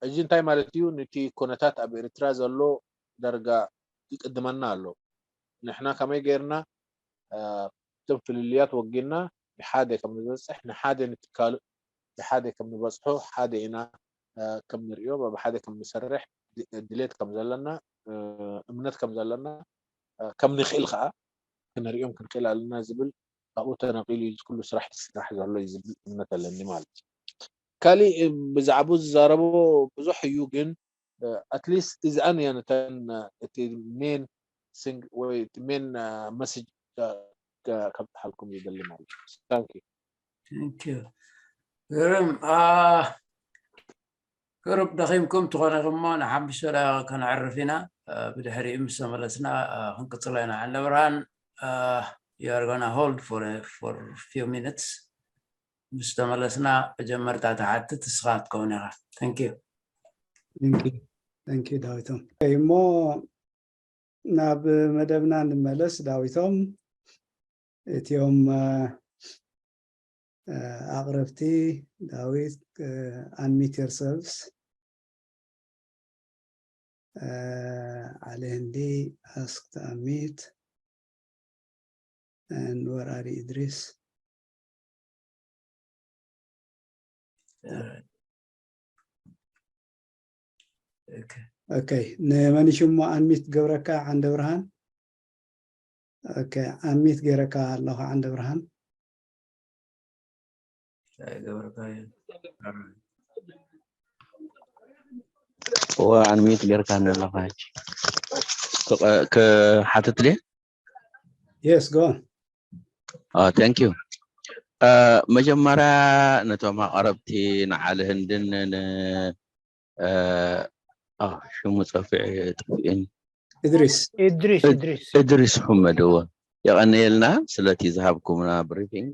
ሕጂ እንታይ ማለት እዩ? ነቲ ኩነታት ኣብ ኤርትራ ዘሎ ዳርጋ ይቅድመና ኣሎ። ንሕና ከመይ ጌርና እቶም ፍልልያት ወጊና ብሓደ ከም ንበፅሕ፣ ንሓደ ንትካሉ ብሓደ ከም ንበፅሖ፣ ሓደ ኢና ከም ንርእዮ፣ ብሓደ ከም ንሰርሕ ድሌት ከም ዘለና፣ እምነት ከም ዘለና ከም ንኽእል ከዓ ክነርእዮም ክንክእል ኣለና ዝብል ካብኡ ተነቂሉ እዩ ኩሉ ስራሕ ዝስራሕ ዘሎ እዩ ዝብል እምነት ኣለኒ ማለት እዩ። ካሊእ ብዛዕባኡ ዝዛረቦ ብዙሕ እዩ፣ ግን ኣትሊስት እዚኣን እየን እተን እቲ ሜን ሲንግ ወይ እቲ ሜን መሴጅ ከብፅሓልኩም ይደሊ ማለት እዩ። ታንክ ዩ። Thank you. ግርም። ቁሩብ ደኺምኩም ትኾነ እሞ ንሓምሽተ ደቂቃ ከነዕርፍ ኢና። ብድሕሪኡ ምስ ተመለስና ክንቅፅሎ ኢና። ዓንደ ብርሃን፣ you are gonna hold for for few minutes። ምስ ተመለስና መጀመርታ ትሓትት ንስኻ ክትከውን ኢኻ። Thank you. Thank you. Thank you ዳዊቶም። እሞ ናብ መደብና ንመለስ። ዳዊቶም፣ እቲኦም ኣቕረብቲ፣ ዳዊት፣ unmute yourselves. ዓሊ ህንዲ፣ ask to unmute. And where are you, Idris? ኦኬ፣ ንመን ሽሙ ኣንሚት ገብረካ? ዓንደ ብርሃን። ኦኬ፣ ኣንሚት ገይረካ ኣለኹ ዓንደ ብርሃን። እወ፣ ኣንሚት ጌርካ እንደ ኣለኻ ሕጂ። ክቐ- ክሓትት ድየ? Yes, go on. Oh, thank you. መጀመርያ ነቶም ኣቕረብቲ ንዓሊ ህንድን ን ሽሙ ፀፊዑ ጠፊኡኒ። እድሪስ እድሪስ እድሪስ እድሪስ ሑመድ። እወ፣ የቐንየልና ስለቲ ዝሃብኩምና ብሪፊንግ።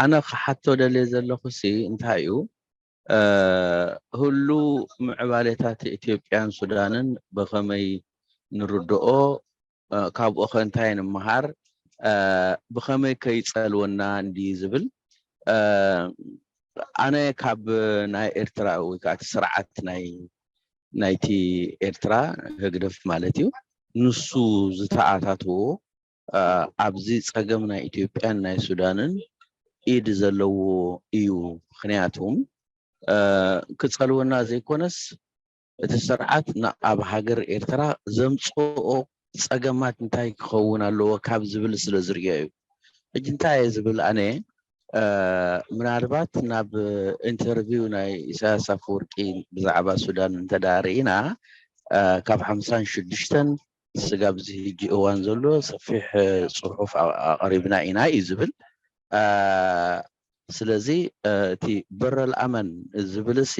ኣነ ክሓቶ ደልየ ዘለኹ ሲ እንታይ እዩ፣ ህሉ ምዕባሌታት ኢትዮጵያን ሱዳንን ብኸመይ ንርድኦ፣ ካብኡ ኸ እንታይ ንምሃር፣ ብኸመይ ከይፀልወና እንዲ ዝብል። ኣነ ካብ ናይ ኤርትራ ወይ ከዓ እቲ ስርዓት ናይ ናይቲ ኤርትራ ህግደፍ ማለት እዩ፣ ንሱ ዝተኣታትዎ ኣብዚ ፀገም ናይ ኢትዮጵያን ናይ ሱዳንን ኢድ ዘለዎ እዩ። ምክንያቱም ክፀልወና ዘይኮነስ እቲ ስርዓት ኣብ ሃገር ኤርትራ ዘምፅኦ ፀገማት እንታይ ክኸውን ኣለዎ ካብ ዝብል ስለ ዝርእዮ እዩ። ሕጂ እንታይ እየ ዝብል ኣነ፣ ምናልባት ናብ ኢንተርቪው ናይ ኢሳያስ ኣፈወርቂ ብዛዕባ ሱዳን እንተዳ ርኢና፣ ካብ ሓምሳን ሽዱሽተን ስጋብ እዚ ሕጂ እዋን ዘሎ ሰፊሕ ፅሑፍ ኣቕሪብና ኢና እዩ ዝብል። ስለዚ እቲ በረል ኣመን ዝብል ሲ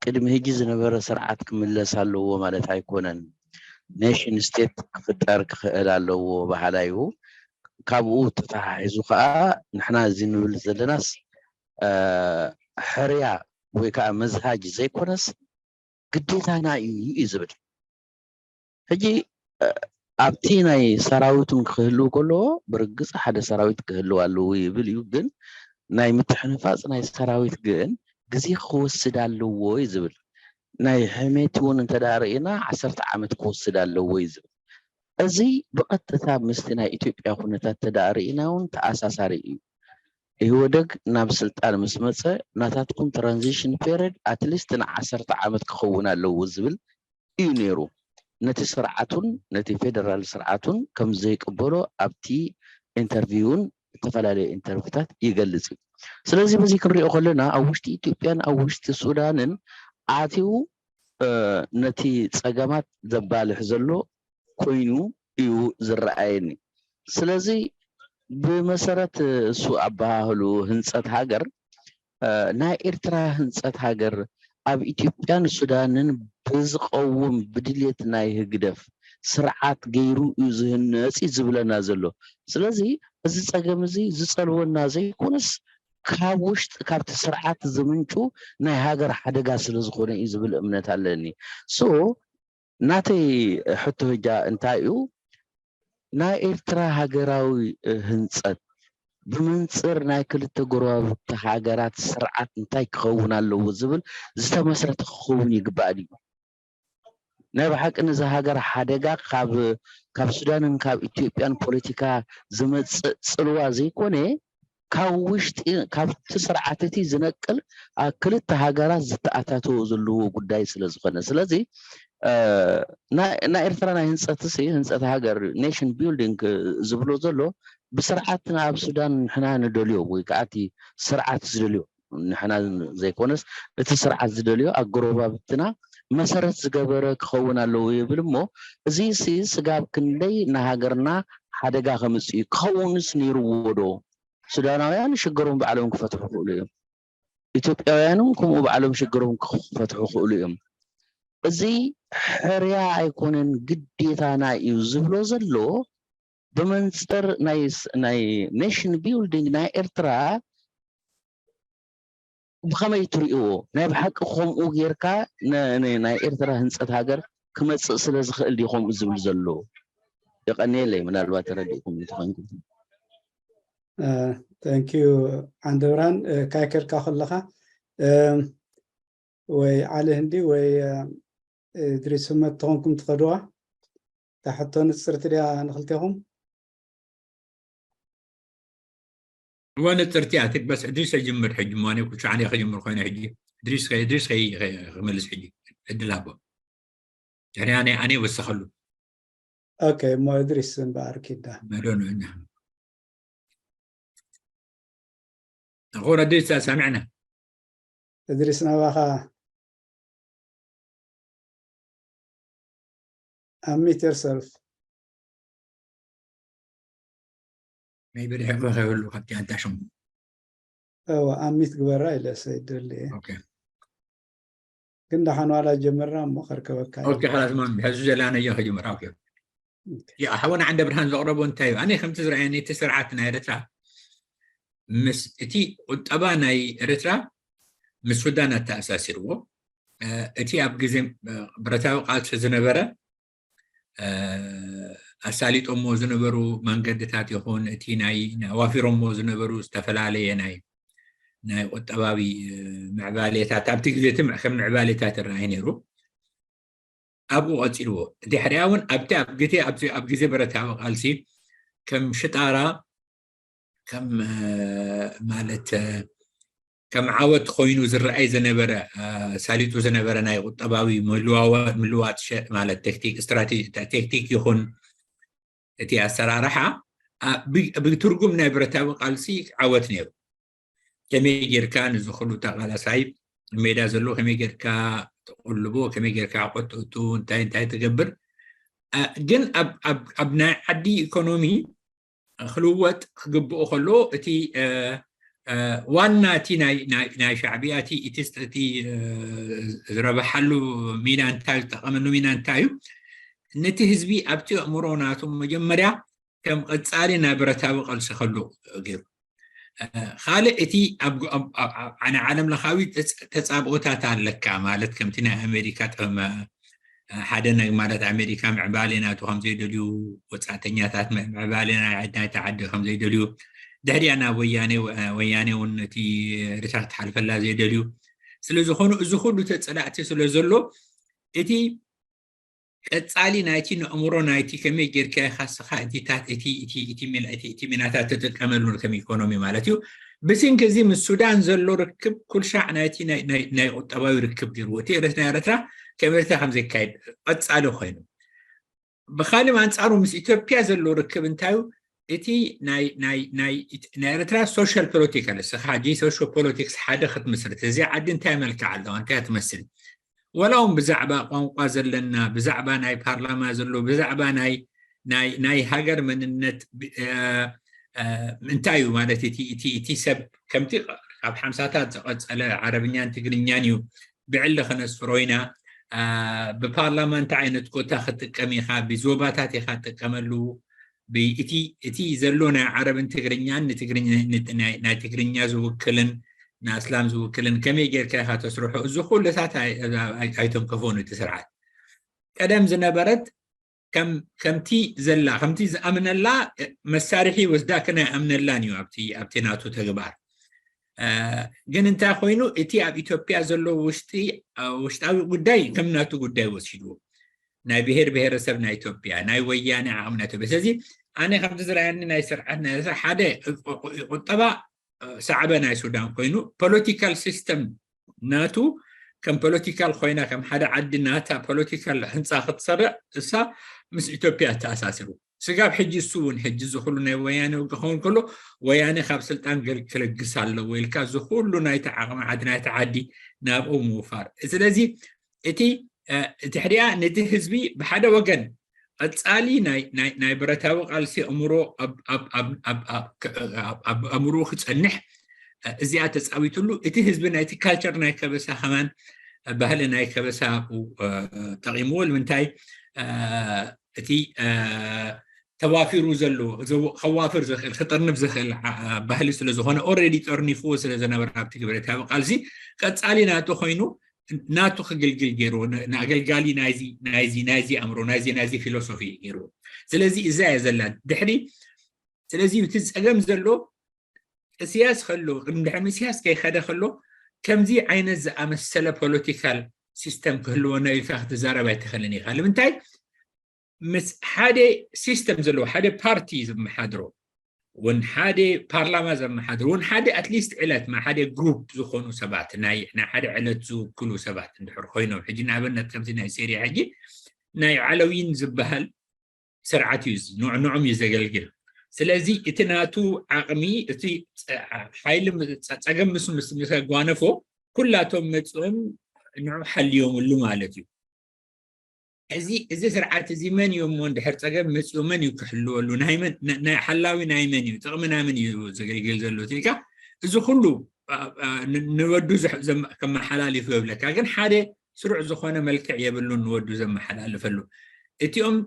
ቅድሚ ሕጂ ዝነበረ ስርዓት ክምለስ ኣለዎ ማለት ኣይኮነን። ኔሽን ስቴት ክፍጠር ክኽእል ኣለዎ በሃላይ እዩ። ካብኡ ተተሓሒዙ ከዓ ንሕና እዚ ንብል ዘለናስ ሕርያ ወይ ከዓ መዝሃጅ ዘይኮነስ ግዴታና እዩ እዩ ዝብል። ሕጂ ኣብቲ ናይ ሰራዊት እውን ክህልው ከለዎ ብርግፅ ሓደ ሰራዊት ክህልው ኣለዎ ይብል እዩ፣ ግን ናይ ምትሕንፋፅ ናይ ሰራዊት ግን ግዜ ክወስድ ኣለዎ እዩ ዝብል። ናይ ሕሜቲ እውን እንተዳ ርኢና ዓሰርተ ዓመት ክወስድ ኣለዎ እዩ ዝብል። እዚ ብቐጥታ ምስቲ ናይ ኢትዮጵያ ኩነታት ተዳ ርኢና እውን ተኣሳሳሪ እዩ። ኢህወደግ ናብ ስልጣን ምስ መፀ ናታትኩም ትራንዚሽን ፔሪድ ኣትሊስት ንዓሰርተ ዓመት ክኸውን ኣለዎ ዝብል እዩ ነይሩ። ነቲ ስርዓቱን ነቲ ፌደራል ስርዓቱን ከም ዘይቅበሎ ኣብቲ ኢንተርቪውን ዝተፈላለዩ ኢንተርቪታት ይገልፅ እዩ። ስለዚ በዚ ክንሪኦ ከለና ኣብ ውሽጢ ኢትዮጵያን ኣብ ውሽጢ ሱዳንን ኣትዩ ነቲ ፀገማት ዘባልሕ ዘሎ ኮይኑ እዩ ዝረኣየኒ። ስለዚ ብመሰረት እሱ ኣበሃህሉ ህንፀት ሃገር ናይ ኤርትራ ህንፀት ሃገር ኣብ ኢትዮጵያን ሱዳንን ብዝቐውም ብድልየት ናይ ህግደፍ ስርዓት ገይሩ እዩ ዝህነፅ እዩ ዝብለና ዘሎ። ስለዚ እዚ ፀገም እዚ ዝፀልወና ዘይኮነስ ካብ ውሽጢ ካብቲ ስርዓት ዝምንጩ ናይ ሃገር ሓደጋ ስለ ዝኾነ እዩ ዝብል እምነት ኣለኒ። ሶ ናተይ ሕቶ ህጃ እንታይ እዩ፣ ናይ ኤርትራ ሃገራዊ ህንፀት ብመንፅር ናይ ክልተ ጎረባብቲ ሃገራት ስርዓት እንታይ ክኸውን ኣለዎ ዝብል ዝተመስረተ ክኸውን ይግባእ ድዩ? ናይ ብሓቂ ነዚ ሃገር ሓደጋ ካብ ካብ ሱዳንን ካብ ኢትዮጵያን ፖለቲካ ዝመፅእ ፅልዋ ዘይኮነ፣ ካብ ውሽጢ ካብቲ ስርዓት እቲ ዝነቅል ኣብ ክልተ ሃገራት ዝተኣታተወ ዘለዎ ጉዳይ ስለ ዝኾነ። ስለዚ ናይ ኤርትራ ናይ ህንፀት ሲ ህንፀት ሃገር፣ ኔሽን ቢልዲንግ ዝብሎ ዘሎ፣ ብስርዓትና ኣብ ሱዳን ንሕና ንደልዮ ወይ ከዓ እቲ ስርዓት ዝደልዮ፣ ንሕና ዘይኮነስ እቲ ስርዓት ዝደልዮ ኣጎረባብትና መሰረት ዝገበረ ክኸውን ኣለዎ ይብል። እሞ እዚ ሲ ስጋብ ክንደይ ንሃገርና ሓደጋ ከምፅእ እዩ? ክኸውንስ ነይርዎ ዶ? ሱዳናውያን ሽግሮም ባዕሎም ክፈትሑ ይኽእሉ እዮም። ኢትዮጵያውያንም ከምኡ ባዕሎም ሽግሮም ክፈትሑ ይኽእሉ እዮም። እዚ ሕርያ ኣይኮነን፣ ግዴታና እዩ ዝብሎ ዘሎ፣ ብመንፅር ናይ ኔሽን ቢልዲንግ ናይ ኤርትራ ብኸመይ ትርእይዎ? ናይ ብሓቂ ከምኡ ጌርካ ናይ ኤርትራ ህንፀት ሃገር ክመፅእ ስለ ዝኽእል ድዩ ከምኡ ዝብል ዘሎ? የቐንየለይ፣ ምናልባት ተረዲእኩም እንተኾይንኩም። ተንኪዩ። ዓንደብራን ካይከድካ ከለኻ ወይ ዓሊ ህንዲ ወይ ድሪስ ህመት ተኾንኩም ትኸድዋ። እታ ሕቶ ንፅርቲ ድያ ንክልቴኹም? እወ ንፅርቲ እያ። ትግበስ እድሪስ ይጅምር ሕጂ። እሞ ኣነ ኩሉ ኣነ ክጅምር ኮይነ ሕጂ። እድሪስ ከ- እድሪስ ከይ- ከይ- ክመልስ ሕጂ። ዕድል ሃቦ። ድሕሪ ኣነ ኣነ ይወሰኸሉ። ኦኬ እሞ እድሪስ እምበኣር ኪዳ። መዶኑ እና። ኣኾረ እድሪስ ሰሚዕና። እድሪስ ናባኻ። Unmute yourself. ሜቢ ርሒቑ ከይብሉ ካብቲ ኣዳሽም እወ ኣሚት ግበራ ኢለ ሰይደሊ ኦኬ ግን ደሓን ዋላ ጀመርና እሞ ከርከበካ እዩ። ኦኬ خلاص ማሚ ሕዚ ዘለናዮ ከጀምር ኦኬ ያ ሓወና ዓንደ ብርሃን ዘቕረቦ እንታይ እዩ ኣነ ከምቲ ዝረኣየኒ እቲ ስርዓት ናይ ኤርትራ ምስ እቲ ቁጠባ ናይ ኤርትራ ምስ ሱዳን ኣተኣሳሲርዎ እቲ ኣብ ግዜ ብረታዊ ቃልሲ ዝነበረ ኣሳሊጦሞ ዝነበሩ መንገድታት ይኹን እቲ ናይ ኣዋፊሮሞ ዝነበሩ ዝተፈላለየ ናይ ናይ ቁጠባዊ ምዕባሌታት ኣብቲ ግዜ እቲ ከም ምዕባሌታት ይረኣይ ነይሩ ኣብኡ ቀፂልዎ ድሕሪያ እውን ኣብቲ ኣብ ግዜ ኣብዚ ኣብ ግዜ ብረታዊ ቃልሲ ከም ሽጣራ ከም ማለት ከም ዓወት ኮይኑ ዝረኣይ ዝነበረ ሳሊጡ ዝነበረ ናይ ቁጠባዊ ምልዋጥ ማለት ቴክቲክ ስትራቴጂ ቴክቲክ ይኹን እቲ ኣሰራርሓ ብትርጉም ናይ ብረታዊ ቃልሲ ዓወት ነይሩ ከመይ ጌርካ ንዝኽሉ ተቃላሳይ ሜዳ ዘሎ ከመይ ጌርካ ትቆልቦ ከመይ ጌርካ ቆጥእቱ እንታይ እንታይ ትገብር ግን ኣብ ናይ ዓዲ ኢኮኖሚ ክልወጥ ክግብኦ ከሎ እቲ ዋና እቲ ናይ ሻዕብያ እቲ ዝረብሓሉ ሚና እንታይ ዝጠቐመሉ ሚና እንታይ እዩ ነቲ ህዝቢ ኣብቲ ኣእምሮ ናቱ መጀመርያ ከም ቀፃሊ ናይ ብረታዊ ቃልሲ ከሎ ገይሩ ካልእ እቲ ናይ ዓለም ለኻዊ ተፃብኦታት ኣለካ ማለት ከምቲ ናይ ኣሜሪካ ሓደ ናይ ማለት ኣሜሪካ ምዕባሌ ናቱ ከም ዘይደልዩ ወፃእተኛታት ምዕባሌ ናይ ዓድና ተዓዲ ከም ዘይደልዩ ድሕሪያ ናብ ወያኔ ወያኔ እውን እቲ ርሳ ክትሓልፈላ ዘይደልዩ ስለ ዝኾኑ እዚ ኩሉ ተፀላእቲ ስለ ዘሎ እቲ ቀፃሊ ናይቲ ንእምሮ ናይቲ ከመይ ጌርካ ኢኻ ስኻ እቲታት እቲ እቲ እቲ ሚናታት ትጥቀመሉ ከም ኢኮኖሚ ማለት እዩ ብስንኪ እዚ ምስ ሱዳን ዘሎ ርክብ ኩልሻዕ ናይቲ ናይ ቁጠባዊ ርክብ ገይርዎ እቲ ኤረስ ናይ ኤረትራ ከም ኤረትራ ከም ዘይካየድ ቀፃሊ ኮይኑ ብካሊእ ኣንፃሩ ምስ ኢትዮጵያ ዘሎ ርክብ እንታዩ እቲ ናይ ናይ ናይ ናይ ኤረትራ ሶሻል ፖለቲካል እስኻ ሕጂ ሶሾ ፖለቲክስ ሓደ ክትምስርት እዚ ዓዲ እንታይ መልክዕ ኣለዋ እንታይ ትመስል ወላ እውን ብዛዕባ ቋንቋ ዘለና ብዛዕባ ናይ ፓርላማ ዘሎ ብዛዕባ ናይ ናይ ናይ ሃገር መንነት እንታይ እዩ ማለት እቲ እቲ እቲ ሰብ ከምቲ ካብ ሓምሳታት ዝቐፀለ ዓረብኛን ትግርኛን እዩ ብዕሊ ከነስፍሮ ኢና ብፓርላማ እንታይ ዓይነት ኮታ ክጥቀም ኢኻ ብዞባታት ኢኻ ትጥቀመሉ እቲ እቲ ዘሎ ናይ ዓረብን ትግርኛን ናይ ትግርኛ ዝውክልን ንኣስላም ዝውክልን ከመይ ጌርካ ኢኻ ተስርሖ እዚ ኩልታት ኣይተንከፎን እቲ ስርዓት ቀደም ዝነበረት ከም ከምቲ ዘላ ከምቲ ዝኣምነላ መሳርሒ ወስዳ ክናይ ኣምነላን እዩ ኣብቲ ኣብቲ ናቱ ተግባር። ግን እንታይ ኮይኑ እቲ ኣብ ኢትዮጵያ ዘሎ ውሽጢ ውሽጣዊ ጉዳይ ከም ናቱ ጉዳይ ወሲድዎ ናይ ብሔር ብሔረሰብ ናይ ኢትዮጵያ ናይ ወያነ ዓቕሚ ናይ ኢትዮጵያ ስለዚ ኣነ ከምዚ ዝረኣየኒ ናይ ስርዓት ናይ ሓደ ቁጠባ ሳዕበ ናይ ሱዳን ኮይኑ ፖለቲካል ሲስተም ናቱ ከም ፖለቲካል ኮይና ከም ሓደ ዓዲ ናታ ፖለቲካል ህንፃ ክትሰርዕ እሳ ምስ ኢትዮጵያ ተኣሳስሩ ስጋብ ሕጂ እሱ እውን ሕጂ ዝኩሉ ናይ ወያነ ክኸውን ከሎ ወያነ ካብ ስልጣን ክልግስ ኣለዎ ኢልካ ዝኩሉ ናይቲ ዓቕሚ ዓዲ ናይቲ ዓዲ ናብኡ ምውፋር ስለዚ እቲ ድሕሪኣ ነቲ ህዝቢ ብሓደ ወገን ቀፃሊ ናይ ብረታዊ ቃልሲ እምሮ ኣብ ኣእምሮ ክፀንሕ እዚኣ ተፃዊትሉ እቲ ህዝቢ ናይቲ ካልቸር ናይ ከበሳ ከማን ባህሊ ናይ ከበሳ ጠቂምዎ ንምንታይ እቲ ተዋፊሩ ዘሎ ከዋፍር ዝኽእል ክጥርንፍ ዝኽእል ባህሊ ስለዝኾነ ኦረዲ ጠርኒፍዎ ስለዝነበረ ኣብቲ ብረታዊ ቃልሲ ቀፃሊ ናቱ ኮይኑ ናቱ ክግልግል ገይርዎ ንኣገልጋሊ ናይዚ ናይዚ ናይዚ ኣእምሮ ናይዚ ናይዚ ፊሎሶፊ ገይርዎ ስለዚ እዛ እየ ዘላ ድሕሪ ስለዚ እቲ ፀገም ዘሎ እስያስ ከሎ ቅድሚ ድሕሪ እስያስ ከይኸደ ከሎ ከምዚ ዓይነት ዝኣመሰለ ፖለቲካል ሲስተም ክህልወና ኢልካ ክትዛረብ ኣይትኽእልን ኢኻ ንምንታይ ምስ ሓደ ሲስተም ዘለዎ ሓደ ፓርቲ ዘመሓድሮ እውን ሓደ ፓርላማ ዘመሓድሮ እውን ሓደ ኣትሊስት ዕለት ማ ሓደ ግሩፕ ዝኾኑ ሰባት ናይ ሓደ ዕለት ዝውክሉ ሰባት እንድሕር ኮይኖም ሕጂ ንኣብነት ከምዚ ናይ ሴርያ ሕጂ ናይ ዓለዊን ዝበሃል ስርዓት እዩ ንዕንዖም እዩ ዘገልግል ስለዚ እቲ ናቱ ዓቕሚ እቲ ሓይሊ ፀገም ምስ ምስ ጓነፎ ኩላቶም መፅኦም ንዑ ሓልዮምሉ ማለት እዩ እዚ እዚ ስርዓት እዚ መን እዩ እሞ እንድሕር ፀገም መፅኡ መን እዩ ክሕልወሉ ናይ መን ናይ ሓላዊ ናይ መን እዩ ጥቕሚ ናይ መን እዩ ዘገልግል ዘሎ ኢልካ እዚ ኩሉ ንወዱ ከመሓላልፍ ይብለካ ግን ሓደ ስሩዕ ዝኾነ መልክዕ የብሉን ንወዱ ዘመሓላልፈሉ እቲኦም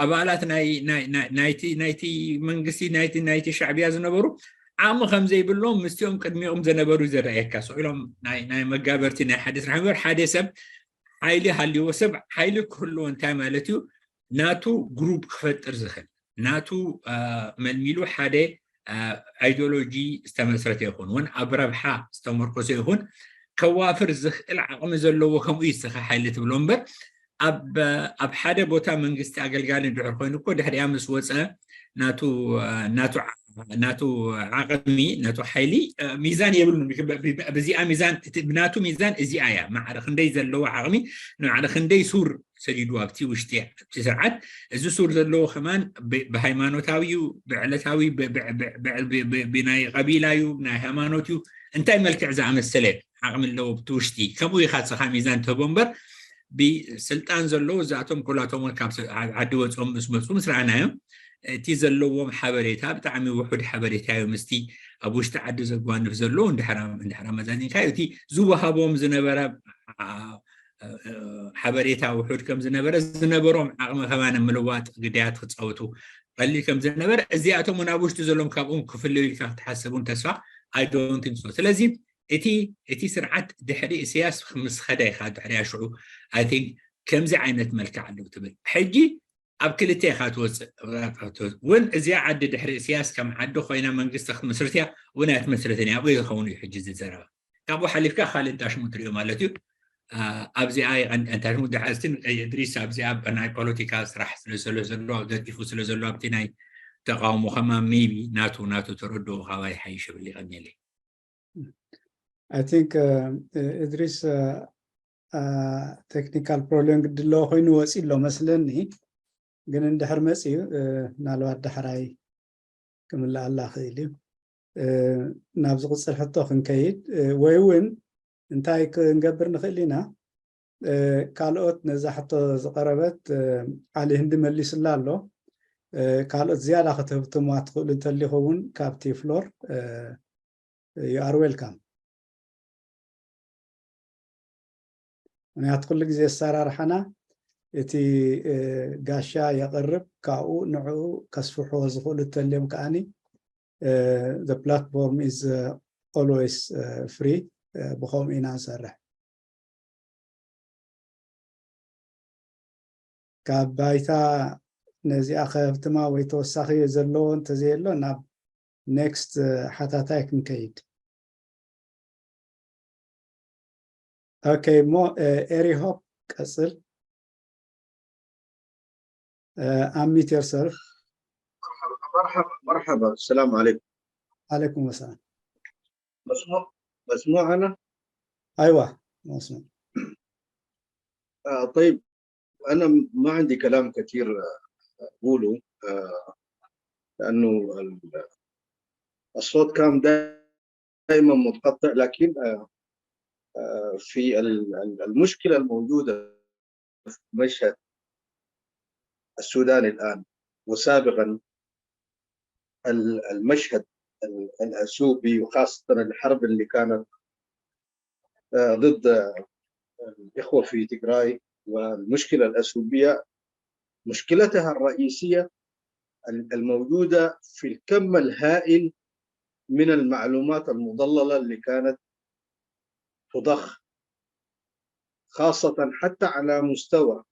ኣባላት ናይቲ መንግስቲ ናይቲ ሻዕብያ ዝነበሩ ዓቕሚ ከም ዘይብሎም ምስቲኦም ቅድሚኦም ዝነበሩ ዘረኣየካ ስቕ ኢሎም ናይ መጋበርቲ ናይ ሓደ ስራሕ እምበር ሓደ ሰብ ሓይሊ ሃልይዎ ሰብ ሓይሊ ክህልዎ እንታይ ማለት እዩ ናቱ ግሩፕ ክፈጥር ዝኽእል ናቱ መልሚሉ ሓደ ኣይዲዮሎጂ ዝተመስረተ ይኹን እውን ኣብ ረብሓ ዝተመርኮሰ ይኹን ከዋፍር ዝኽእል ዓቕሚ ዘለዎ ከምኡ ይስኻ ሓይሊ ትብሎ እምበር ኣብ ሓደ ቦታ መንግስቲ ኣገልጋሊ እንድሕር ኮይኑ እኮ ድሕሪኣ ምስ ወፀ ናቱ ናቱ ዓቕሚ ናቱ ሓይሊ ሚዛን የብሉን ብዚኣ ሚዛን ብናቱ ሚዛን እዚኣ እያ ማዕረ ክንደይ ዘለዎ ዓቕሚ ንማዕረ ክንደይ ሱር ሰዲዱ ኣብቲ ውሽጢ ኣብቲ ስርዓት እዚ ሱር ዘለዎ ከማን ብሃይማኖታዊ እዩ ብዕለታዊ ብናይ ቀቢላ እዩ ናይ ሃይማኖት እዩ እንታይ መልክዕ ዝኣመሰለ ዓቕሚ ኣለዎ ብቲ ውሽጢ ከምኡ ኢኻ ስኻ ሚዛን ትህቦ እምበር ብስልጣን ዘለዉ እዛቶም ኩላቶም ካብ ዓዲ ወፅኦም ምስ መፁ ምስ ረኣናዮም እቲ ዘለዎም ሓበሬታ ብጣዕሚ ውሑድ ሓበሬታ እዩ ምስቲ ኣብ ውሽጢ ዓዲ ዘጓንፍ ዘለዉ እንድሕር መዛዚንካ እቲ ዝወሃቦም ዝነበረ ሓበሬታ ውሑድ ከም ዝነበረ ዝነበሮም ዓቕሚ ከማን ምልዋጥ ግዳያት ክፃወቱ ቀሊል ከም ዝነበረ እዚኣቶም እውን ኣብ ውሽጢ ዘለዎም ካብኦም ክፍለዩ ኢልካ ክትሓስብ እውን ተስፋ ኣይዶንቲንግ ሶ ስለዚ እቲ እቲ ስርዓት ድሕሪ እስያስ ምስ ኸደ ኢኻ ድሕሪያ ሽዑ ኣይ ቲንክ ከምዚ ዓይነት መልክዕ ኣለዉ ትብል ሕጂ ኣብ ክልተ ኢኻ ትወፅእ እውን እዚኣ ዓዲ ድሕሪ እስያስ ከም ዓዲ ኮይና መንግስቲ ክትምስርትያ እውን ኣይትመስርትን እያ ኣብኡ ዝኸውን እዩ ሕጂ ዝዘረባ ካብኡ ሓሊፍካ ካልእ ዳሽሙ ትሪኦ ማለት እዩ ኣብዚኣ ይቐንጠን ታሽሙ ድሓዝትን እድሪስ ኣብዚኣ ናይ ፖለቲካ ስራሕ ስለዘሎ ዘሎ ደጊፉ ስለዘሎ ኣብቲ ናይ ተቃውሞ ከማ ሜቢ ናቱ ናቱ ተረድኦ ካባይ ሓይሽ ብል ይቐኒለይ I think እድሪስ technical problem ግዲ ኣለዎ ኮይኑ ወፂ ኣሎ መስለኒ ግን እንድሕር መፂኡ ምናልባት ዳሕራይ ክምልኣላ ክእል እዩ ናብ ዝቕፅል ሕቶ ክንከይድ ወይ እውን እንታይ ክንገብር ንኽእል ኢና ካልኦት ነዛ ሕቶ ዝቐረበት ዓሊ ህንዲ መሊሱላ ኣሎ ካልኦት ዝያዳ ክትህብትምዋ ትኽእሉ እንተሊኹ እውን ካብቲ ፍሎር you are welcome ምክንያቱ ኩሉ ግዜ ኣሰራርሓና እቲ ጋሻ የቕርብ ካብኡ ንዕኡ ከስፍሕዎ ዝኽእሉ እንተልዮም ከዓኒ the platform is always free ብኸምኡ ኢና ንሰርሕ ካብ ባይታ ነዚኣ ከህብትማ ወይ ተወሳኺ ዘለዎ እንተዘየሎ ናብ ኔክስት ሓታታይ ክንከይድ። ኦኬ እሞ ኤሪ ሆፕ ቀጽል። Unmute yourself. مرحبا مرحبا السلام عليكم. عليكم السلام. مسموع مسموع انا؟ ايوه مسموع. آه طيب، انا ما عندي كلام كثير اقوله، آه لانه الصوت كان دائما متقطع، لكن آه آه في المشكله الموجوده في المشهد السوداني الان وسابقا، المشهد الاثيوبي وخاصه الحرب اللي كانت ضد الاخوه في تجراي والمشكله الاثيوبيه، مشكلتها الرئيسيه الموجوده في الكم الهائل من المعلومات المضلله اللي كانت تضخ، خاصه حتى على مستوى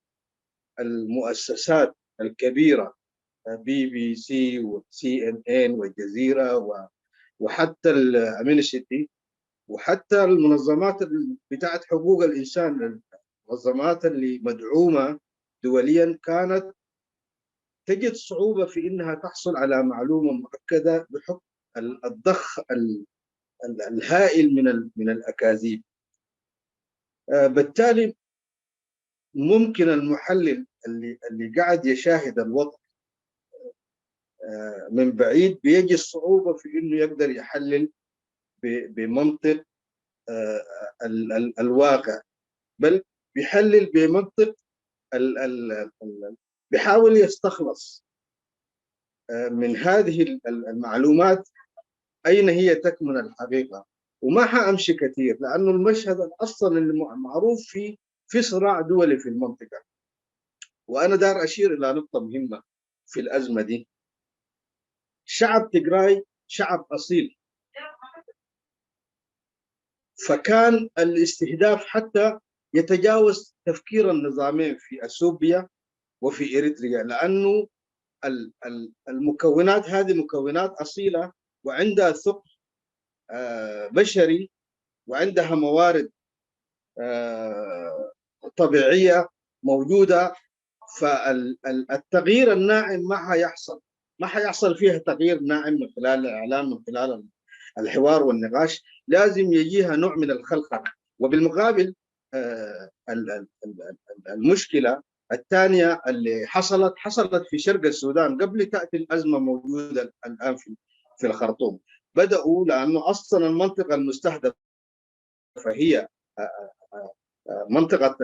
المؤسسات الكبيره، بي بي سي وسي ان ان والجزيره وحتى الامنستي وحتى المنظمات بتاعت حقوق الانسان، المنظمات اللي مدعومه دوليا كانت تجد صعوبه في انها تحصل على معلومه مؤكده بحكم الضخ الهائل من من الاكاذيب. بالتالي ممكن المحلل اللي اللي قاعد يشاهد الوضع من بعيد بيجي الصعوبه في انه يقدر يحلل بمنطق الواقع، بل بيحلل بمنطق بيحاول يستخلص من هذه المعلومات اين هي تكمن الحقيقه. وما حامشي كثير لانه المشهد اصلا اللي معروف فيه في صراع دولي في المنطقه. وانا دار اشير الى نقطه مهمه في الازمه دي. شعب تجراي شعب اصيل، فكان الاستهداف حتى يتجاوز تفكير النظامين في اثيوبيا وفي اريتريا، لانه المكونات هذه مكونات اصيله وعندها ثقل بشري وعندها موارد طبيعيه موجوده. فالتغيير الناعم ما حيحصل، ما حيحصل فيها تغيير ناعم من خلال الاعلام، من خلال الحوار والنقاش. لازم يجيها نوع من الخلخله. وبالمقابل المشكله الثانيه اللي حصلت حصلت في شرق السودان قبل تاتي الازمه موجوده الان في في الخرطوم. بداوا لانه اصلا المنطقه المستهدفه هي منطقه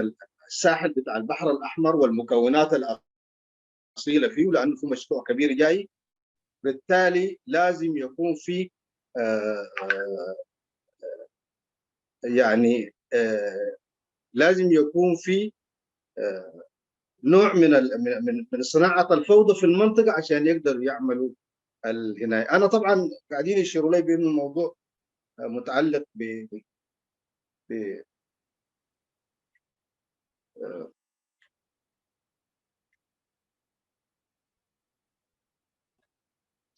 الساحل بتاع البحر الاحمر والمكونات الاصيله فيه، لانه في مشروع كبير جاي. بالتالي لازم يكون في يعني لازم يكون في نوع من من من صناعه الفوضى في المنطقه عشان يقدروا يعملوا الهنايه. انا طبعا قاعدين يشيروا لي بانه الموضوع متعلق ب ب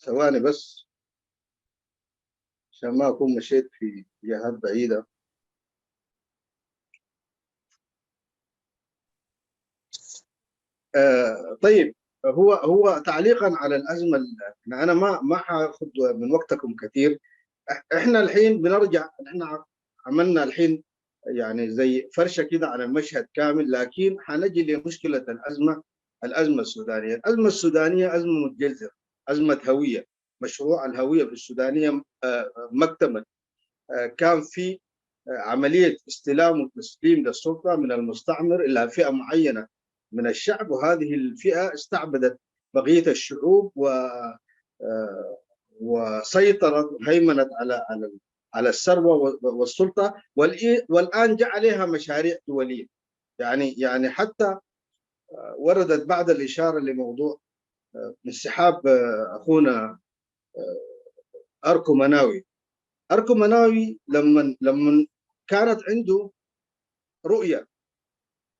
ثواني بس عشان ما اكون مشيت في جهات بعيده. آه طيب، هو هو تعليقا على الازمه، انا ما ما حاخذ من وقتكم كثير. احنا الحين بنرجع، احنا عملنا الحين يعني زي فرشه كده على المشهد كامل، لكن حنجي لمشكله الازمه، الازمه السودانيه. الازمه السودانيه ازمه متجذره، ازمه هويه، مشروع الهويه في السودانيه مكتمل. كان في عمليه استلام وتسليم للسلطه من المستعمر الى فئه معينه من الشعب، وهذه الفئه استعبدت بقيه الشعوب و وسيطرت وهيمنت على على على الثروه والسلطه، والان جاء عليها مشاريع دوليه. يعني يعني حتى وردت بعض الاشاره لموضوع انسحاب اخونا اركو مناوي. اركو مناوي لما لما كانت عنده رؤيه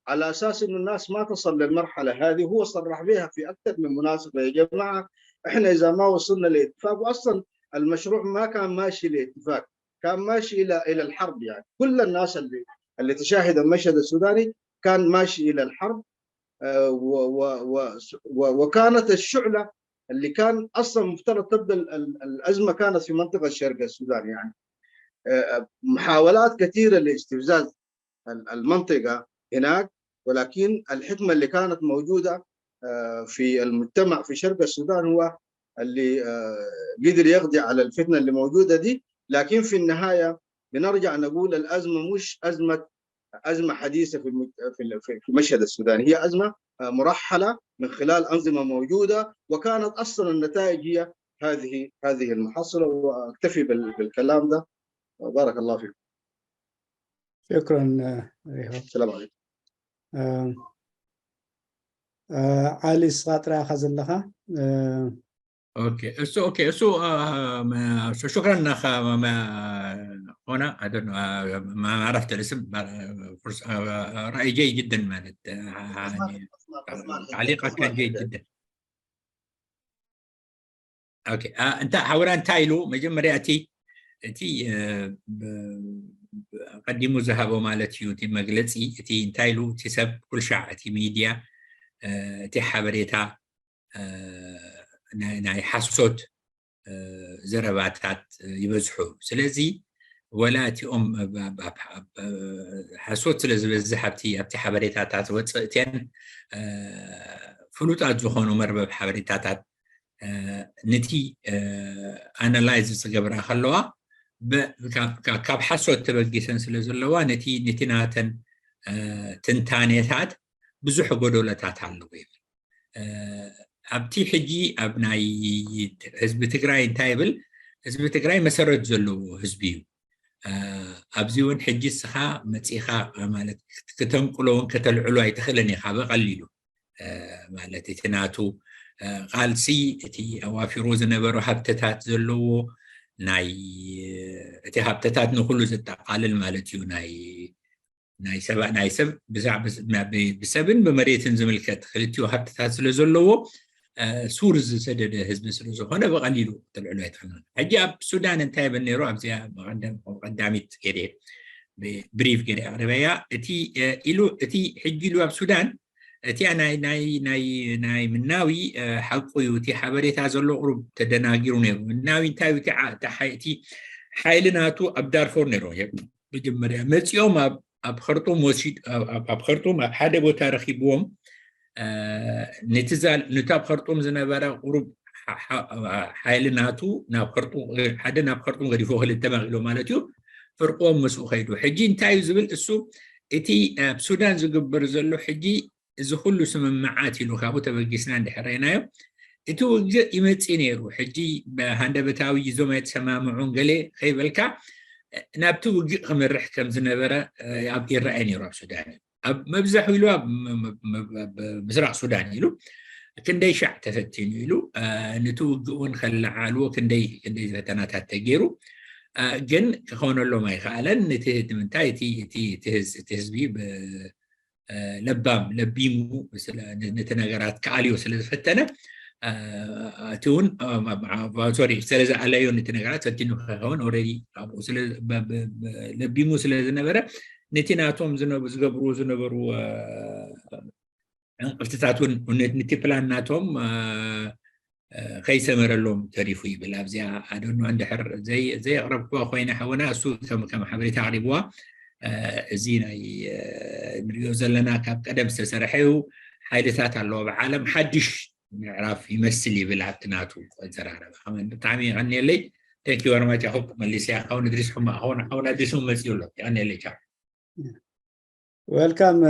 على اساس انه الناس ما تصل للمرحله هذه، وهو صرح بها في اكثر من مناسبه: يا جماعه، احنا اذا ما وصلنا لاتفاق، واصلا المشروع ما كان ماشي لاتفاق، كان ماشي الى الى الحرب. يعني كل الناس اللي اللي تشاهد المشهد السوداني كان ماشي الى الحرب. آه، و و و و وكانت الشعله اللي كان اصلا مفترض تبدا ال- ال- الازمه كانت في منطقه شرق السودان. يعني آه، محاولات كثيره لاستفزاز ال- المنطقه هناك، ولكن الحكمه اللي كانت موجوده آه، في المجتمع في شرق السودان هو اللي آه، قدر يقضي على الفتنه اللي موجوده دي. لكن في النهايه بنرجع نقول الازمه مش ازمه ازمه حديثه في المج- في ال- في في المشهد السوداني، هي ازمه آه، مرحله من خلال انظمه موجوده، وكانت اصلا النتائج هي هذه هذه المحصله. واكتفي بال- بالكلام ده. بارك الله فيكم. شكرا. آه، ريهو. السلام عليكم. آه، آه، علي ስኻ ጥራይ ኢኻ ዘለኻ። ኦኬ እሱ ኦኬ እሱ ሽክረን ሆና ማዕረፍተ ልስም ራእይ ጀይ ጅደን ማለት تعليقك كان جيد جدا. ኦኬ እንታ ሓውራ እንታይ ኢሉ መጀመርያ እቲ እቲ ቀዲሙ ዝሃቦ ማለት እዩ እቲ መግለፂ እቲ እንታይ ኢሉ እቲ ሰብ ኩልሻዕ እቲ ሚድያ እቲ ሓበሬታ ናይ ሓሶት ዘረባታት ይበዝሑ። ስለዚ ወላ እቲኦም ሓሶት ስለ ዝበዝሕ ኣብቲ ሓበሬታታት ወፅእትያን ፍሉጣት ዝኾኑ መርበብ ሓበሬታታት ነቲ ኣናላይዝ ዝገብራ ከለዋ ካብ ሓሶት ተበጊሰን ስለ ዘለዋ ነቲ ነቲ ናተን ትንታኔታት ብዙሕ ጎደሎታት ኣለዎ ይብል። ኣብቲ ሕጂ ኣብ ናይ ህዝቢ ትግራይ እንታይ ይብል? ህዝቢ ትግራይ መሰረት ዘለዎ ህዝቢ እዩ። ኣብዚ እውን ሕጂ እስኻ መፂኻ ማለት ክተንቅሎ እውን ከተልዕሎ ኣይትኽእልን ኢኻ ብቐሊሉ። ማለት እቲ ናቱ ቃልሲ እቲ ኣዋፊሩ ዝነበሩ ሃብተታት ዘለዎ ናይ እቲ ሃብተታት ንኩሉ ዘጠቃልል ማለት እዩ ናይ ናይ ሰባ ናይ ሰብ ብዛዕባ ብሰብን ብመሬትን ዝምልከት ክልቲኡ ሃብትታት ስለ ዘለዎ ሱር ዝሰደደ ህዝቢ ስለ ዝኾነ ብቐሊሉ ክትልዕሎ ኣይትኽእልን። ሕጂ ኣብ ሱዳን እንታይ ይብል ነይሩ ኣብዚኣ ቀዳሚት ገደ ብሪፍ ገደ ኣቕርበያ እቲ ኢሉ እቲ ሕጂ ኢሉ ኣብ ሱዳን እቲኣ ናይ ናይ ናይ ናይ ምናዊ ሓቁ እዩ እቲ ሓበሬታ ዘሎ ቁሩብ ተደናጊሩ ነይሩ። ምናዊ እንታይ እዩ እቲ ሓይሊ ናቱ ኣብ ዳርፎር ነይሩ መጀመርያ መፂኦም ኣብ ከርጡም ወሲድ ኣብ ከርጡም ኣብ ሓደ ቦታ ረኪብዎም ነቲ ኣብ ከርጡም ዝነበረ ቁሩብ ሓይሊ ናቱ ሓደ ናብ ከርጡም ገዲፎ ክልተ መቂሎ ማለት እዩ። ፍርቆም ምስኡ ከይዱ ሕጂ እንታይ እዩ ዝብል እሱ እቲ ኣብ ሱዳን ዝግበር ዘሎ ሕጂ እዚ ኩሉ ስምምዓት ኢሉ ካብኡ ተበጊስና እንድሕር ርኢናዮ እቲ ውግእ ይመፅእ ነይሩ። ሕጂ ብሃንደበታዊ ይዞም ኣይተሰማምዑን ገለ ከይበልካ ናብቲ ውግእ ክመርሕ ከም ዝነበረ ኣብ ይረኣይ ነይሩ ኣብ ሱዳን እዩ። ኣብ መብዛሑ ኢሉ ኣብ ምስራቅ ሱዳን ኢሉ ክንደይ ሻዕ ተፈቲኑ ኢሉ ነቲ ውግእ እውን ከለዓልዎ ክንደይ ክንደይ ፈተናታት ተገይሩ ግን ክኾነሎም ኣይከኣለን። ነቲ ንምንታይ እቲ ህዝቢ ለባም ለቢሙ ነቲ ነገራት ክኣልዮ ስለ ዝፈተነ እቲ እውን ሶሪ ስለ ዝኣለዮ ነቲ ነገራት ፈቲኑ ክኸውን ኦልሬዲ ኣብኡ ለቢሙ ስለ ዝነበረ ነቲ ናቶም ዝገብርዎ ዝነበሩ ዕንቅፍትታት እውን ነቲ ፕላን ናቶም ከይሰመረሎም ተሪፉ ይብል። ኣብዚኣ ኣደኖ እንድሕር ዘየቕረብክዋ ኮይነ ሓወና እሱ ከም ሓበሬታ ኣቕሪብዋ እዚ ናይ ንሪኦ ዘለና ካብ ቀደም ዝተሰርሐ እዩ። ሓይልታት ኣለዎ ብዓለም ሓድሽ ምዕራፍ ይመስል ይብል ኣብቲ ናቱ ኣዘራረባ። ብጣዕሚ ይቐንየለይ። Thank you very much. I hope መሊስያ። ሓውን እድሪስ ሕማ ሓውን ሓውን ኣዲሱ መፅኡ ኣሎ። ይቐንየለይ። ቻው። Welcome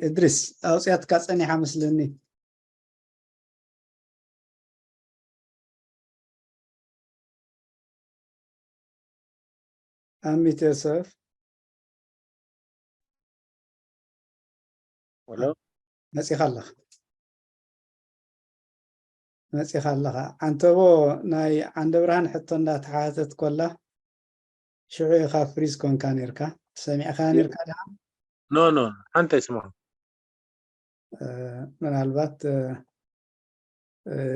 እድሪስ። ኣውፅያትካ ፀኒሓ መስለኒ። ኣሚት ዮሰፍ ሄሎ መፂኻ ኣለኻ መፂኻ ኣለኻ። ዓንተቦ ናይ ዓንደ ብርሃን ሕቶ እንዳተሓተት ኮላ ሽዑ ኢኻ ፍሪዝ ኮንካ ነርካ ሰሚዕካ ነርካ ዲኻ? ኖ ኖ ሓንቲ ኣይስማዕ ምናልባት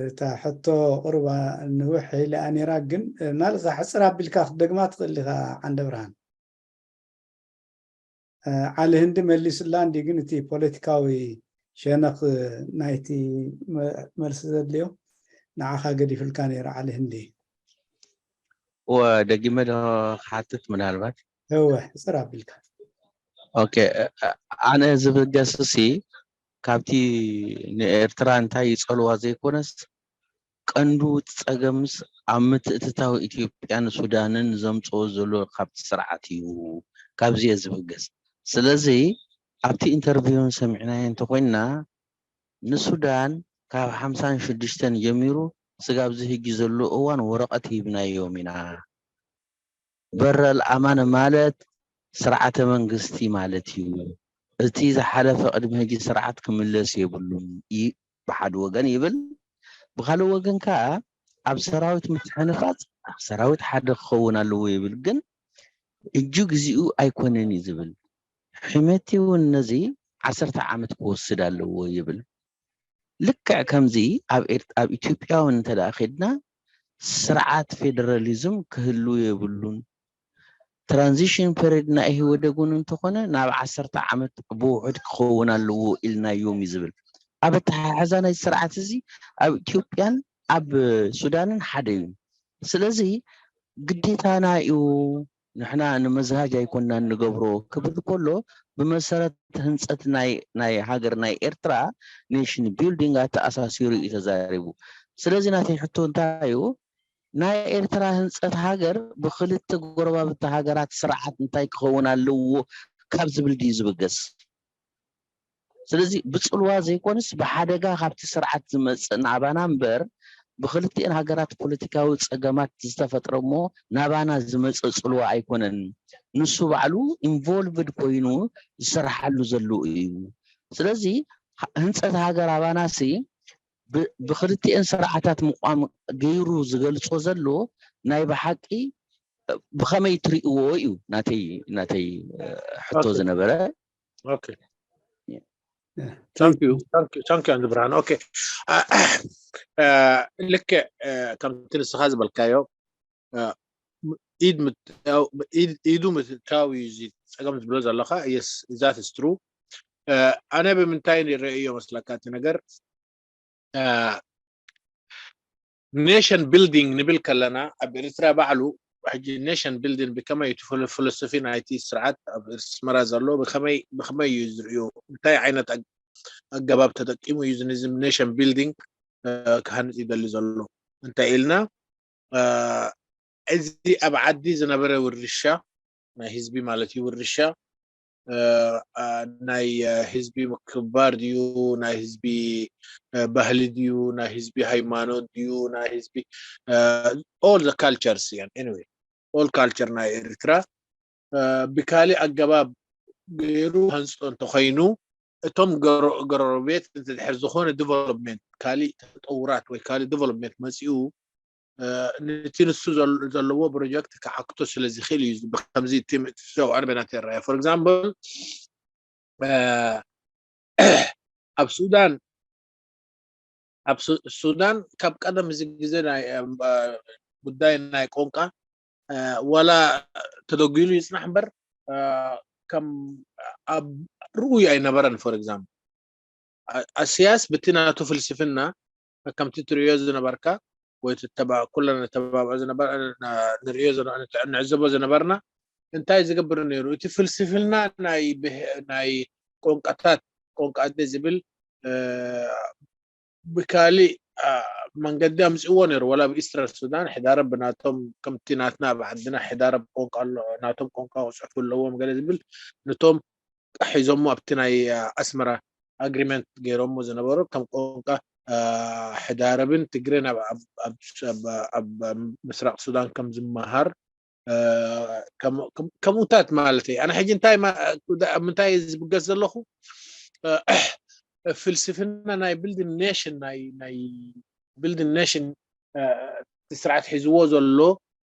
እታ ሕቶ ቁርባ ንውሕ ኢላ ነይራ፣ ግን ምናልባት ሕፅር ኣቢልካ ክትደግማ ትኽእል ኢኻ። ዓንደ ብርሃን፣ ዓሊ ህንዲ መሊሱላ እንዲ፣ ግን እቲ ፖለቲካዊ ሸነኽ ናይቲ መልሲ ዘድልዮ ንዓኻ ገዲፉልካ ነይሩ። ዓሊ ህንዲ፣ እወ፣ ደጊመ ዶ ክሓትት? ምናልባት እወ፣ ሕፅር ኣቢልካ። ኦኬ፣ ኣነ ዝብገስሲ ካብቲ ንኤርትራ እንታይ ይጸልዋ ዘይኮነስ፣ ቀንዱ እቲ ጸገምስ ኣብ ምትእትታው ኢትዮጵያን ሱዳንን ዘምጽኦ ዘሎ ካብቲ ስርዓት እዩ። ካብዚ እየ ዝብገስ። ስለዚ ኣብቲ ኢንተርቪውን ሰሚዕናዮ እንተኾይንና፣ ንሱዳን ካብ ሓምሳን ሽዱሽተን ጀሚሩ ስጋብ እዚ ሕጂ ዘሎ እዋን ወረቐት ሂብናዮም ኢና። በረል ኣማን ማለት ስርዓተ መንግስቲ ማለት እዩ። እቲ ዝሓለፈ ቅድሚ ሕጂ ስርዓት ክምለስ የብሉን ይ- ብሓደ ወገን ይብል፣ ብካልእ ወገን ከዓ ኣብ ሰራዊት ምትሕንፋፅ ኣብ ሰራዊት ሓደ ክኸውን ኣለዎ ይብል። ግን ሕጂ ግዚኡ ኣይኮነን እዩ ዝብል። ሕመቲ እውን ነዚ ዓሰርተ ዓመት ክወስድ ኣለዎ ይብል። ልክዕ ከምዚ ኣብ ኤር- ኣብ ኢትዮጵያ እውን እንተ ደኣ ኸድና ስርዓት ፌደራሊዝም ክህሉ የብሉን። ትራንዚሽን ፔሪድ ናይ ኢህወደግ እውን እንተኾነ ናብ ዓሰርተ ዓመት ብውሑድ ክኸውን ኣለዎ ኢልናዮም እዩ ዝብል። ኣብ ኣተሓሕዛ ናይ ስርዓት እዚ ኣብ ኢትዮጵያን ኣብ ሱዳንን ሓደ እዩ። ስለዚ ግዴታና እዩ፣ ንሕና ንመዝሃጅ ኣይኮንና እንገብሮ ክብል ከሎ ብመሰረት ህንፀት ናይ ናይ ሃገር ናይ ኤርትራ ኔሽን ቢልዲንግ ኣተኣሳሲሩ እዩ ተዛሪቡ። ስለዚ ናተይ ሕቶ እንታይ እዩ? ናይ ኤርትራ ህንፀት ሃገር ብክልተ ጎረባብቲ ሃገራት ስርዓት እንታይ ክኸውን ኣለዎ ካብ ዝብል ድዩ ዝብገስ? ስለዚ ብፅልዋ ዘይኮንስ ብሓደጋ ካብቲ ስርዓት ዝመፅእ ናባና እምበር ብክልቲኤን ሃገራት ፖለቲካዊ ፀገማት ዝተፈጥረ እሞ ናባና ዝመፀ ፅልዋ ኣይኮነን። ንሱ ባዕሉ ኢንቮልቭድ ኮይኑ ዝሰርሓሉ ዘሎ እዩ። ስለዚ ህንፀት ሃገር ኣባናሲ ብክልቲኤን ስርዓታት ምቋም ገይሩ ዝገልፆ ዘሎ ናይ ብሓቂ ብኸመይ ትርእይዎ እዩ ናተይ ናተይ ሕቶ ዝነበረ። ታንኪዩ። ኣንዲ ብርሃን። ኦኬ፣ ልክዕ ከምቲ ንስኻ ዝበልካዮ ኢድ ምትእትታው ኢድ- ኢዱ ምትእትታው እዩ እዚ ጸገም ዝብሎ ዘለኻ። የስ፣ ዛት ኢዝ ትሩ። ኣነ ብምንታይ ይረእዮ መስለካ እቲ ነገር? ኔሽን ቢልዲንግ ንብል ከለና ኣብ ኤርትራ ባዕሉ ሕጂ ኔሽን ቢልዲንግ ብከመይ እቲ ፍሎ- ፊሎሶፊ ናይቲ ስርዓት ኣብ ኣስመራ ዘሎ ብከመይ ብከመይ እዩ ዝርእዮ? እንታይ ዓይነት ኣግ- ኣገባብ ተጠቂሙ እዩ ነዚ ኔሽን ቢልዲንግ ክሃንጽ ይደሊ ዘሎ? እንታይ ኢልና እዚ ኣብ ዓዲ ዝነበረ ውርሻ ናይ ህዝቢ ማለት እዩ ውርሻ ናይ ህዝቢ ምክብባር ድዩ ናይ ህዝቢ ባህሊ ድዩ ናይ ህዝቢ ሃይማኖት ድዩ ናይ ህዝቢ all the cultures እየን anyway all culture ናይ ኤርትራ ብካሊእ ኣገባብ ገይሩ ሃንፆ እንተኮይኑ እቶም ጎረቤት እንተድሕር ዝኾነ ዲቨሎፕመንት ካሊእ ተጠውራት ወይ ካሊእ ዲቨሎፕመንት መፂኡ ነቲ ንሱ ዘለዎ ፕሮጀክት ክዓክቶ ስለ ዝኽእል እዩ ብከምዚ እቲ ምእትሰው ኣርበናት ይረኣየ for example ኣብ ሱዳን ኣብ ሱዳን ካብ ቀደም እዚ ግዜ ጉዳይ ናይ ቆንቃ ዋላ ተደጒሉ ይፅናሕ እምበር ከም ኣብ ርኡይ ኣይነበረን for example ኣስያስ ብቲ ናቱ ፍልስፍና ከምቲ ትርእዮ ዝነበርካ ወይ ኩለ ነተባብዖ ንዕዘቦ ዝነበርና እንታይ ዝገብር ነይሩ እቲ ፍልስፍና ናይ ቆንቃታት ቆንቃ ኣደ ዝብል ብካሊእ መንገዲ ኣምፅእዎ ነይሩ ዋላ ብኢስተር ሱዳን ሕዳረብ ብናቶም ከምቲ ናትና ኣብ ዓድና ሕዳረብ ቆንቃ ኣሎ ናቶም ቆንቃ ክፅሕፉ ኣለዎም ገለ ዝብል ነቶም ሒዞሞ ኣብቲ ናይ ኣስመራ ኣግሪመንት ገይሮሞ ዝነበሩ ከም ቆንቃ ሕዳረብን ትግሬን ኣብ ምስራቅ ሱዳን ከም ዝመሃር ከምኡታት ማለት እዩ ኣነ ሕጂ እንታይ ምንታይ ዝብገስ ዘለኹ ፍልስፍና ናይ ቢልዲንግ ኔሽን ናይ ቢልዲንግ ኔሽን ስርዓት ሒዝዎ ዘሎ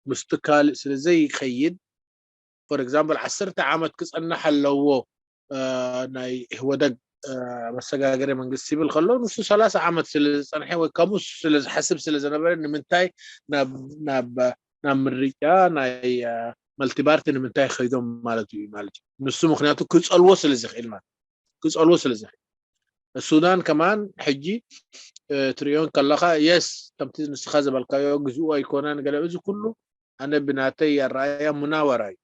ምስቲ ካልእ ስለ ዘይከይድ for example ዓሰርተ ዓመት ክፀንሕ ኣለዎ ናይ ኢህወደግ መሰጋገሪ መንግስቲ ይብል ከሎ ንሱ ሰላሳ ዓመት ስለ ዝፀንሐ ወይ ከምኡ ስለ ዝሓስብ ስለ ዝነበረ ንምንታይ ናብ ናብ ናብ ምርጫ ናይ መልቲፓርቲ ንምንታይ ከይዶም ማለት እዩ ማለት እዩ። ንሱ ምክንያቱ ክፀልዎ ስለ ዝኽእል ማለት ክፀልዎ ስለ ዝኽእል ሱዳን ከማን ሕጂ ትሪኦን ከለኻ የስ ከምቲ ንስኻ ዝበልካዮ ግዝኡ ኣይኮነን ገለ እዚ ኩሉ ኣነ ብናተይ ኣረኣያ ሙናወራ እዩ።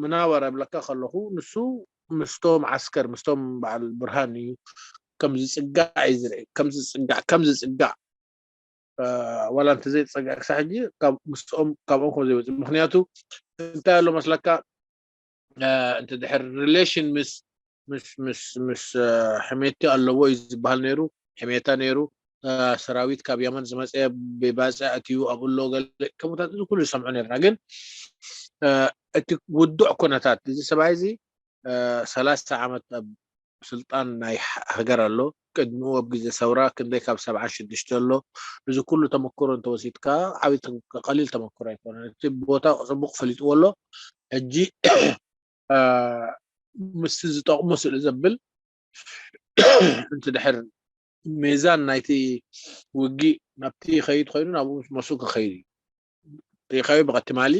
ሙናወራ ብለካ ከለኹ ንሱ ምስቶም ዓስከር ምስቶም በዓል ብርሃን እዩ ከም ዝፅጋዕ እዩ ዝርኢ ከም ዝፅጋዕ ከም ዝፅጋዕ ዋላ እንተዘይፀጋዕ ክሳብ ሕጂ ምስኦም ካብኦም ከም ዘይወፅእ ምክንያቱ እንታይ ኣሎ መስለካ እንተ ድሕር relation ምስ ምስ ምስ ምስ ሕሜቲ ኣለዎ እዩ ዝበሃል ነይሩ። ሕሜታ ነይሩ። ሰራዊት ካብ የመን ዝመፀ ብባፅዕ ኣትዩ ኣብኡ ኣሎ ገለ ከምታት እዚ ኩሉ ዝሰምዑ ነርና። ግን እቲ ውዱዕ ኩነታት እዚ ሰብኣይ እዚ ሰላሳ ዓመት ኣብ ስልጣን ናይ ሃገር ኣሎ። ቅድሚኡ ኣብ ግዜ ሰውራ ክንደይ ካብ ሰብዓ ሽዱሽተ ኣሎ። እዚ ኩሉ ተመክሮ እንተወሲድካ ዓብዪ ቀሊል ተመክሮ ኣይኮነን። እቲ ቦታ ፅቡቕ ፈሊጥዎ ኣሎ። ሕጂ ምስቲ ዝጠቕሞ ስለ ዘብል እንት ድሕር ሜዛን ናይቲ ውጊእ ናብቲ ይኸይድ ኮይኑ ናብኡ መሱ ክኸይድ እዩ። ሪኢኻዮ ብቐትማሊ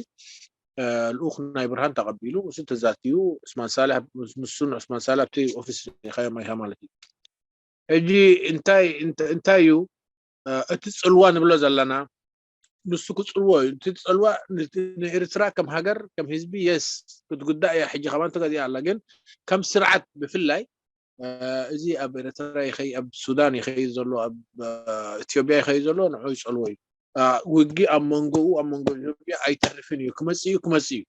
ልኡኽ ናይ ብርሃን ተቐቢሉ ምስ ተዛትዩ ዑስማን ሳልሕ ምስ- ንሱን ዑስማን ሳልሕ ኣብቲ ኦፊስ ሪኢኻዮ ማይካ ማለት እዩ። ሕጂ እንታይ እንተ- እንታይ እዩ እቲ ፅልዋ ንብሎ ዘለና ንሱ ክፅልዎ እዩ። እቲ ፅልዋ ን- ንኤርትራ ከም ሃገር ከም ህዝቢ የስ ክትጉዳእ እያ። ሕጂ ከማን ተገዚኣ ኣላ ግን ከም ስርዓት ብፍላይ እዚ ኣብ ኤርትራ ይኸይ ኣብ ሱዳን ይኸይድ ዘሎ ኣብ ኢትዮጵያ ይኸይድ ዘሎ ንዑ ይፀልዎ እዩ። ውጊእ ኣብ መንጎኡ ኣብ መንጎ ኢትዮጵያ ኣይተርፍን እዩ። ክመፅእ እዩ ክመፅእ እዩ።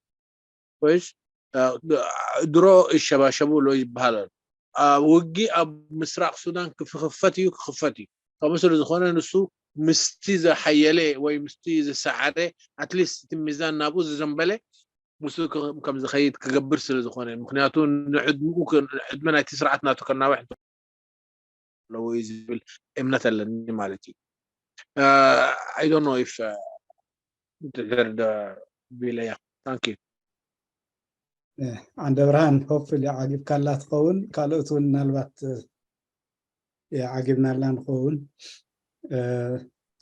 ወይስ ድሮ ይሸባሸቡ ኣሎ ይበሃል ኣሎ። ውጊእ ኣብ ምስራቅ ሱዳን ክፍክፈት እዩ ክኽፈት እዩ። ከምኡ ስለ ዝኾነ ንሱ ምስቲ ዝሓየለ ወይ ምስቲ ዝሰዓረ ኣትሊስት እቲ ሚዛን ናብኡ ዝዘንበለ ምስ ከም ዝኸይድ ክገብር ስለ ዝኾነ ምክንያቱ ንዕድምኡ ዕድመ ናይቲ ስርዓት ናቱ ከናውሕ ኣለዎ እዩ ዝብል እምነት ኣለኒ ማለት እዩ። I don't know if ድሕር ቢለያ thank you ዓንደ ብርሃን ሆፕሊ ዓጊብካላ ትኸውን ካልኦት እውን ምናልባት ዓጊብናላ ንኸውን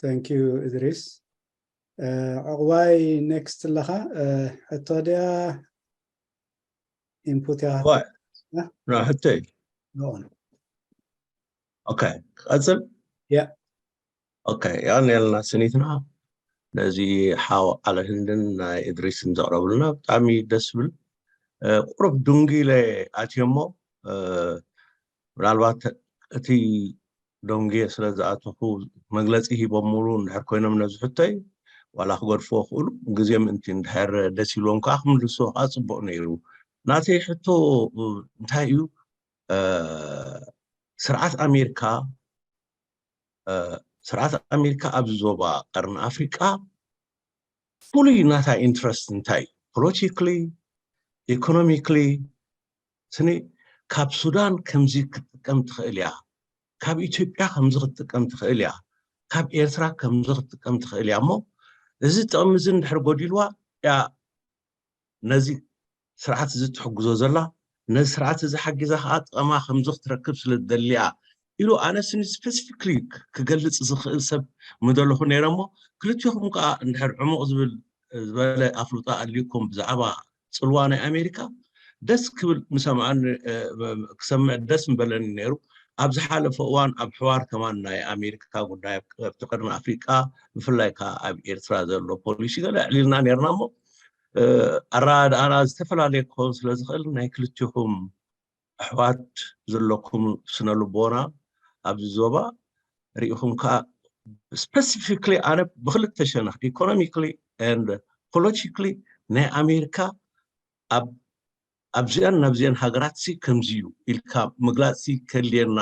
thank you እድሪስ ዕቕባይ ኔክስት ኣለኻ ሕቶ ድያ ኢንፑት እያ ሕቶይ ኦኬ ክቐፅል ያ ኦኬ ያኔልና ስኒትና ነዚ ሓው ዓለ ህንድን ናይ እድሪስን ዘቕረብልና ብጣዕሚ ደስ ዝብል ቁሩብ ድንጉ ኢለ ኣትየ እሞ ምናልባት እቲ ደንጉየ ስለ ዝኣተኹ መግለፂ ሂቦምሉ እንድሕር ኮይኖም ነዚ ሕቶይ ዋላ ክገድፍዎ ክእሉ ግዜ ምእንቲ እንድሕር ደስ ኢልዎም ከዓ ክምልስዎ ከዓ ፅቡቅ ነይሩ ናተይ ሕቶ እንታይ እዩ ስርዓት ኣሜሪካ ስርዓት ኣሜሪካ ኣብዚ ዞባ ቀርኒ ኣፍሪቃ ፍሉይ ናታ ኢንትረስት እንታይ እዩ ፖለቲካሊ ኢኮኖሚካሊ ስኒ ካብ ሱዳን ከምዚ ክትጥቀም ትኽእል እያ ካብ ኢትዮጵያ ከምዚ ክትጥቀም ትኽእል እያ ካብ ኤርትራ ከምዚ ክትጥቀም ትኽእል እያ እሞ እዚ ጥቕሚ እዚ እንድሕር ጎዲልዋ ያ ነዚ ስርዓት እዚ ትሕግዞ ዘላ ነዚ ስርዓት እዚ ሓጊዛ ከዓ ጥቐማ ከምዚ ክትረክብ ስለ ትደሊ እያ ኢሉ ኣነ ስኒ ስፔሲፊክሊ ክገልፅ ዝኽእል ሰብ ምደለኹ ነይረ እሞ ክልቲኹም ከዓ እንድሕር ዕሙቕ ዝብል ዝበለ ኣፍልጦ ኣልዩኩም ብዛዕባ ፅልዋ ናይ ኣሜሪካ ደስ ክብል ምሰምዐኒ ክሰምዕ ደስ ምበለኒ ነይሩ ኣብ ዝሓለፈ እዋን ኣብ ሕዋር ከማን ናይ ኣሜሪካ ጉዳይ ኣብቲ ቅድሚ ኣፍሪቃ ብፍላይ ከዓ ኣብ ኤርትራ ዘሎ ፖሊሲ ገለ ኣዕሊልና ነርና እሞ ኣረዳድኣና ዝተፈላለየ ክኸውን ስለ ዝኽእል ናይ ክልቲኹም ኣሕዋት ዘለኩም ስነ ልቦና ኣብዚ ዞባ ርኢኹም ከዓ ስፐሲፊክሊ ኣነ ብክልተ ሸነኽ ኢኮኖሚካሊ ኤንድ ፖለቲካሊ ናይ ኣሜሪካ ኣብ ኣብዚአን ናብዚአን ሃገራት ሲ ከምዚ እዩ ኢልካ ምግላፅ ሲ ከድልየና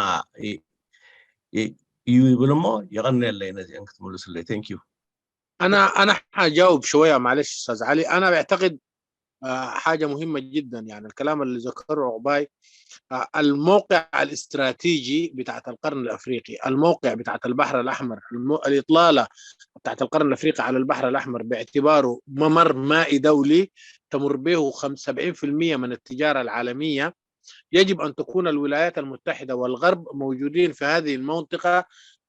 እዩ ይብል እሞ የቐንየለይ ነዚአን ክትምልስለይ thank you أنا أنا حجاوب شوية معلش أستاذ علي أنا بعتقد آه، حاجة مهمة جدا يعني الكلام اللي ذكره عقباي آه، الموقع الاستراتيجي بتاعت القرن الأفريقي الموقع بتاعت البحر الأحمر المو... الإطلالة بتاعت القرن الأفريقي على البحر الأحمر باعتباره ممر مائي دولي تمر به خم- سبعين في المية من التجارة العالمية يجب أن تكون الولايات المتحدة والغرب موجودين في هذه المنطقة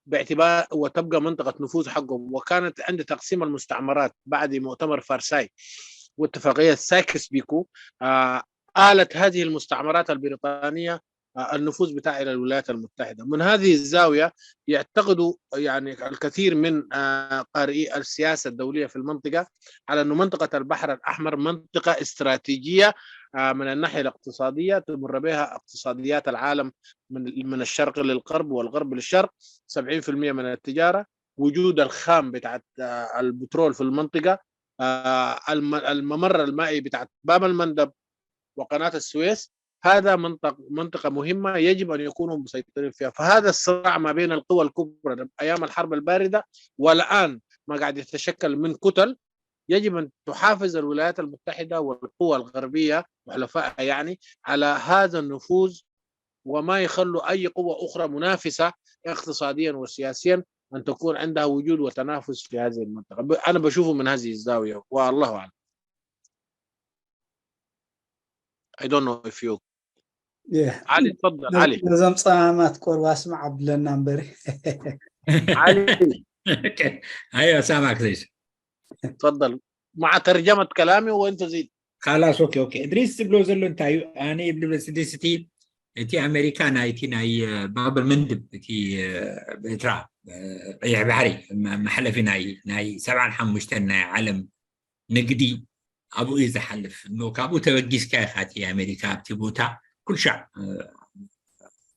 باعتبار وتبقى منطقة نفوذ حقهم. وكانت عند تقسيم المستعمرات بعد مؤتمر فرساي واتفاقية سايكس بيكو، آه، آلت هذه المستعمرات البريطانية، آه، النفوذ بتاعها إلى الولايات المتحدة. من هذه الزاوية يعتقد يعني الكثير من، آه، قارئي السياسة الدولية في المنطقة على أن منطقة البحر الأحمر منطقة استراتيجية، آه، من الناحية الاقتصادية، تمر بها اقتصاديات العالم من من الشرق للغرب والغرب للشرق، سبعين في المية من التجارة، وجود الخام بتاعت، آه، البترول في المنطقة، آه، الم- الممر المائي بتاعت باب المندب وقناة السويس، هذا منطقة منطقة مهمة يجب أن يكونوا مسيطرين فيها. فهذا الصراع ما بين القوى الكبرى أيام الحرب الباردة والآن ما قاعد يتشكل من كتل، يجب أن تحافظ الولايات المتحدة والقوى الغربية وحلفائها يعني على هذا النفوذ، وما يخلوا أي قوة أخرى منافسة اقتصاديا وسياسيا أن تكون عندها وجود وتنافس في هذه المنطقة. ب- أنا بشوفه من هذه الزاوية، والله أعلم. I don't know if you Yeah. علي، تفضل علي. ነዞም ጸማማት ቆልዋ ስማዕ ኣብለና እምበሪ። علي، أيوة، سامعك زيش. تفضل مع ترجمة كلامي وأنت زيد. خلاص، أوكي، أوكي. إدريس ዝብሎ ዘሎ እንታይ እዩ? ኣነ ይብል ስድስቲ እቲ ኣሜሪካ ናይቲ ናይ ባብል መንድብ እቲ ብኤርትራ ቀይሕ ባሕሪ መ- መሕለፊ ናይ ናይ ሰብዓን ሓሙሽተን ናይ ዓለም ንግዲ ኣብኡ እዩ ዝሓልፍ። እሞ ካብኡ ተበጊስካ ኢኻ እቲ ኣሜሪካ ኣብቲ ቦታ ኩልሻዕ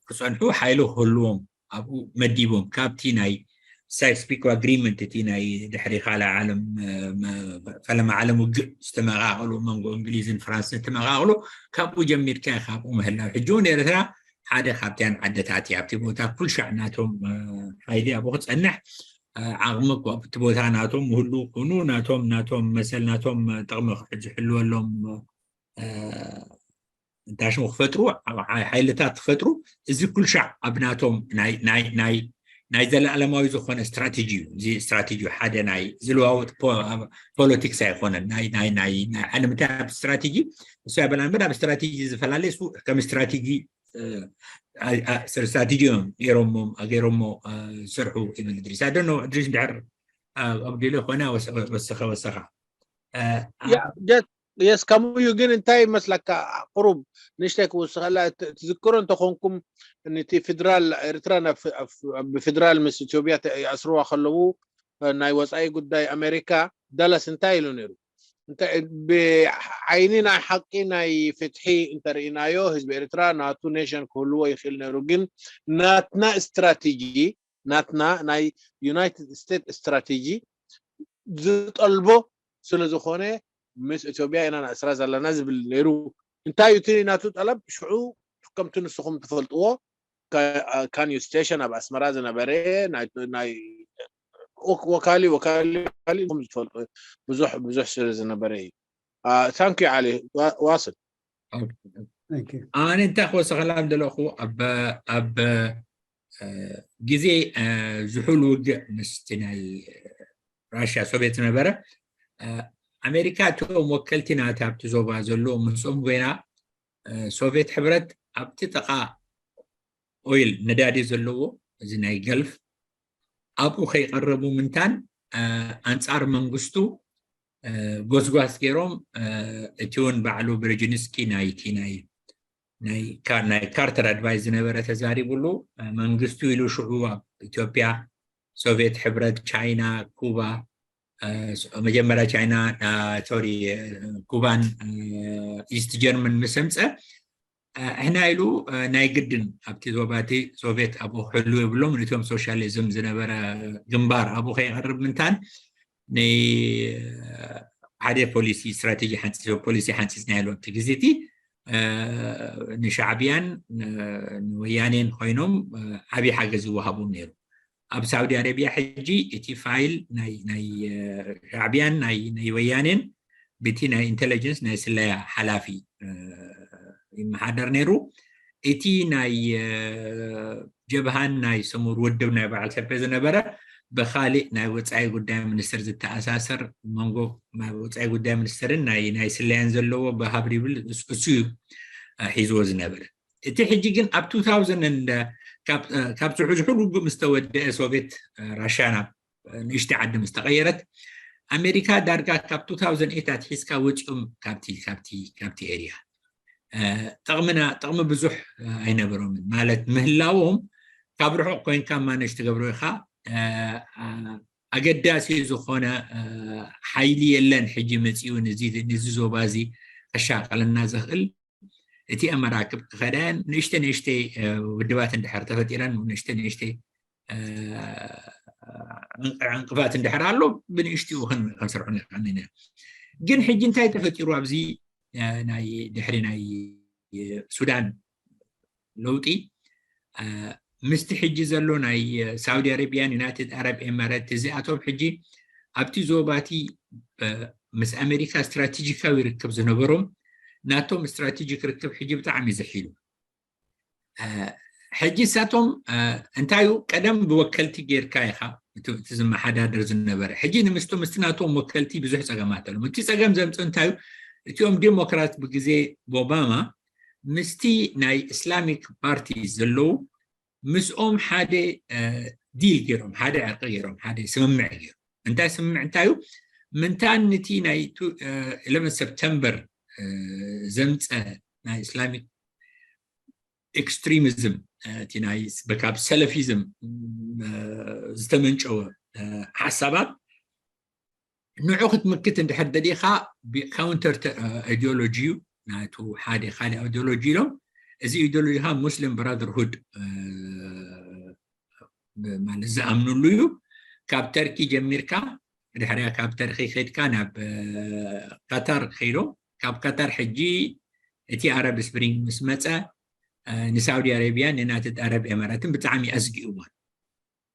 ክፀንሑ ሓይሊ ክህልዎም ኣብኡ መዲቦም። ካብቲ ናይ ሳይክስ ፒኮ ኣግሪመንት እቲ ናይ ድሕሪ ካልእ ዓለም ፈለማ ዓለም ውግእ ዝተመቓቐሉ መንጎ እንግሊዝን ፍራንስን ዝተመቓቐሉ ካብኡ ጀሚርካ ኢኻ ኣብኡ ምህላው። ሕጂ እውን ኤርትራ ሓደ ካብቲያን ዓድታት እያ። ኣብቲ ቦታ ኩልሻዕ ናቶም ሓይሊ ኣብኡ ክፀንሕ ዓቕሚ ኣብቲ ቦታ ናቶም ህሉ ኩኑ ናቶም ናቶም መሰል ናቶም ጥቕሚ ዝሕልወሎም እንታይ ሽሙ ክፈጥሩ ሓይልታት ክፈጥሩ እዚ ኩልሻዕ ኣብ ናቶም ናይ ዘለኣለማዊ ዝኾነ ስትራቴጂ እዩ። እዚ ስትራቴጂ ሓደ ናይ ዝለዋወጥ ፖለቲክስ ኣይኮነን። ናይ ናይ ናይ ናይ ዓለም እንታይ ኣብ ስትራቴጂ እሱ ያበላ እምበር ኣብ ስትራቴጂ ዝፈላለ እሱ ከም ስትራቴጂ ስትራቴጂ እዮም ገይሮሞ ገይሮሞ ዝሰርሑ ይብል እድሪስ። ኣደኖ እድሪስ ድሕር ኣብዲለ ኮነ ወሰኸ ወሰኻ የስ ከምኡ እዩ። ግን እንታይ ይመስለካ? ቁሩብ ንእሽተይ ክውስኸላ ትዝክሮ እንተኾንኩም ነቲ ፌደራል ኤርትራ ብፌደራል ምስ ኢትዮጵያ ይኣስርዋ ከለዉ ናይ ወፃኢ ጉዳይ ኣሜሪካ ዳላስ እንታይ ኢሉ ነይሩ? ብዓይኒ ናይ ሓቂ ናይ ፍትሒ እንተርኢናዮ ህዝቢ ኤርትራ ናቱ ኔሽን ክህልዎ ይኽእል ነይሩ። ግን ናትና ስትራቴጂ ናትና ናይ ዩናይትድ ስቴትስ ስትራቴጂ ዝጠልቦ ስለ ዝኾነ ምስ ኢትዮጵያ ኢና ንኣስራ ዘለና ዝብል ነይሩ። እንታይ እዩ እቲ ናቱ ጠለብ? ሽዑ ከምቲ ንስኹም ትፈልጥዎ ካን ዩ ስቴሽን ኣብ ኣስመራ ዝነበረ ናይ ወካሊ ወካሊ ወካሊ ንኹም ዝፈልጡ ብዙሕ ብዙሕ ስለ ዝነበረ እዩ። ታንክ ዩ ዓሊ ዋስል። ኣነ እንታይ ክወሰኸላ ደለኹ ኣብ ግዜ ዝሑል ውግእ ምስቲ ናይ ራሽያ ሶቪየት ዝነበረ ኣሜሪካ እቶም ወከልቲ ናታ ኣብቲ ዞባ ዘለዎ ምስኦም ኮይና ሶቪየት ሕብረት ኣብቲ ጥቓ ኦይል ነዳዲ ዘለዎ እዚ ናይ ገልፍ ኣብኡ ከይቀረቡ ምንታን ኣንጻር መንግስቱ ጎስጓስ ገይሮም እቲ እውን ባዕሉ ብሬጅንስኪ ናይቲ ናይ ናይ ካርተር ኣድቫይስ ዝነበረ ተዛሪብሉ መንግስቱ ኢሉ ሽዑ ኣብ ኢትዮጵያ ሶቪየት ሕብረት ቻይና ኩባ መጀመርያ ቻይና ሶሪ ኩባን ኢስት ጀርመን ምስ ኣምፀ ሕና ኢሉ ናይ ግድን ኣብቲ ዞባቲ ሶቪየት ኣብኡ ክሕሉ የብሎም ነቶም ሶሻሊዝም ዝነበረ ግንባር ኣብኡ ከይቐርብ ምንታን ሓደ ፖሊሲ ስትራቴጂ ሓንፂ ፖሊሲ ሓንፂፅና ያሉ ኣብቲ ግዜ እቲ ንሻዕብያን ንወያኔን ኮይኖም ዓብዪ ሓገዝ ይወሃቦም ነይሩ። ኣብ ሳውዲ ኣረቢያ ሕጂ እቲ ፋይል ናይ ሻዕብያን ናይ ወያኔን ብቲ ናይ ኢንቴሊጀንስ ናይ ስለያ ሓላፊ ይመሓደር ነይሩ። እቲ ናይ ጀብሃን ናይ ስሙር ውድብ ናይ በዓል ሰልፈ ዝነበረ ብካሊእ ናይ ወፃኢ ጉዳይ ሚኒስትር ዝተኣሳሰር መንጎ ወፃኢ ጉዳይ ሚኒስትርን ናይ ስለያን ዘለዎ ብሃብር ይብል እሱ እዩ። ሒዝዎ ዝነበረ። እቲ ሕጂ ግን ኣብ two thousand ካብ ዝሕዝሕሉ ውግእ ምስ ተወደአ፣ ሶቪየት ራሽያ ናብ ንእሽቲ ዓዲ ምስ ተቐየረት፣ ኣሜሪካ ዳርጋ ካብ two thousand eight ኣትሒዝካ ወፂኦም ካብቲ ኤርያ። ጥቕሚ ብዙሕ ኣይነበሮምን። ማለት ምህላዎም ካብ ርሑቕ ኮይንካ ማነጅ ትገብሮ ኢኻ። ኣገዳሲ ዝኾነ ሓይሊ የለን ሕጂ መፂኡ ንዚ ዞባ እዚ ከሻቐለና ዘኽእል። እቲኣ መራክብ ክኸዳ ንእሽተ ንእሽተ ውድባት እንድሕር ተፈጢረን ንእሽተ ንእሽተ ዕንቅፋት እንድሕር ኣሎ ብንእሽትኡ ክንስርሑ ንኽእል ኢና። ግን ሕጂ እንታይ ተፈጢሩ ኣብዚ ናይ ድሕሪ ናይ ሱዳን ለውጢ ምስቲ ሕጂ ዘሎ ናይ ሳውዲ ኣረቢያን ዩናይትድ ኣረብ ኤማረት እዚኣቶም ሕጂ ኣብቲ ዞባቲ ምስ ኣሜሪካ ስትራቴጂካዊ ርክብ ዝነበሮም ናቶም ስትራቴጂክ ርክብ ሕጂ ብጣዕሚ ዝሒሉ። ሕጂ እሳቶም እንታዩ ቀደም ብወከልቲ ጌርካ ኢኻ እቲ ዝመሓዳደር ዝነበረ። ሕጂ ንምስቶ ምስቲ ናቶም ወከልቲ ብዙሕ ፀገማት ኣለዎም። እቲ ፀገም ዘምፅእ እንታዩ እቲኦም ዴሞክራት ብግዜ ኦባማ ምስቲ ናይ እስላሚክ ፓርቲ ዘለዉ ምስኦም ሓደ ዲል ገይሮም ሓደ ዕርቂ ገይሮም ሓደ ስምምዕ ገይሮም። እንታይ ስምምዕ እንታዩ? ምንታን ነቲ ናይ eleven ሰፕተምበር ዘምፀ ናይ እስላሚክ ኤክስትሪሚዝም እቲ ናይ ካብ ሰለፊዝም ዝተመንጨወ ሓሳባት ንዑ ክትምክት እንድሕር ደሊኻ ካውንተር ኢዲዮሎጂ እዩ ናቱ ሓደ ካልእ ኢዲዮሎጂ ኢሎም እዚ ኢዲዮሎጂ ካ ሙስሊም ብራደርሁድ ማለት ዝኣምንሉ እዩ። ካብ ተርኪ ጀሚርካ ድሕሪያ ካብ ተርኪ ከድካ ናብ ቀተር ከይዶም ካብ ቀተር ሕጂ እቲ ኣረብ ስፕሪንግ ምስ መፀ ንሳውዲ ኣረቢያን ንናትድ ኣረብ ኤማራትን ብጣዕሚ ኣስጊእዎን።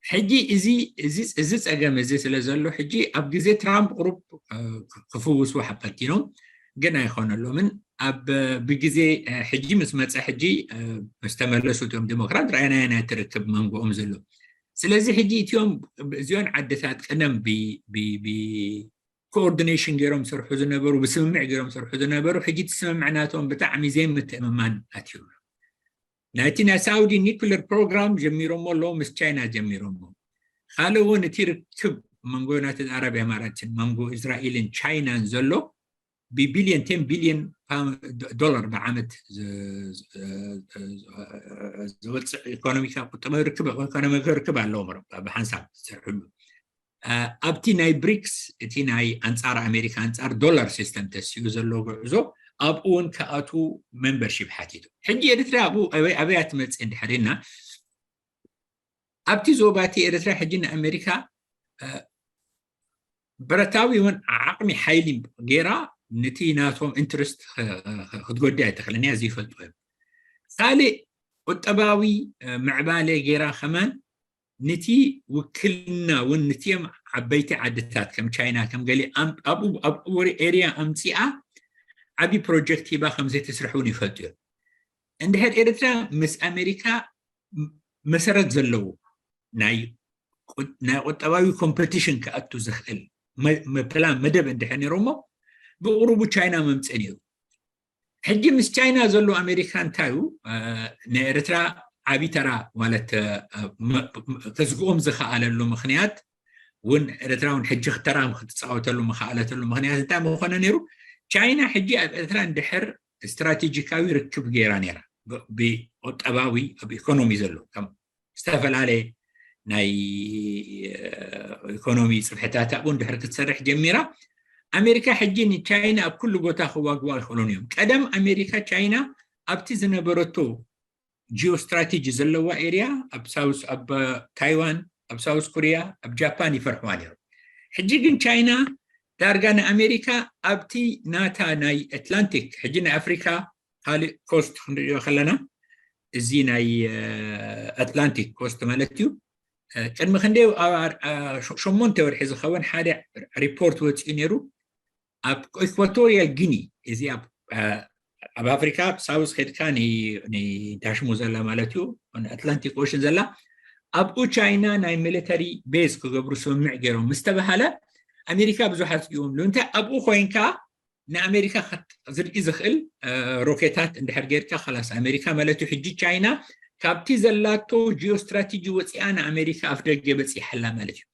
ሕጂ እዚ እዚ እዚ ጸገም እዚ ስለ ዘሎ ሕጂ ኣብ ግዜ ትራምፕ ቁሩብ ክፍውስዎ ሓፈቲኖም ግን ኣይኾነሎምን። ኣብ ብግዜ ሕጂ ምስ መጸ ሕጂ ምስ ተመለሱ እቶም ዲሞክራት ረኣይናዮ ናይ ትርክብ መንጎኦም ዘሎ። ስለዚ ሕጂ እቲኦም እዚኦን ዓድታት ቀደም ኮኦርዲኔሽን ገይሮም ሰርሑ ዝነበሩ ብስምምዕ ገይሮም ሰርሑ ዝነበሩ ሕጂ እቲ ስምምዕ ናቶም ብጣዕሚ ዘይምትእምማን ኣትዩ። ናይቲ ናይ ሳውዲ ኒኩለር ፕሮግራም ጀሚሮሞ ኣለዉ ምስ ቻይና ጀሚሮሞ። ካልእ እውን እቲ ርክብ መንጎ ዩናይትድ ኣረብ ኤማራትን መንጎ እስራኤልን ቻይናን ዘሎ ብቢልዮን ten ቢልዮን ዶላር ብዓመት ዝወፅእ ኢኮኖሚካ ቁጠባዊ ርክብ ኢኮኖሚካዊ ርክብ ኣለዎም ብሓንሳብ ዝሰርሕሉ ኣብቲ ናይ ብሪክስ እቲ ናይ ኣንፃር ኣሜሪካ ኣንፃር ዶላር ሲስተም ተሲኡ ዘሎ ጉዕዞ ኣብኡ እውን ክኣቱ ሜምበርሺፕ ሓቲቱ። ሕጂ ኤርትራ ኣብኡ ኣበይ ኣበያ ትመፅእ እንድሕር ኢልና ኣብቲ ዞባ እቲ ኤርትራ ሕጂ ንኣሜሪካ ብረታዊ እውን ዓቕሚ ሓይሊ ገይራ ነቲ ናቶም ኢንትረስት ክትጎዲ ኣይትኽእልን እያ ዝይፈልጡ እዮም። ካልእ ቁጠባዊ ምዕባለ ገይራ ከማን ነቲ ውክልና እውን ነቲኦም ዓበይቲ ዓድታት ከም ቻይና ከም ገሊ ኣብኡ ኤርያ ኣምፂኣ ዓብዪ ፕሮጀክት ሂባ ከም ዘይተስርሕ እውን ይፈልጡ እዮም። እንድሕር ኤርትራ ምስ ኣሜሪካ መሰረት ዘለዎ ናይ ናይ ቁጠባዊ ኮምፐቲሽን ክኣቱ ዝኽእል ፕላን መደብ እንድሕር ነይሮሞ ብቕሩቡ ቻይና መምፅእ ነይሩ። ሕጂ ምስ ቻይና ዘሎ ኣሜሪካ እንታይ እዩ ንኤርትራ ዓብዪ ተራ ማለት ከዝግኦም ዝኸኣለሉ ምኽንያት እውን ኤርትራ እውን ሕጂ ተራ ክትፃወተሉ ምኸኣለተሉ ምኽንያት እንታይ ምኾነ ነይሩ? ቻይና ሕጂ ኣብ ኤርትራ እንድሕር ስትራቴጂካዊ ርክብ ገይራ ነይራ ብቁጠባዊ ኣብ ኢኮኖሚ ዘሎ ዝተፈላለየ ናይ ኢኮኖሚ ፅፍሕታት ኣብኡ እንድሕር ክትሰርሕ ጀሚራ ኣሜሪካ ሕጂ ንቻይና ኣብ ኩሉ ቦታ ክዋግዋ ይኽእሉን እዮም። ቀደም ኣሜሪካ ቻይና ኣብቲ ዝነበረቶ ጂኦ ስትራቴጂ ዘለዋ ኤርያ ኣብ ሳውስ ኣብ ታይዋን ኣብ ሳውስ ኮሪያ ኣብ ጃፓን ይፈርሕዋ ነይሮም። ሕጂ ግን ቻይና ዳርጋ ንኣሜሪካ ኣብቲ ናታ ናይ ኣትላንቲክ ሕጂ ናይ ኣፍሪካ ካልእ ኮስት ክንሪኦ ከለና እዚ ናይ ኣትላንቲክ ኮስት ማለት እዩ። ቅድሚ ክንደይ ሸሞንተ ወርሒ ዝኸውን ሓደ ሪፖርት ወፂኡ ነይሩ ኣብ ኢኳቶሪያል ጊኒ እዚ ኣብ ኣፍሪካ ሳውዝ ከድካ ንዳሽሙ ዘላ ማለት እዩ ኣትላንቲክ ኦሽን ዘላ ኣብኡ ቻይና ናይ ሚሊተሪ ቤዝ ክገብሩ ስምምዕ ገይሮም ምስተባሃለ ኣሜሪካ ብዙሓት እዮም ንምንታይ ኣብኡ ኮይንካ ንኣሜሪካ ከት- ዝርኢ ዝኽእል እ፣ ሮኬታት እንድሕር ጌርካ፣ ከላስ ኣሜሪካ ማለት እዩ። ሕጂ ቻይና ካብቲ ዘላቶ ጂኦ ስትራቴጂ ወፂኣ ንኣሜሪካ ኣፍ ደገ በፂሓላ ማለት እዩ።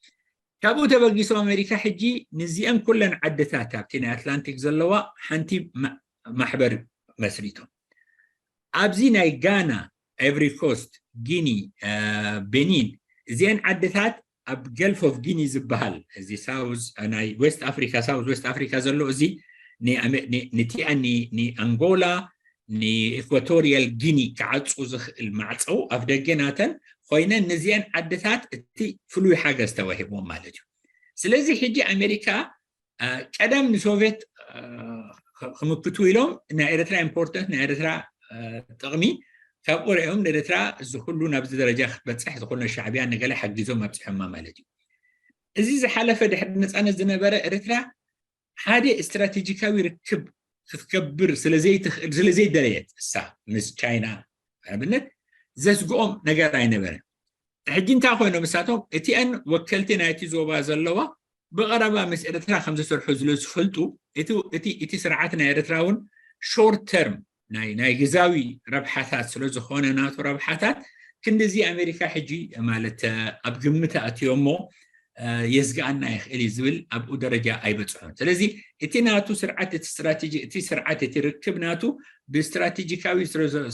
ካብኡ ተበጊሶም ኣሜሪካ ሕጂ ንዚአን ኩለን ዓድታት ኣብቲ ናይ ኣትላንቲክ ዘለዋ ሓንቲ ማ- ማሕበር መስሪቶም። ኣብዚ ናይ ጋና፣ ኣይቭሪ ኮስት፣ ጊኒ፣ እ፣ ቤኒን፣ እዚአን ዓድታት ኣብ ገልፍ ኦፍ ጊኒ ዝበሃል፣ እዚ ሳውዝ ናይ ዌስት ኣፍሪካ፣ ሳውዝ ዌስት ኣፍሪካ ዘሎ፣ እዚ ንኣመ- ን- ንቲኣን ን- ንኣንጎላ፣ ንኢኳቶሪያል ጊኒ ክዓፁ ዝኽእል ማዕፀው ኣፍ ደገ ናተን ኮይነን፣ ነዚአን ዓድታት እቲ ፍሉይ ሓገዝ ተዋሂብዎም ማለት እዩ። ስለዚ ሕጂ ኣሜሪካ እ፣ ቀደም ንሶቪየት እ፣ ክ- ክምክቱ ኢሎም ናይ ኤርትራ ኢምፖርተንት፣ ናይ ኤርትራ እ፣ ጥቕሚ ካብ ቁርኦም ንኤርትራ እዚ ኩሉ ናብዚ ደረጃ ክትበፅሕ ዝኾነ ሻዕብያ ንገለ ሓጊዞም ኣብፅሖማ ማለት እዩ። እዚ ዝሓለፈ ድሕሪ ነፃነት ዝነበረ ኤርትራ ሓደ ስትራቴጂካዊ ርክብ ክትገብር ስለዘይትኽእል፣ ስለዘይደለየት እሳ ምስ ቻይና ኣብነት ዘስግኦም ነገር ኣይነበረን። ሕጂ እንታይ ኮይኖም ንሳቶም? እቲአን ወከልቲ ናይቲ ዞባ ዘለዋ ብቐረባ ምስ ኤርትራ ከም ዝሰርሑ ስለ ዝፈልጡ፣ እቲ እቲ እቲ ስርዓት ናይ ኤርትራ እውን ሾርት ተርም ናይ ናይ ግዛዊ ረብሓታት ስለ ዝኾነ፣ ናቱ ረብሓታት ክንዲዚ ኣሜሪካ ሕጂ ማለት ኣብ ግምት ኣእትዮሞ የስግኣና ይኽእል እዩ ዝብል ኣብኡ ደረጃ ኣይበፅሖን። ስለዚ እቲ ናቱ ስርዓት፣ እቲ ስትራቴጂ፣ እቲ ስርዓት፣ እቲ ርክብ ናቱ ብስትራቴጂካዊ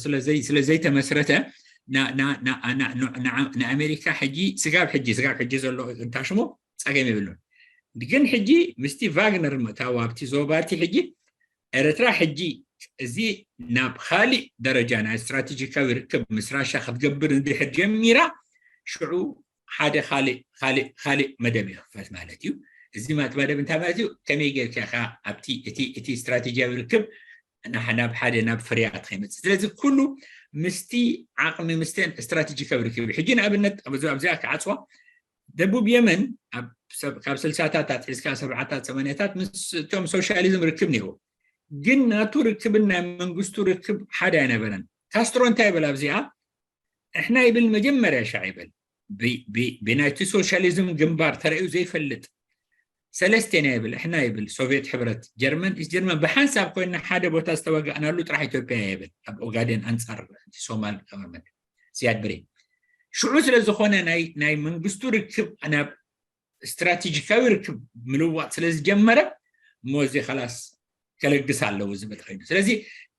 ስለ ዘይተመስረተ ንኣሜሪካ ሕጂ ስጋብ ሕጂ ስጋብ ሕጂ ዘሎ እንታሽሙ ፀገም የብሉን። ግን ሕጂ ምስቲ ቫግነር ምእታው ኣብቲ ዞባቲ ሕጂ ኤርትራ ሕጂ እዚ ናብ ካሊእ ደረጃ ናይ ስትራቴጂካዊ ርክብ ምስ ራሻ ክትገብር እንድሕር ጀሚራ ሽዑ ሓደ ካሊእ ካሊእ ካሊእ መደብ ይኽፈት ማለት እዩ። እዚ ማት መደብ እንታይ ማለት እዩ? ከመይ ጌርካ ኢኻ ኣብቲ እቲ እቲ ስትራቴጂያዊ ርክብ ናብ ሓደ ናብ ፍርያት ከይመፅእ። ስለዚ ኩሉ ምስቲ ዓቕሚ ምስተን ስትራቴጂካዊ ርክብ እዩ። ሕጂ ንኣብነት ኣብዚ ኣብዚኣ ክዓፅዋ ደቡብ የመን ኣብ ሰብ- ካብ ስልሳታት ኣትሒዝካ ሰብዓታት ሰማንያታት ምስ እቶም ሶሻሊዝም ርክብ ነይሩ። ግን ናቱ ርክብን ናይ መንግስቱ ርክብ ሓደ ኣይነበረን። ካስትሮ እንታይ ይብል ኣብዚኣ? እሕና ይብል መጀመርያ ሻዕ ይብል ብ- ብ- ብናይቲ ሶሻሊዝም ግንባር ተረዩ ዘይፈልጥ ሰለስቴና ይብል። እሕና ይብል ሶቪየት ሕብረት፣ ጀርመን፣ ኢስት ጀርመን ብሓንሳብ ኮይና ሓደ ቦታ ዝተዋጋእናሉ ጥራሕ ኢትዮጵያ ይብል ኣብ ኦጋዴን ኣንፃር እቲ ሶማል ገቨርንመንት ሲያድ ብሬ። ሽዑ ስለ ዝኾነ ናይ ናይ መንግስቱ ርክብ ናብ ስትራቴጂካዊ ርክብ ምልዋጥ ስለ ዝጀመረ እሞ እዚ ከላስ ከለግስ ኣለዎ ዝብል ኮይኑ። ስለዚ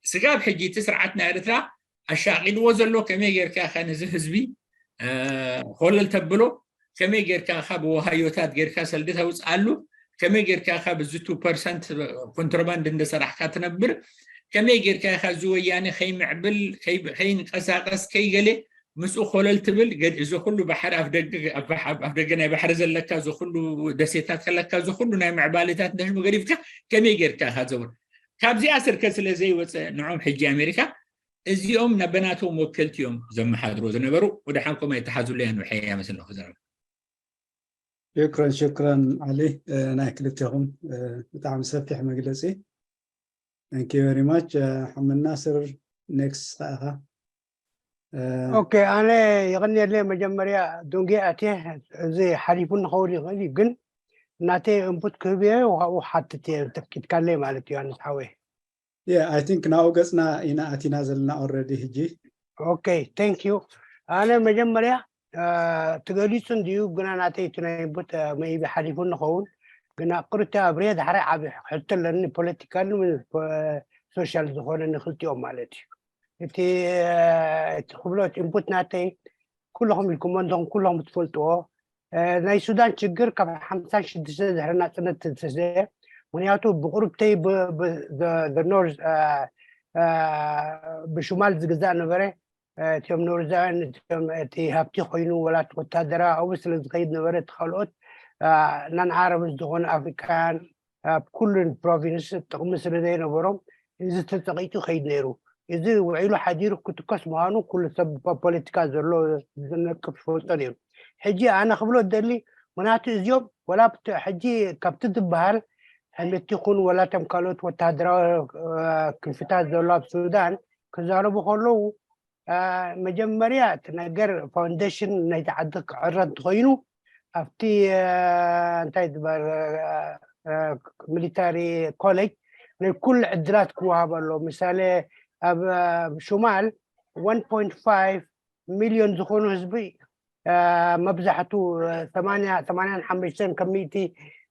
ስጋብ ሕጂ እቲ ስርዓት ናይ ኤርትራ ኣሻቒልዎ ዘሎ ከመይ ጌርካ ኢኻ ነዚ ህዝቢ እ፣ ኮለል ተብሎ፣ ከመይ ጌርካ ኢኻ ብወሃዮታት ጌርካ ሰልዲ ተውፅኣሉ፣ ከመይ ጌርካ ኢኻ ብዚ ቱ ፐርሰንት ኮንትሮባንድ እንደሰራሕካ ትነብር፣ ከመይ ጌርካ ኢኻ እዚ ወያኔ ከይምዕብል ከይ- ከይንቀሳቀስ ከይገሌ ምስኡ ኮለል ትብል ገድ- እዚ ኩሉ ባሕሪ ኣፍ ደገ ኣፍ ባሕ- ኣፍ ደገ ናይ ባሕሪ ዘለካ እዚ ኩሉ ደሴታት ከለካ እዚ ኩሉ ናይ ምዕባሌታት ነሽሙ ገዲፍካ ከመይ ጌርካ ኢኻ ዘውር ካብዚኣ ስርከ ስለ ዘይወፀ ንዖም ሕጂ ኣሜሪካ እዚኦም ናበናቶም ወከልቲ እዮም ዘመሓድሮ ዝነበሩ። ወደ ሓንኮም ኣይተሓዙለያን ውሐያ መስል ክዘረብ ሽክረን ሽክረን ዓሊ ናይ ክልቴኹም ብጣዕሚ ሰፊሕ መግለፂ። Thank you very much ሓመድ ናስር። Next ከኣኻ ኦኬ ኣነ ይቕንየለይ መጀመርያ ዶንጌ ኣትየ እዚ ሓሊፉ ንኸውን ይኽእል እዩ ግን ናተይ እንቡት ክህብ እየ ካብኡ ሓትት እየ ተፍኪትካለይ ማለት እዩ ኣንስ ሓወይ Yeah, I think ናብኡ ገፅና ኢና ኣቲና ዘለና already ሕጂ። Okay, thank you. ኣነ መጀመርያ ተገሊፁ እንድዩ ግና ናተይ እቲ ናይ ቡት መይቢ ሓሊፉ ንኸውን ግና ቅርታ ኣብርየ ዳሕራይ ዓብ ሕቶ ኣለኒ ፖለቲካል ሶሻል ዝኾነ ንክልቲኦም ማለት እዩ እቲ እቲ ክብሎ እቲ ኢንፑት ናተይ ኩለኹም ኢልኩሞ እንተኹም ኩለኹም ትፈልጥዎ ናይ ሱዳን ችግር ካብ ሓምሳን ሽዱሽተ ድሕሪ ናፅነት ዝተሰ ምክንያቱ ብቁርብተይ ኖርዝ ብሽማል ዝግዛእ ነበረ እቲኦም ኖርዛውያን እቲ ሃብቲ ኮይኑ ወላ ወታደራዊ ኣብኡ ስለ ዝኸይድ ነበረ እቲ ካልኦት ናን ዓረብ ዝኾነ ኣፍሪካውያን ኣብ ኩሉን ፕሮቪንስ ጥቕሚ ስለ ዘይነበሮም እዚ ተፀቒጡ ይኸይድ ነይሩ። እዚ ውዒሉ ሓዲሩ ክትኮስ ምዃኑ ኩሉ ሰብ ፖለቲካ ዘሎ ዝነቅፍ ይፈልጦ ነይሩ። ሕጂ ኣነ ክብሎ ደሊ ምክንያቱ እዚኦም ወላ ሕጂ ካብቲ ዝበሃል ሕምልቲ ይኹን ወላ እቶም ካልኦት ወታደራዊ ክንፍታት ዘሎ ኣብ ሱዳን ክዛረቡ ከለዉ መጀመርያ እቲ ነገር ፋውንዴሽን ናይቲ ዓዲ ክዕረ እንተኮይኑ ኣብቲ እንታይ ዝበሃል ሚሊታሪ ኮሌጅ ናይ ኩሉ ዕድላት ክወሃብ ኣሎ። ምሳሌ ኣብ ሹማል ሚልዮን ዝኾኑ ህዝቢ፣ መብዛሕቱ ሰማንያን ሓሙሽተን ከሚእቲ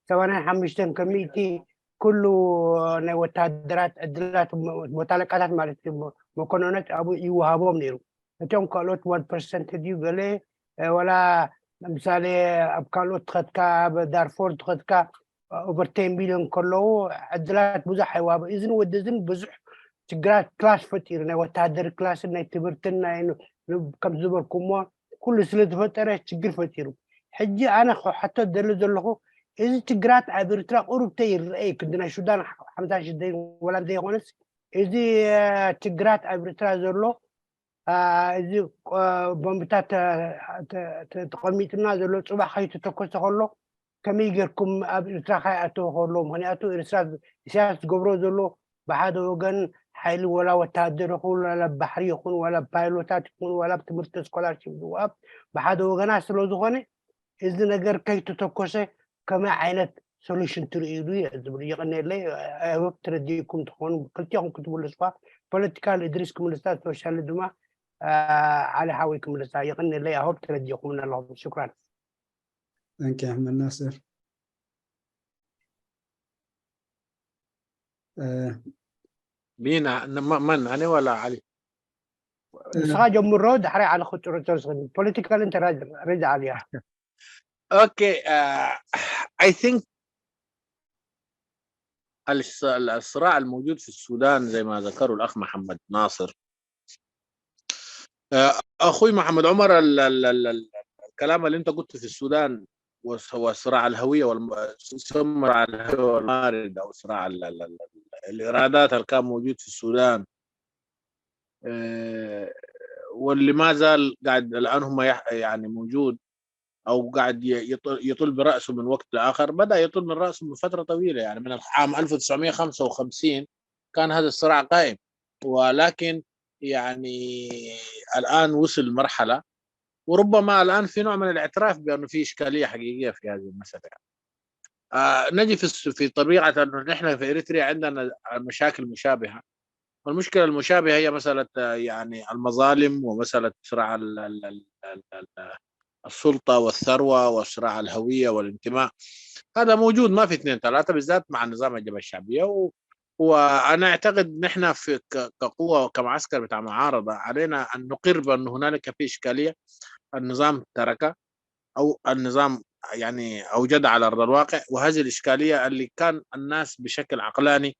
ሰማንያን ሓሙሽተን ከሚእቲ ኩሉ ናይ ወታደራት ዕድላት፣ መታለቃታት ማለት እዩ፣ መኮንኖች ኣብኡ ይወሃቦም ነይሩ። እቶም ካልኦት ዋን ፐርሰንት ድዩ ገለ፣ ወላ ምሳሌ ኣብ ካልኦት ትኸድካ፣ ኣብ ዳርፎር ትኸድካ፣ ኦቨር ቴን ሚልዮን ከለዉ ዕድላት ብዙሕ ኣይዋሃቦ። እዝን ወደዝን ብዙሕ ችግራት ክላስ ፈጢሩ፣ ናይ ወታደር ክላስን ናይ ትምህርትን ናይ ከም ዝበልኩሞ ኩሉ ስለ ዝፈጠረ ችግር ፈጢሩ። ሕጂ ኣነ ክሓቶ ደሊ ዘለኹ፣ እዚ ችግራት ኣብ ኤርትራ ቁሩብ ተይረኣይ ክንዲ ናይ ሱዳን ሓምሳ ሽዱሽተ ወላ እንተይኮነስ፣ እዚ ችግራት ኣብ ኤርትራ ዘሎ እዚ ቦምብታት ተቐሚጥና ዘሎ፣ ፅባሕ ከይተተኮሰ ከሎ ከመይ ጌርኩም ኣብ ኤርትራ ከይኣተወ ከሎ? ምክንያቱ ኤርትራ፣ ኢሳያስ ዝገብሮ ዘሎ ብሓደ ወገን ሓይሊ፣ ወላ ወታደር ይኹን፣ ወላ ባሕሪ ይኹን፣ ወላ ፓይሎታት ይኹን፣ ወላ ትምህርቲ ስኮላርሽፕ ዝወሃብ ብሓደ ወገና ስለ ዝኾነ፣ እዚ ነገር ከይተተኮሰ ከመይ ዓይነት ሶሉሽን ትርእይሉ እየ ዝብል። ይቕነለይ። ኣይ ሆፕ ተረዲእኩም ትኾኑ፣ ክልቲኹም ክትምልስዋ፣ ፖለቲካል እድሪስ ክምልሳ፣ ሶሻል ድማ ዓሊ ሓወይ ክምልሳ። ይቕነለይ። ኣይ ሆፕ ተረዲእኩም ኣለኹም። ሽኩራን። Thank you ኣሕመድ ናስር። ሚና መን ኣነ ዋላ ዓሊ? ንስኻ ጀምሮ፣ ድሕሪ ዓሊ ክጭርጭር ዝኽእል ፖለቲካል እንተ ረጃ ዓሊያ። Okay, uh, I think الصراع الموجود في السودان زي ما ذكروا الأخ محمد ناصر، أخوي محمد عمر، ال ال ال ال الكلام اللي أنت قلته في السودان والصراع الهوية والم... صراع الهوية والمارد أو صراع الإرادات اللي كان موجود في السودان، واللي ما زال قاعد الآن هم يعني موجود، أو قاعد يطل برأسه من وقت لآخر. بدأ يطل من رأسه من فترة طويلة، يعني من عام ألف وتسعمية وخمسة وخمسين كان هذا الصراع قائم، ولكن يعني الآن وصل مرحلة، وربما الآن في نوع من الاعتراف بأنه في إشكالية حقيقية في هذه المسألة. آه نجي في في طبيعة أنه نحن في إريتريا عندنا مشاكل مشابهة، والمشكلة المشابهة هي مسألة يعني المظالم ومسألة صراع السلطة والثروة وصراع الهوية والانتماء. هذا موجود، ما في اثنين ثلاثة، بالذات مع نظام الجبهة الشعبية. وأنا أعتقد نحن في كقوة وكمعسكر بتاع معارضة علينا أن نقر بأن هنالك في إشكالية النظام تركها، أو النظام يعني أوجدها على أرض الواقع. وهذه الإشكالية اللي كان الناس بشكل عقلاني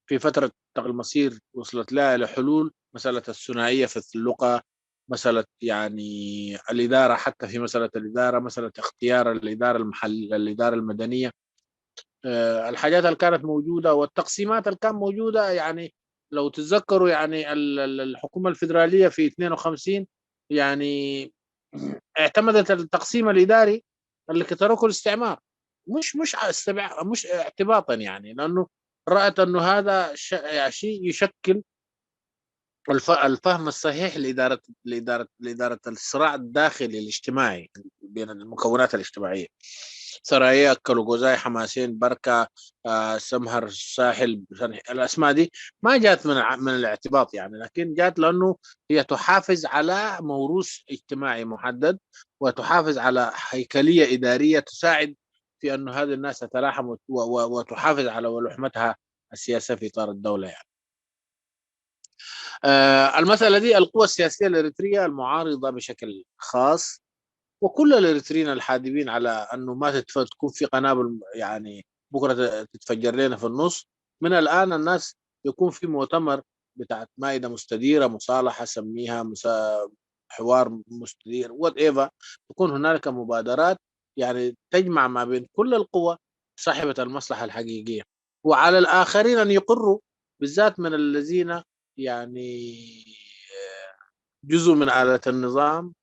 في فترة تغيير المصير وصلت لها إلى حلول، مسألة الثنائية في اللقاء، مسألة يعني الإدارة، حتى في مسألة الإدارة، مسألة اختيار الإدارة المحل، الإدارة المدنية، الحاجات اللي كانت موجودة والتقسيمات اللي كانت موجودة. يعني لو تتذكروا يعني الحكومة الفيدرالية في اثنين وخمسين يعني اعتمدت التقسيم الإداري اللي تركه الاستعمار، مش مش استبع... مش اعتباطا يعني، لأنه رأت أنه هذا ش... شيء يشكل الفهم الصحيح لإدارة لإدارة لإدارة الصراع الداخلي الاجتماعي بين المكونات الاجتماعية. سرايا، كلوغوزاي، حماسين، بركة، آه، سمهر، ساحل، الأسماء دي ما جات من من الاعتباط يعني، لكن جات لأنه هي تحافظ على موروث اجتماعي محدد، وتحافظ على هيكلية إدارية تساعد في أن هذه الناس تتلاحم وتحافظ على ولحمتها السياسية في إطار الدولة يعني. آه، المسألة دي القوى السياسية الإريترية المعارضة بشكل خاص، وكل الإريتريين الحادبين على أنه ما تكون في قنابل يعني بكرة تتفجر لنا في النص. من الآن الناس يكون في مؤتمر بتاعت مائدة مستديرة، مصالحة سميها، حوار مستدير، whatever، تكون هنالك مبادرات يعني تجمع ما بين كل القوى صاحبة المصلحة الحقيقية، وعلى الآخرين أن يقروا، بالذات من الذين يعني جزء من آلة النظام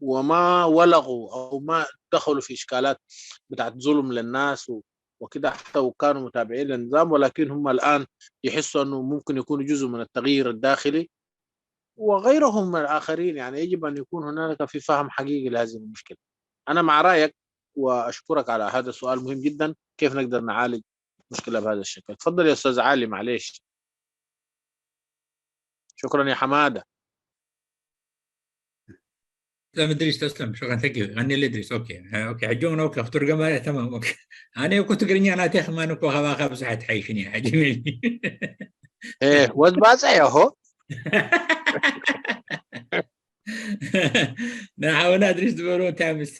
وما ولغوا أو ما دخلوا في إشكالات بتاعت ظلم للناس وكده، حتى وكانوا متابعين للنظام، ولكن هم الآن يحسوا أنه ممكن يكونوا جزء من التغيير الداخلي، وغيرهم من الآخرين. يعني يجب أن يكون هنالك في فهم حقيقي لهذه المشكلة. أنا مع رأيك وأشكرك على هذا السؤال مهم جدا، كيف نقدر نعالج مشكلة بهذا الشكل. تفضل يا أستاذ علي، معليش. شكرا يا حمادة. تسلم ادريس، تسلم، شكرا، ثانك يو. غني لادريس. ኦኬ ኦኬ ሕጂ እውን ኦኬ ክትርገማ እያ። ተማም ኦኬ። ኣነ እኮ ትግርኛ ናተይ ከማን እኮ ካባኻ ብዙሕ ኣይትሓይሽን እያ ሕጂ። ايه وزبازة يا هو. ንሓውና እድሪስ ዝበሎ እንታይ ምስቲ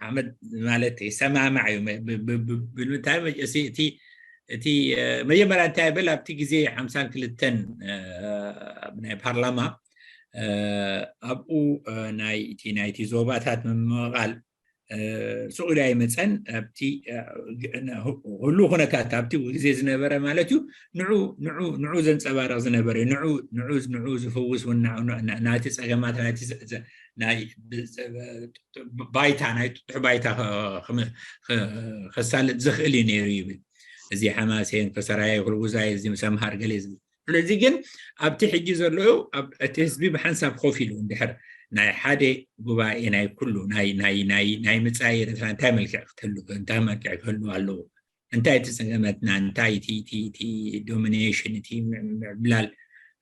ሓመድ ማለት ይሰማማዕ እዩ። ብምንታይ መጨሲ እቲ እቲ መጀመርያ እንታይ ብል ኣብቲ ግዜ ሓምሳን ክልተን ናይ ፓርላማ ኣብኡ ናይ እቲ ናይቲ ዞባታት ምምቕቓል ሱቕ ኢሉ ኣይመፀን። ኣብቲ ህሉ ኩነታት ኣብቲ ግዜ ዝነበረ ማለት እዩ ንዑ ንዑ ንዑ ዘንፀባርቕ ዝነበረ እዩ። ንዑ ንዑ ንዑ ዝፍውስ እውን ናቲ ፀገማት ናይቲ ባይታ ናይ ጥጡሕ ባይታ ከሳልጥ ዝኽእል እዩ ነይሩ ይብል። እዚ ሓማሴን፣ ፈሰራየ፣ ኩልጉዛይ፣ እዚ ሰምሃር ገለ ዝብል ስለዚ ግን ኣብቲ ሕጂ ዘለዉ እቲ ህዝቢ ብሓንሳብ ኮፍ ኢሉ እንድሕር ናይ ሓደ ጉባኤ ናይ ኩሉ ናይ ናይ ናይ ናይ ምጻኢ ኤርትራ እንታይ መልክዕ ክትህሉ እንታይ መልክዕ ክህሉ ኣለዎ እንታይ እቲ ጸገመትና እንታይ እቲ እቲ እቲ ዶሚኔሽን እቲ ምዕብላል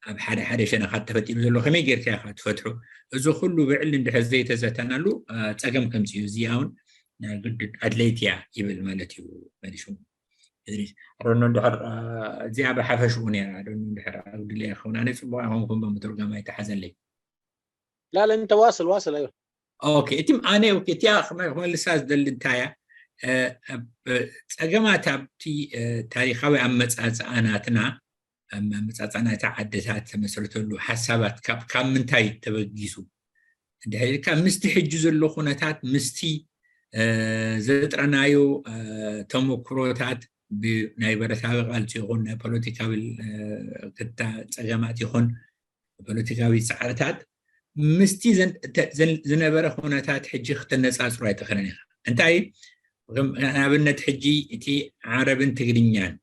ኣብ ሓደ ሓደ ሸነኻት ተፈጢሩ ዘሎ ከመይ ጌርካ ኢኻ ትፈትሑ እዚ ኩሉ ብዕሊ እንድሕር ዘይተዘተናሉ ጸገም ከምጽኡ እዚ እውን ናይ ግድድ ኣድለይቲ እያ ይብል ማለት እዩ መሊሱ እድሪስ ኣሮኖ እንድሕር እዚኣ ብሓፈሽኡ ነይራ ኣሮኖ እንድሕር ኣብ ድለ ይኸውን ኣነ ፅቡቅ ኣይኮንኩም ብምትርጓም ኣይተሓዘለይ لا لا انت واصل واصل ايوه ኦኬ እቲም ኣነ ኦኬ እቲያ ክመልሳ ዝደሊ እንታይ እያ ፀገማት ኣብቲ ታሪካዊ ኣመፃፅኣ ናትና ኣመፃፅኣ ናይታ ዓድታት ተመስረተሉ ሓሳባት ካብ ምንታይ ተበጊሱ እንድሕር ኢልካ ምስቲ ሕጂ ዘሎ ኩነታት ምስቲ ዘጥረናዮ ተመክሮታት ናይ ብረታዊ ቃልሲ ይኹን ናይ ፖለቲካዊ ክታ ፀገማት ይኹን ፖለቲካዊ ፃዕርታት ምስቲ ዝነበረ ኩነታት ሕጂ ክተነፃፅሮ ኣይትኽእልን ኢኻ እንታይ ንኣብነት ሕጂ እቲ ዓረብን ትግርኛን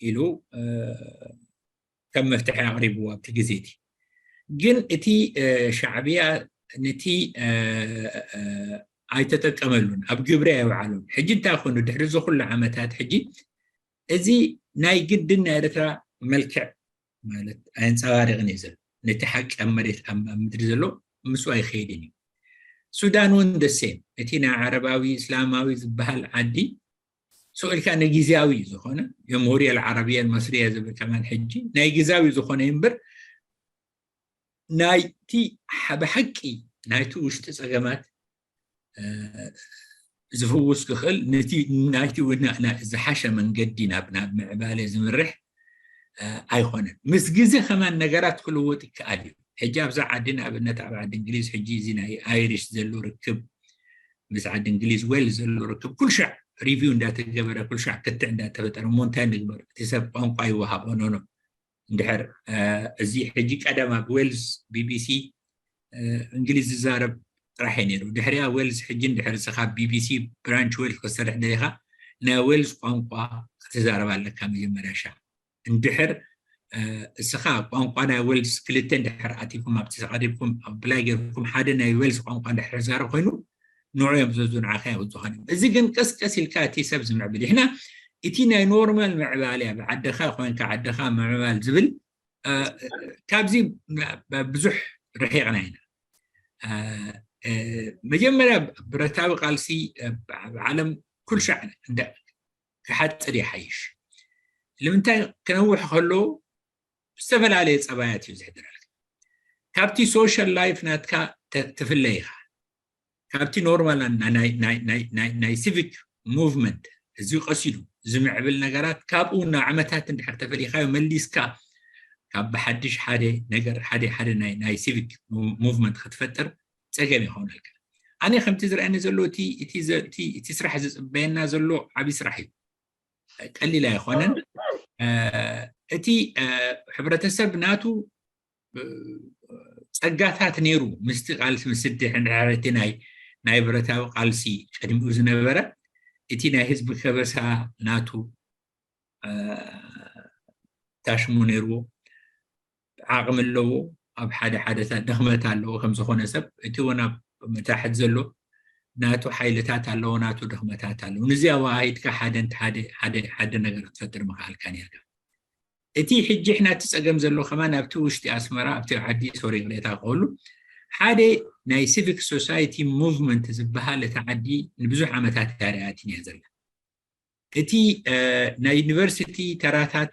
ኢሉ ከም መፍትሒ ኣቕሪብዎ ኣብቲ ግዜ እቲ ግን እቲ ሻዕብያ ነቲ ኣይተጠቀመሉን ኣብ ግብሪ ኣይውዓሉን ሕጂ እንታይ ኮይኑ ድሕሪ እዚ ኩሉ ዓመታት ሕጂ እዚ ናይ ግድን ናይ ኤርትራ መልክዕ ማለት ኣየንፀባርቕን እዩ ዘሎ ነቲ ሓቂ ኣብ መሬት ኣብ ምድሪ ዘሎ ምስኡ ኣይኸይድን እዩ ሱዳን እውን ደሴም እቲ ናይ ዓረባዊ እስላማዊ ዝበሃል ዓዲ ስቕ ኢልካ ንግዝያዊ ዝኾነ ጀምሁርያ ዓረብያ መስርያ ዝብል ከማን ሕጂ ናይ ግዛዊ ዝኾነ እምበር ናይቲ ብሓቂ ናይቲ ውሽጢ ፀገማት ዝፍውስ ክኽእል ነቲ ናይቲ ዝሓሸ መንገዲ ናብ ናብ ምዕባለ ዝምርሕ ኣይኮነን ምስ ግዜ ከማን ነገራት ክልወጥ ይከኣል እዩ ሕጂ ኣብዛ ዓዲ ንኣብነት ኣብ ዓዲ እንግሊዝ ሕጂ እዚ ናይ ኣይሪሽ ዘሎ ርክብ ምስ ዓዲ እንግሊዝ ዌል ዘሎ ርክብ ኩልሻዕ ሪቪው እንዳተገበረ ኩልሻዕ ክትዕ እንዳተፈጠረ እሞ እንታይ ንግበር እቲ ሰብ ቋንቋ ይወሃቦ ኖኖ እንድሕር እዚ ሕጂ ቀደም ኣብ ዌልስ ቢቢሲ እንግሊዝ ዝዛረብ ጥራሕ እዩ ነይሩ ድሕሪያ ዌልስ ሕጂ እንድሕር እስኻ ቢቢሲ ብራንች ዌልስ ክሰርሕ ደሊኻ ናይ ዌልስ ቋንቋ ክትዛረብ ኣለካ መጀመርያ ሻ እንድሕር እስኻ ቋንቋ ናይ ዌልስ ክልተ እንድሕር ኣቲኩም ኣብቲ ቀሪብኩም ኣፕላይ ገርኩም ሓደ ናይ ዌልስ ቋንቋ እንድሕር ዛረብ ኮይኑ ንዑ እዮም ዝወስዱ ንዓኻ እዮም ዝኾነ እዚ ግን ቀስቀስ ኢልካ እቲ ሰብ ዝምዕብል ይሕና እቲ ናይ ኖርማል ምዕባል እያ ብዓድኻ ኮንካ ዓድኻ ምዕባል ዝብል ካብዚ ብዙሕ ርሒቕና ኢና መጀመርያ ብረታዊ ቃልሲ ዓለም ኩልሻዕ ክሓፅር ይሓይሽ ንምንታይ ክነውሕ ከሎ ዝተፈላለየ ፀባያት እዩ ዝሕድረልካ ካብቲ ሶሻል ላይፍ ናትካ ትፍለ ኢኻ ካብቲ ኖርማል ናይ ሲቪክ ሙቭመንት እዚ ቀሲሉ ዝምዕብል ነገራት ካብኡ ንዓመታት እንድሕር ተፈሊኻዮ መሊስካ ካብ ብሓድሽ ሓደ ነገር ሓደ ሓደ ናይ ሲቪክ ሙቭመንት ክትፈጥር ፀገም ይኸውነልካ ኣነ ከምቲ ዝረኣኒ ዘሎ እቲ ስራሕ ዝፅበየና ዘሎ ዓብዪ ስራሕ እዩ ቀሊል ኣይኮነን እቲ ሕብረተሰብ ናቱ ፀጋታት ነይሩ ምስቲ ቃልሲ ምስድሕ እንድሕር እቲ ናይ ናይ ብረታዊ ቃልሲ ቅድሚኡ ዝነበረ እቲ ናይ ህዝቢ ከበሳ ናቱ ታሽሙ ነይርዎ ዓቕሚ ኣለዎ ኣብ ሓደ ሓደታት ድኽመት ኣለዎ ከም ዝኾነ ሰብ እቲ እውን ኣብ መታሕት ዘሎ ናቱ ሓይልታት ኣለዎ፣ ናቱ ድኽመታት ኣለዎ። ንዚ ኣወሃሂድካ ሓደ ሓደ ሓደ ሓደ ነገር ክትፈጥር ምኽኣልካ ነርካ። እቲ ሕጂ ሕና እቲ ጸገም ዘሎ ከማን ኣብቲ ውሽጢ ኣስመራ፣ ኣብቲ ዓዲ፣ ሶሪ፣ ቅሬታ ክኸሉ ሓደ ናይ ሲቪክ ሶሳይቲ ሙቭመንት ዝበሃል እቲ ዓዲ ንብዙሕ ዓመታት ያርያት እያ ዘላ። እቲ ናይ ዩኒቨርሲቲ ተራታት፣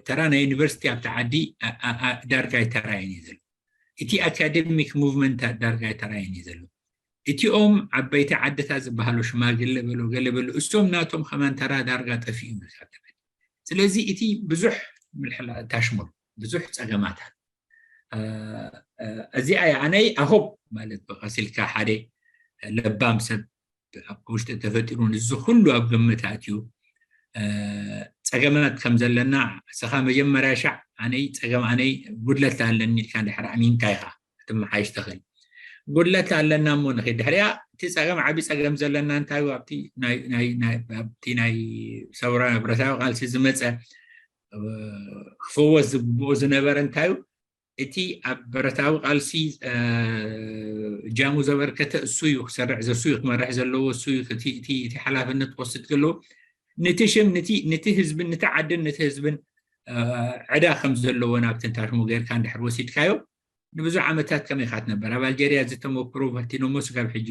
ተራ ናይ ዩኒቨርሲቲ ኣብቲ ዓዲ ዳርጋይ ተራይን እዩ ዘሎ። እቲ ኣካደሚክ ሙቭመንት ዳርጋይ ተራይን እዩ ዘሎ። እቲኦም ዓበይቲ ዓድታት ዝበሃሉ ሽማግለ በሎ ገለ በሎ እሶም ናቶም ከማን ተራ ዳርጋ ጠፊኡ። ስለዚ እቲ ብዙሕ ምልሕላ ታሽሙር ብዙሕ ጸገማት ኣሎ። እዚኣ ኣነይ ኣሆብ ማለት ብቐሲልካ ሓደ ለባም ሰብ ኣብ ውሽጢ ተፈጢሩ ንዚ ኩሉ ኣብ ግምት ኣትዩ ጸገማት ከም ዘለና እስኻ መጀመርያ ሻዕ ኣነይ ጸገም ኣነይ ጉድለት ኣለኒ ኢልካ ድሕሪ ኣሚንካ ኢኻ ክትመሓይሽ ትኽእል። ጉድለት ኣለና እሞ ንኸይድ ድሕሪያ እቲ ጸገም ዓቢ ጸገም ዘለና እንታይ ኣብቲ ናይ ሰውራ ብረታዊ ቃልሲ ዝመጸ ክፍወስ ዝግብኦ ዝነበረ እንታይ እቲ ኣብ ብረታዊ ቃልሲ ጃሙ ዘበርከተ እሱ እዩ ክሰርዕ እሱ እዩ ክመርሕ ዘለዎ እሱ እዩ እቲ ሓላፍነት ክወስድ ከለዎ ነቲ ሽም ነቲ ህዝብን ነቲ ዓድን ነቲ ህዝብን ዕዳ ከም ዘለዎ ናብ ትንታሽሙ ጌርካ እንድሕር ወሲድካዮ ንብዙሕ ዓመታት ከመይ ኢኻ ትነበር? ኣብ ኣልጀርያ እዚ ተመክሮ ፈቲኖሞ ስጋብ ሕጂ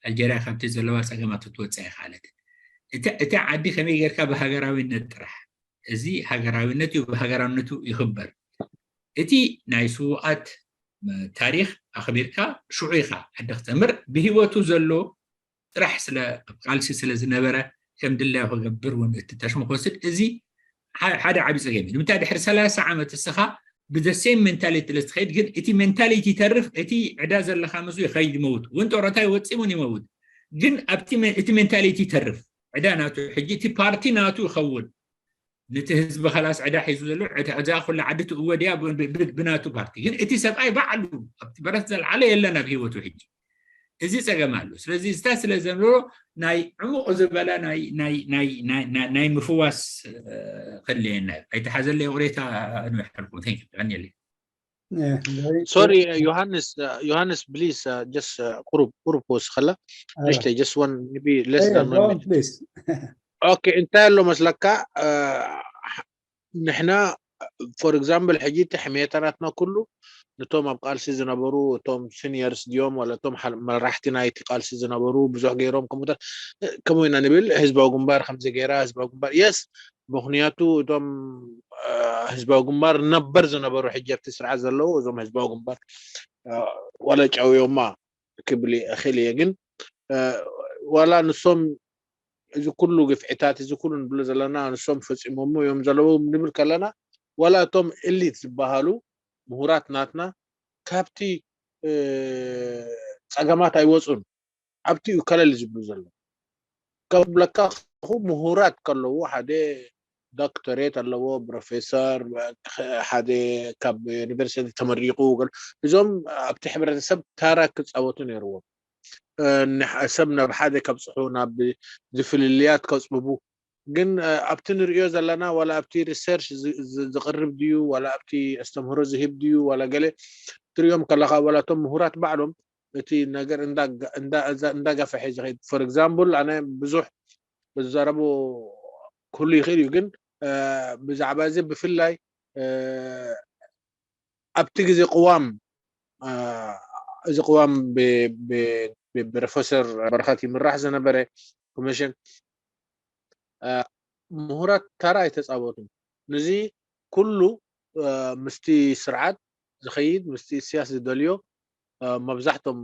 ኣልጀርያ ካብቲ ዘለዋ ጸገማት ክትወጽእ ኣይኸኣለትን። እቲ ዓዲ ከመይ ጌርካ ብሃገራዊነት ጥራሕ እዚ ሃገራዊነት እዩ፣ ብሃገራዊነቱ ይኽበር። እቲ ናይ ስውኣት ታሪኽ ኣኽቢርካ ሽዑ ኢኻ ዓዲ ክተምር ብህይወቱ ዘሎ ጥራሕ ስለ ኣብ ቃልሲ ስለ ዝነበረ ከም ድላዩ ክገብር እውን እቲ ተሽሙ ክወስድ እዚ ሓደ ዓብዪ ፀገም እዩ። ንምንታይ ድሕሪ ሰላሳ ዓመት እስኻ ብዘሴም ሜንታሊቲ ስለ ዝትኸይድ ግን እቲ ሜንታሊቲ ይተርፍ፣ እቲ ዕዳ ዘለካ ምስኡ ይኸይድ ይመውት እውን ጦረታ ይወፅእ እውን ይመውት። ግን ኣብቲ እቲ ሜንታሊቲ ይተርፍ ዕዳ ናቱ ሕጂ እቲ ፓርቲ ናቱ ይኸውን። ነቲ ህዝቢ ከላስ ዕዳ ሒዙ ዘሎ እዛ ኩላ ዓዲ ትእወድያ ብናቱ ፓርቲ ግን እቲ ሰብኣይ ባዕሉ ኣብቲ በረት ዘልዓለ የለን ኣብ ህይወቱ ሕጂ እዚ ፀገም ኣሎ። ስለዚ ዝታ ስለ ዘንብሮ ናይ ዕሙቕ ዝበለ ናይ ምፍዋስ ከድልየና እዩ። ኣይተሓዘለይ ቁሬታ ንመሕልኩም ተንክቀኒ የለ ሶሪ ዮሃንስ ዮሃንስ ብሊስ ጀስ ቁሩብ ቁሩብ ክወስኸላ ንሽተይ just one maybe less than one minute okay እንታይ ኣሎ መስለካ ንሕና for example ሕጂ እቲ ሕሜታ ናትና ኩሉ ነቶም ኣብ ቃልሲ ዝነበሩ እቶም seniors ድዮም ዋላ እቶም መራሕቲ ናይቲ ቃልሲ ዝነበሩ ብዙሕ ገይሮም ከምኡ ኢና ንብል ህዝባዊ ግንባር ከምዚ ገይራ ህዝባዊ ግንባር yes ምኽንያቱ እቶም ህዝባዊ ግንባር ነበር ዝነበሩ ሕጂ ኣብቲ ስርዓት ዘለዉ እዞም ህዝባዊ ግንባር ዋላ ጨውዮማ ክብል እኽእል እየ ግን ዋላ ንሶም እዚ ኩሉ ግፍዕታት እዚ ኩሉ ንብሎ ዘለና ንሶም ፈፂሞሞ እዮም ዘለዉ ንብል ከለና ዋላ እቶም elite ዝበሃሉ ምሁራት ናትና ካብቲ ፀገማት ኣይወፁን ኣብቲ እዩ ከለል ዝብሉ ዘለዉ ከብለካ ምሁራት ከለዉ ሓደ ዶክተሬት ኣለዎ ፕሮፌሰር ሓደ ካብ ዩኒቨርሲቲ ተመሪቁ እዞም ኣብቲ ሕብረተሰብ ታራ ክፃወቱ ነይርዎም ሰብ ናብ ሓደ ከብፅሑ ናብ ዝፍልልያት ከፅብቡ ግን ኣብቲ ንሪኦ ዘለና ዋላ ኣብቲ research ዝቕርብ ድዩ ዋላ ኣብቲ ኣስተምህሮ ዝህብ ድዩ ዋላ ገለ ትሪኦም ከለካ ዋላ እቶም ምሁራት ባዕሎም እቲ ነገር እንዳጋፈሐ ዝኸይድ for example ኣነ ብዙሕ ዝዛረቦ ክህሉ ይኽእል እዩ ግን ብዛዕባ እዚ ብፍላይ ኣብቲ ግዜ ቅዋም እዚ ቅዋም ብፕሮፌሰር በረኸት ይምራሕ ዝነበረ ኮሚሽን ምሁራት ታራ ኣይተፃወቱን። ነዚ ኩሉ ምስቲ ስርዓት ዝኸይድ ምስቲ ኢሳያስ ዝደልዮ መብዛሕቶም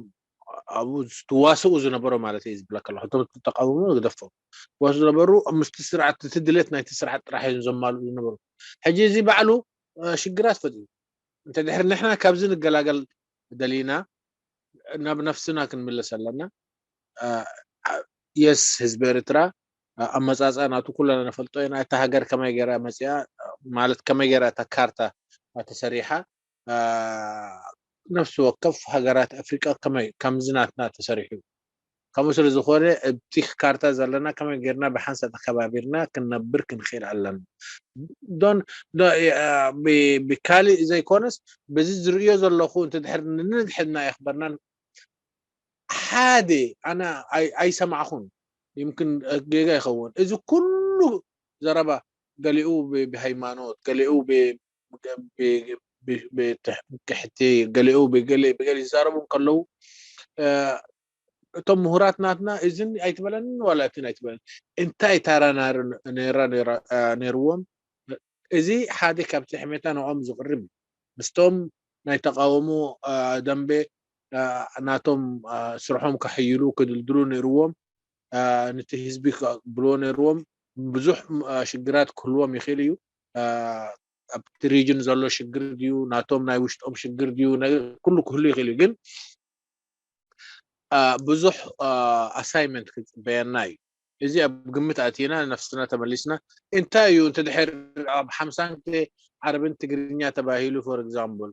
ኣብኡ ዝትዋስኡ ዝነበሩ ማለት እዩ ዝብለካ ኣለኹ። እቶም ተቃውሞ ግደፎም። ዝትዋስኡ ዝነበሩ ምስቲ ስርዓት እቲ ድሌት ናይቲ ስርዓት ጥራሕ እዮም ዘማልኡ ዝነበሩ። ሕጂ እዚ ባዕሉ ሽግራት ፈጢሩ። እንተ ድሕሪ ንሕና ካብዚ ንገላገል ደሊና ናብ ነፍስና ክንምለስ ኣለና። የስ ህዝቢ ኤርትራ ኣመፃፅኣ ናቱ ኩለና ንፈልጦ ኢና። እታ ሃገር ከመይ ገይራ መፂኣ ማለት ከመይ ገይራ እታ ካርታ ተሰሪሓ ነፍሲ ወከፍ ሃገራት ኣፍሪቃ ከመይ ከምዚ ናትና ተሰሪሑ እዩ። ከምኡ ስለ ዝኾነ ኣብቲ ካርታ ዘለና ከመይ ጌርና ብሓንሳእ ተከባቢርና ክንነብር ክንኽእል ኣለና። ዶን ብካሊእ ዘይኮነስ በዚ ዝርእዮ ዘለኹ እንተ ድሕር ንንድሕና የኽበርናን ሓደ ኣነ ኣይ- ኣይሰማዕኹን። ይምክን ጌጋ ይኸውን። እዚ ኩሉ ዘረባ፣ ገሊኡ ብ- ብሃይማኖት፣ ገሊኡ ብ- ብ- ብ- ብትሕ- ብቅሕቲ፣ ገሊኡ ብገሊ ብገሊ ዝዛረቡ እንከለዉ፣ እ፣ እቶም ምሁራት ናትና እዝን ኣይትበለንን ዋላ እትን ኣይትበለን፣ እንታይ ታራ ናር- ነራ ነራ- እ፣ ነርዎም? እዚ ሓደ ካብቲ ሕሜታ ንኦም ዝቕርብ እዩ። ምስቶም ናይ ተቃውሞ፣ እ፣ ደንበ፣ እ፣ ናቶም፣ እ፣ ስርሖም ከሕይሉ ክድልድሉ ነርዎም። እ፣ ነቲ ህዝቢ ከብልዎ ነርዎም። ብዙሕ፣ እ፣ ሽግራት ክህልዎም ይኽእል እዩ። እ፣ ኣብቲ ሪጅን ዘሎ ሽግር ድዩ፣ ናቶም ናይ ውሽጦም ሽግር ድዩ፣ ነገር ኩሉ ክህሉ ይኽእል እዩ። ግን፣ እ፣ ብዙሕ፣ እ፣ ኣሳይመንት ክጽበየና እዩ። እዚ ኣብ ግምት ኣቲና ነፍስና ተመሊስና፣ እንታይ እዩ እንተ ድሕር ኣብ ሓምሳን ክልተ ዓረብን ትግርኛ ተባሂሉ፣ ፎር ኤግዛምፕል፣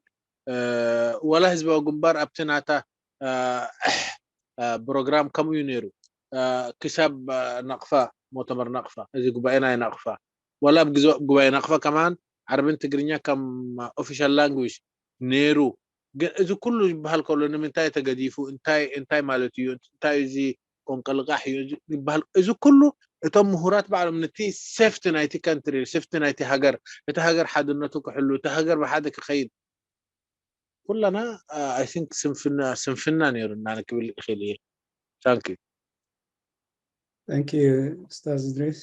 እ፣ ወላ ህዝባዊ ግንባር ኣብቲ ናታ፣ እ፣ እ፣ ፕሮግራም ከምኡ እዩ ነይሩ። እ፣ ክሳብ፣ እ፣ ናቕፋ፣ ሞተመር ናቕፋ፣ እዚ ጉባኤ ናይ ናቕፋ፣ ወላ ኣብ ግዞ- ጉባኤ ናቕፋ ከማን ዓረብን ትግርኛ ከም ኦፊሻል ላንጉጅ ነይሩ። ግን እዚ ኩሉ ይበሃል ከሎ ንምንታይ ተገዲፉ? እንታይ እንታይ ማለት እዩ? እንታይ እዚ ቆንቀልቃሕ እዩ እዚ ይበሃል? እዚ ኩሉ እቶም ምሁራት ባዕሎም ነቲ ሴፍቲ ናይቲ ካንትሪ፣ ሴፍቲ ናይቲ ሃገር፣ እቲ ሃገር ሓድነቱ ክሕሉ፣ እቲ ሃገር ብሓደ ክኸይድ ኩለና፣ ኣይ ቲንክ፣ ስንፍና ስንፍና ነይሩና ክብል ይኽእል እየ። ታንክ ዩ። Thank you, ኡስታዝ እድሪስ።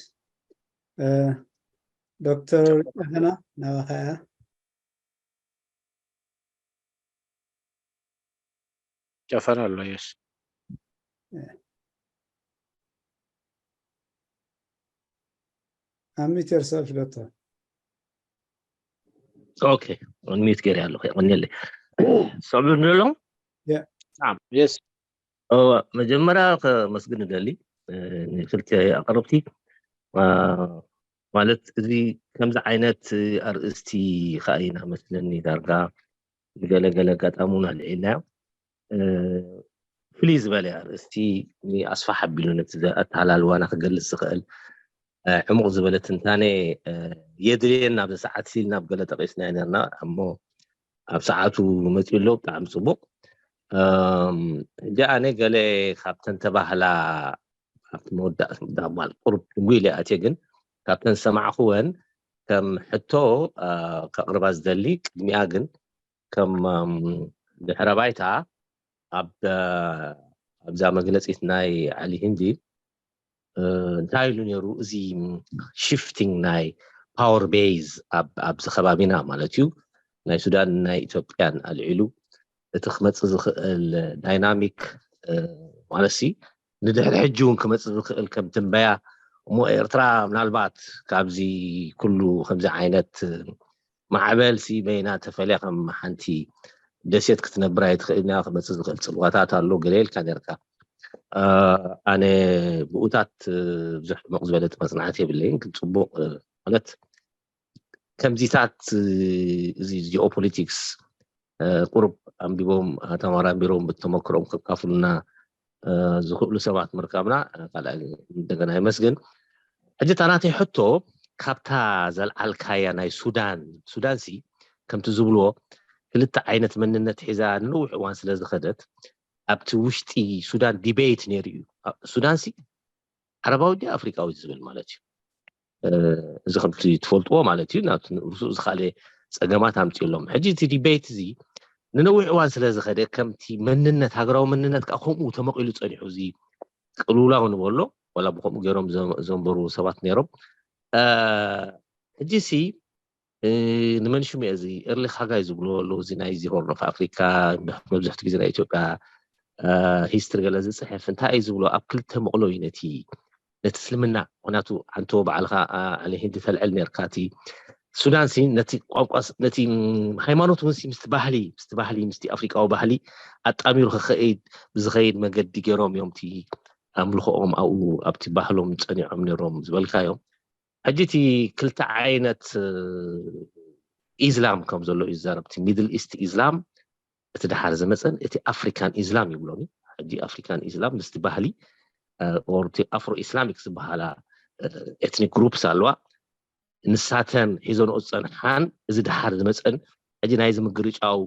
ዶክተር ጫፈና፣ ናባኻ እያ። ጨፈና ኣሎ። የስ። Unmute yourself, ዶክተር። ኦኬ፣ ኣንሚዩት ገይረ ኣለኹ። የቐንየለይ። ሰምዑ ዘሎ? የስ። እወ፣ መጀመርያ ከመስግን እደሊ፣ እ፣ ንክልተ ኣቕረብቲ። እ፣ ማለት እዚ ከምዚ ዓይነት ኣርእስቲ ኸኣ ኢና መስለኒ ዳርጋ ብገለ ገለ ኣጋጣሚ እውን ኣልዒልናዮ። እ፣ ፍልይ ዝበለ ኣርእስቲ፣ ኣስፋሕ ኣቢሉ ነቲ ዘ- ኣተሃላልዋና ክገልጽ ዝኽእል፣ እ፣ ዕሙቕ ዝበለ ትንታነ፣ እ፣ የድልየና ኣብዚ ሰዓት ኢልና ኣብ ገለ ጠቒስናዮ ነርና። እሞ ኣብ ሰዓቱ መጺኡ ኣሎ። ብጣዕሚ ጽቡቕ። እም፣ ሕጂ ኣነ ገለ ካብተን ተባህላ ኣብቲ መወዳእታ ዳባል ቁሩብ ድንጉ ኢለ ኣትየ፣ ግን ካብተን ዝሰማዕኹወን ከም ሕቶ፣ እ፣ ከቕርባ ዝደሊ፣ ቅድሚኣ ግን ከም፣ እም፣ ድሕረ ባይታ ኣብ፣ እ፣ ኣብዛ መግለጺት ናይ ዓሊ ህንዲ፣ እ፣ እንታይ ኢሉ ነይሩ? እዚ ሽፍቲንግ ናይ ፓወር ቤዝ ኣብ ኣብዚ ከባቢና ማለት እዩ፣ ናይ ሱዳን ናይ ኢትዮጵያን ኣልዒሉ፣ እቲ ክመጽእ ዝኽእል ዳይናሚክ፣ እ፣ ማለት ሲ ንድሕሪ ሕጂ እውን ክመጽእ ዝኽእል ከም ትንበያ፣ እሞ ኤርትራ ምናልባት ካብዚ ኩሉ ከምዚ ዓይነት ማዕበል ሲ በይና ተፈልያ ከም ሓንቲ ደሴት ክትነብር ኣይትኽእልን እያ፣ ክመጽእ ዝኽእል ጽልዋታት ኣሎ ገለ ኢልካ ነርካ። እ፣ ኣነ ብኡታት፣ እ፣ ብዙሕ ዕሙቕ ዝበለ መጽናዕቲ የብለይን፣ ግን ጽቡቕ፣ እ፣ ማለት ከምዚታት፣ እ፣ እዚ ጂኦፖሊቲክስ፣ እ፣ ቁሩብ ኣንቢቦም፣ እ፣ ተመራሚሮም ብተመክሮኦም ከካፍሉና፣ እ፣ ዝኽእሉ ሰባት ምርካብና፣ እ፣ ካልኣይ እንደገና የመስግን። ሕጂ እታ ናተይ ሕቶ፣ ካብታ ዘልዓልካያ ናይ ሱዳን፣ ሱዳን ሲ ከምቲ ዝብልዎ ክልተ ዓይነት መንነት ሒዛ ንነዊሕ እዋን ስለ ዝኸደት፣ ኣብቲ ውሽጢ ሱዳን ዲቤት ነይሩ እዩ። ኣ- ሱዳን ሲ ዓረባዊት ድያ ኣፍሪቃዊት ዝብል ማለት እዩ። እ፣ እዚ ከምቲ ትፈልጥዎ ማለት እዩ፣ ናብቲ ርእሱ ዝኻለ ጸገማት ኣምጺኡሎም። ሕጂ እቲ ዲቤት እዚ ንነዊሕ እዋን ስለ ዝኸደ፣ ከምቲ መንነት፣ ሃገራዊ መንነት ከዓ ከምኡ ተመቒሉ ጸኒሑ፣ እዚ ቅልውላው ንበሎ፣ ዋላ ብከምኡ ገይሮም ዘ- ዘንበሩ ሰባት ነይሮም። እ፣ ሕጂ ሲ እ፣ ንመን ሽሙ እየ፣ እዚ ኤርሊ ኻጋይ ዝብልዎ ኣለዉ፣ እዚ ናይ እዚ ሆርን ኦፍ ኣፍሪካ፣ መብዛሕትኡ ግዜ ናይ ኢትዮጵያ፣ እ፣ ሂስትሪ ገለ ዝፅሕፍ፣ እንታይ እዩ ዝብሎ? ኣብ ክልተ መቕሎ እዩ ነቲ፣ ነቲ እስልምና። ምክንያቱ ኣንተ ባዕልኻ፣ እ፣ ዓሊ ሂንዲ ተልዕል ነርካ፣ እቲ ሱዳን ሲ ነቲ ቋንቋ ስ-፣ ነቲ፣ ም፣ ሃይማኖት እውን ሲ ምስቲ ባህሊ፣ ምስቲ ባህሊ፣ ምስቲ ኣፍሪቃዊ ባህሊ ኣጣሚሩ ክኸይድ፣ ብዝኸይድ መገዲ ገይሮም እዮም እቲ ኣምልኾኦም ኣብኡ፣ ኣብቲ ባህሎም ጸኒዖም ነይሮም ዝበልካዮም። ሕጂ እቲ ክልተ ዓይነት፣ እ፣ ኢስላም ከም ዘሎ እዩ ዝዛረብ። እቲ ሚድል ኢስት ኢስላም፣ እቲ ደሓር ዝመጸን፣ እቲ ኣፍሪካን ኢስላም ይብሎን እዩ። ሕጂ ኣፍሪካን ኢስላም ምስቲ ባህሊ፣ እ፣ ኦር እቲ ኣፍሮ ኢስላሚክ ዝበሃላ፣ እ፣ ኤትኒክ ግሩፕስ ኣለዋ። ንሳተን ሒዞንኦ ዝጸንሓን፣ እዚ ደሓር ዝመጸን፣ ሕጂ ናይዚ ምግርጫው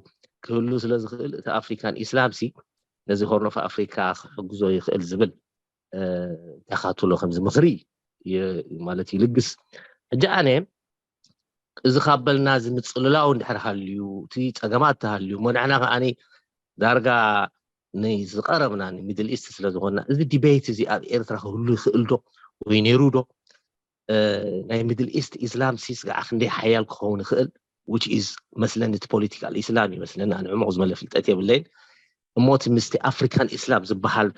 ክህሉ ስለ ዝኽእል፣ እቲ ኣፍሪካን ኢስላም ሲ ነዚ ሆርን ኦፍ ኣፍሪካ ክሕግዞ ይኽእል ዝብል እንታይ ካትሎ ከምዚ ምኽሪ ማለት ይልግስ። ሕጂ ኣነ እዚ ካብ በልና እዚ ምፅልላው እንድሕር ሃልዩ እቲ ፀገማት ተሃልዩ እሞ ንሕና ከዓኒ ዳርጋ ናይ ዝቐረብና ሚድል ኢስት ስለ ዝኾንና እዚ ዲቤት እዚ ኣብ ኤርትራ ክህሉ ይኽእል ዶ ወይ ነይሩ ዶ? ናይ ሚድል ኢስት ኢስላም ሲ ስጋዓ ክንደይ ሓያል ክኸውን ይኽእል which is መስለኒ እቲ ፖለቲካል ኢስላም ይመስለኒ ኣነ ዕሙቕ ዝበለ ፍልጠት የብለይን እሞ እቲ ምስቲ ኣፍሪካን ኢስላም ዝበሃል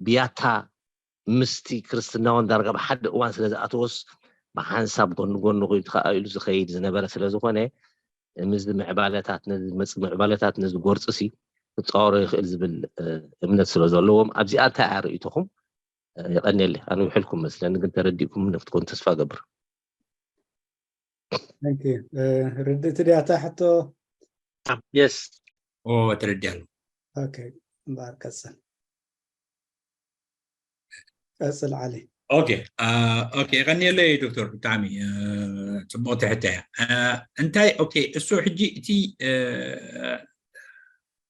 ብያታ ምስቲ ክርስትናውን ዳርጋ ብሓደ እዋን ስለ ዝኣተወስ ብሓንሳብ ጎኒ ጎኒ ኮይኑ ተኸኣኢሉ ዝኸይድ ዝነበረ ስለ ዝኾነ ምዚ ምዕባለታት ነዚ መፅ ምዕባለታት ነዚ ጎርፂ ሲ ክፃወሮ ይኽእል ዝብል እምነት ስለ ዘለዎም ኣብዚኣ እንታይ ኣያ ርእይቶኹም? የቐንየለ ኣንውሕልኩም መስለኒ ግን ተረዲእኩም ክትኮኑ ተስፋ ገብር። ርድእቲ ድያታ ሕቶ? የስ ተረዲኣሉ። እምበኣር ቀፅል ቀፅል ዓሊ። ኦኬ ኦኬ የቐንየለይ ዶክተር ብጣዕሚ ፅቡቕቲ ሕቶ እያ። እንታይ ኦኬ እሱ ሕጂ እቲ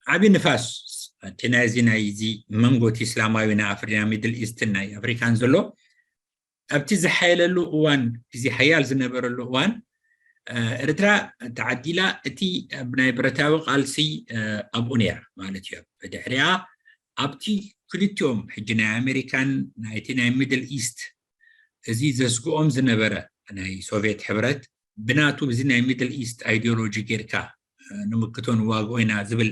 ዓብዪ ንፋስ እቲ ናይዚ ናይዚ መንጎ እቲ እስላማዊ ናይ ኣፍሪካ ሚድል ኢስትን ናይ ኣፍሪካን ዘሎ ኣብቲ ዝሓየለሉ እዋን ግዜ ሓያል ዝነበረሉ እዋን ኤርትራ ተዓዲላ እቲ ናይ ብረታዊ ቃልሲ ኣብኡ ነይራ ማለት እዩ። ብድሕሪኣ ኣብቲ ክልቲኦም ሕጂ ናይ ኣሜሪካን ናይቲ ናይ ሚድል ኢስት እዚ ዘስግኦም ዝነበረ ናይ ሶቪየት ሕብረት ብናቱ እዚ ናይ ሚድል ኢስት ኣይዲዮሎጂ ጌርካ ንምክቶ ንዋግኦ ኢና ዝብል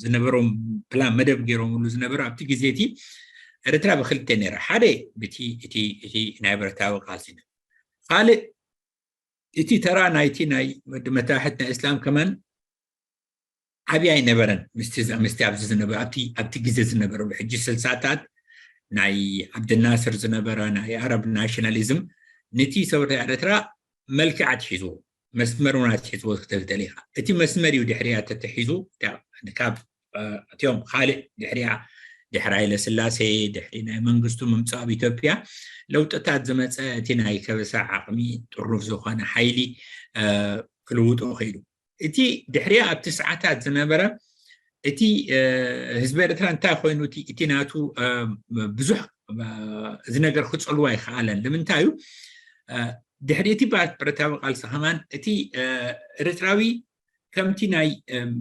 ዝነበሮም ፕላን መደብ ገይሮምሉ ዝነበሩ ኣብቲ ግዜ እቲ ኤርትራ ብክልተ ነይራ ሓደ ብቲ እቲ እቲ ናይ ብረታዊ ቃልሲ ካልእ እቲ ተራ ናይቲ ናይ ወዲ መታሕት ናይ እስላም ከማን ዓብዪ ኣይነበረን ምስቲ ምስቲ ኣብዚ ዝነበረ ኣብቲ ኣብቲ ግዜ ዝነበረ ሕጂ ስልሳታት ናይ ዓብድናስር ዝነበረ ናይ ኣረብ ናሽናሊዝም ነቲ ሰውራ ኤርትራ መልክዕ ኣትሒዝዎ መስመር እውን ኣትሒዝዎ ክትብል ደሊኻ እቲ መስመር እዩ ድሕሪያ ተተሒዙ ካብ እቲኦም ካልእ ድሕሪያ ድሕሪ ሃይለ ስላሴ ድሕሪ ናይ መንግስቱ ምምፃእ ኣብ ኢትዮጵያ ለውጥታት ዝመፀ እቲ ናይ ከበሳ ዓቕሚ ጥሩፍ ዝኾነ ሓይሊ ክልውጦ ከይዱ እቲ ድሕሪያ ኣብቲ ሰዓታት ዝነበረ እቲ ህዝቢ ኤርትራ እንታይ ኮይኑ እቲ ናቱ ብዙሕ እዚ ነገር ክፀልዋ ይከኣለን ንምንታይ እዩ ድሕሪ እቲ ብረታዊ ቃልሲ ከማን እቲ ኤርትራዊ ከምቲ ናይ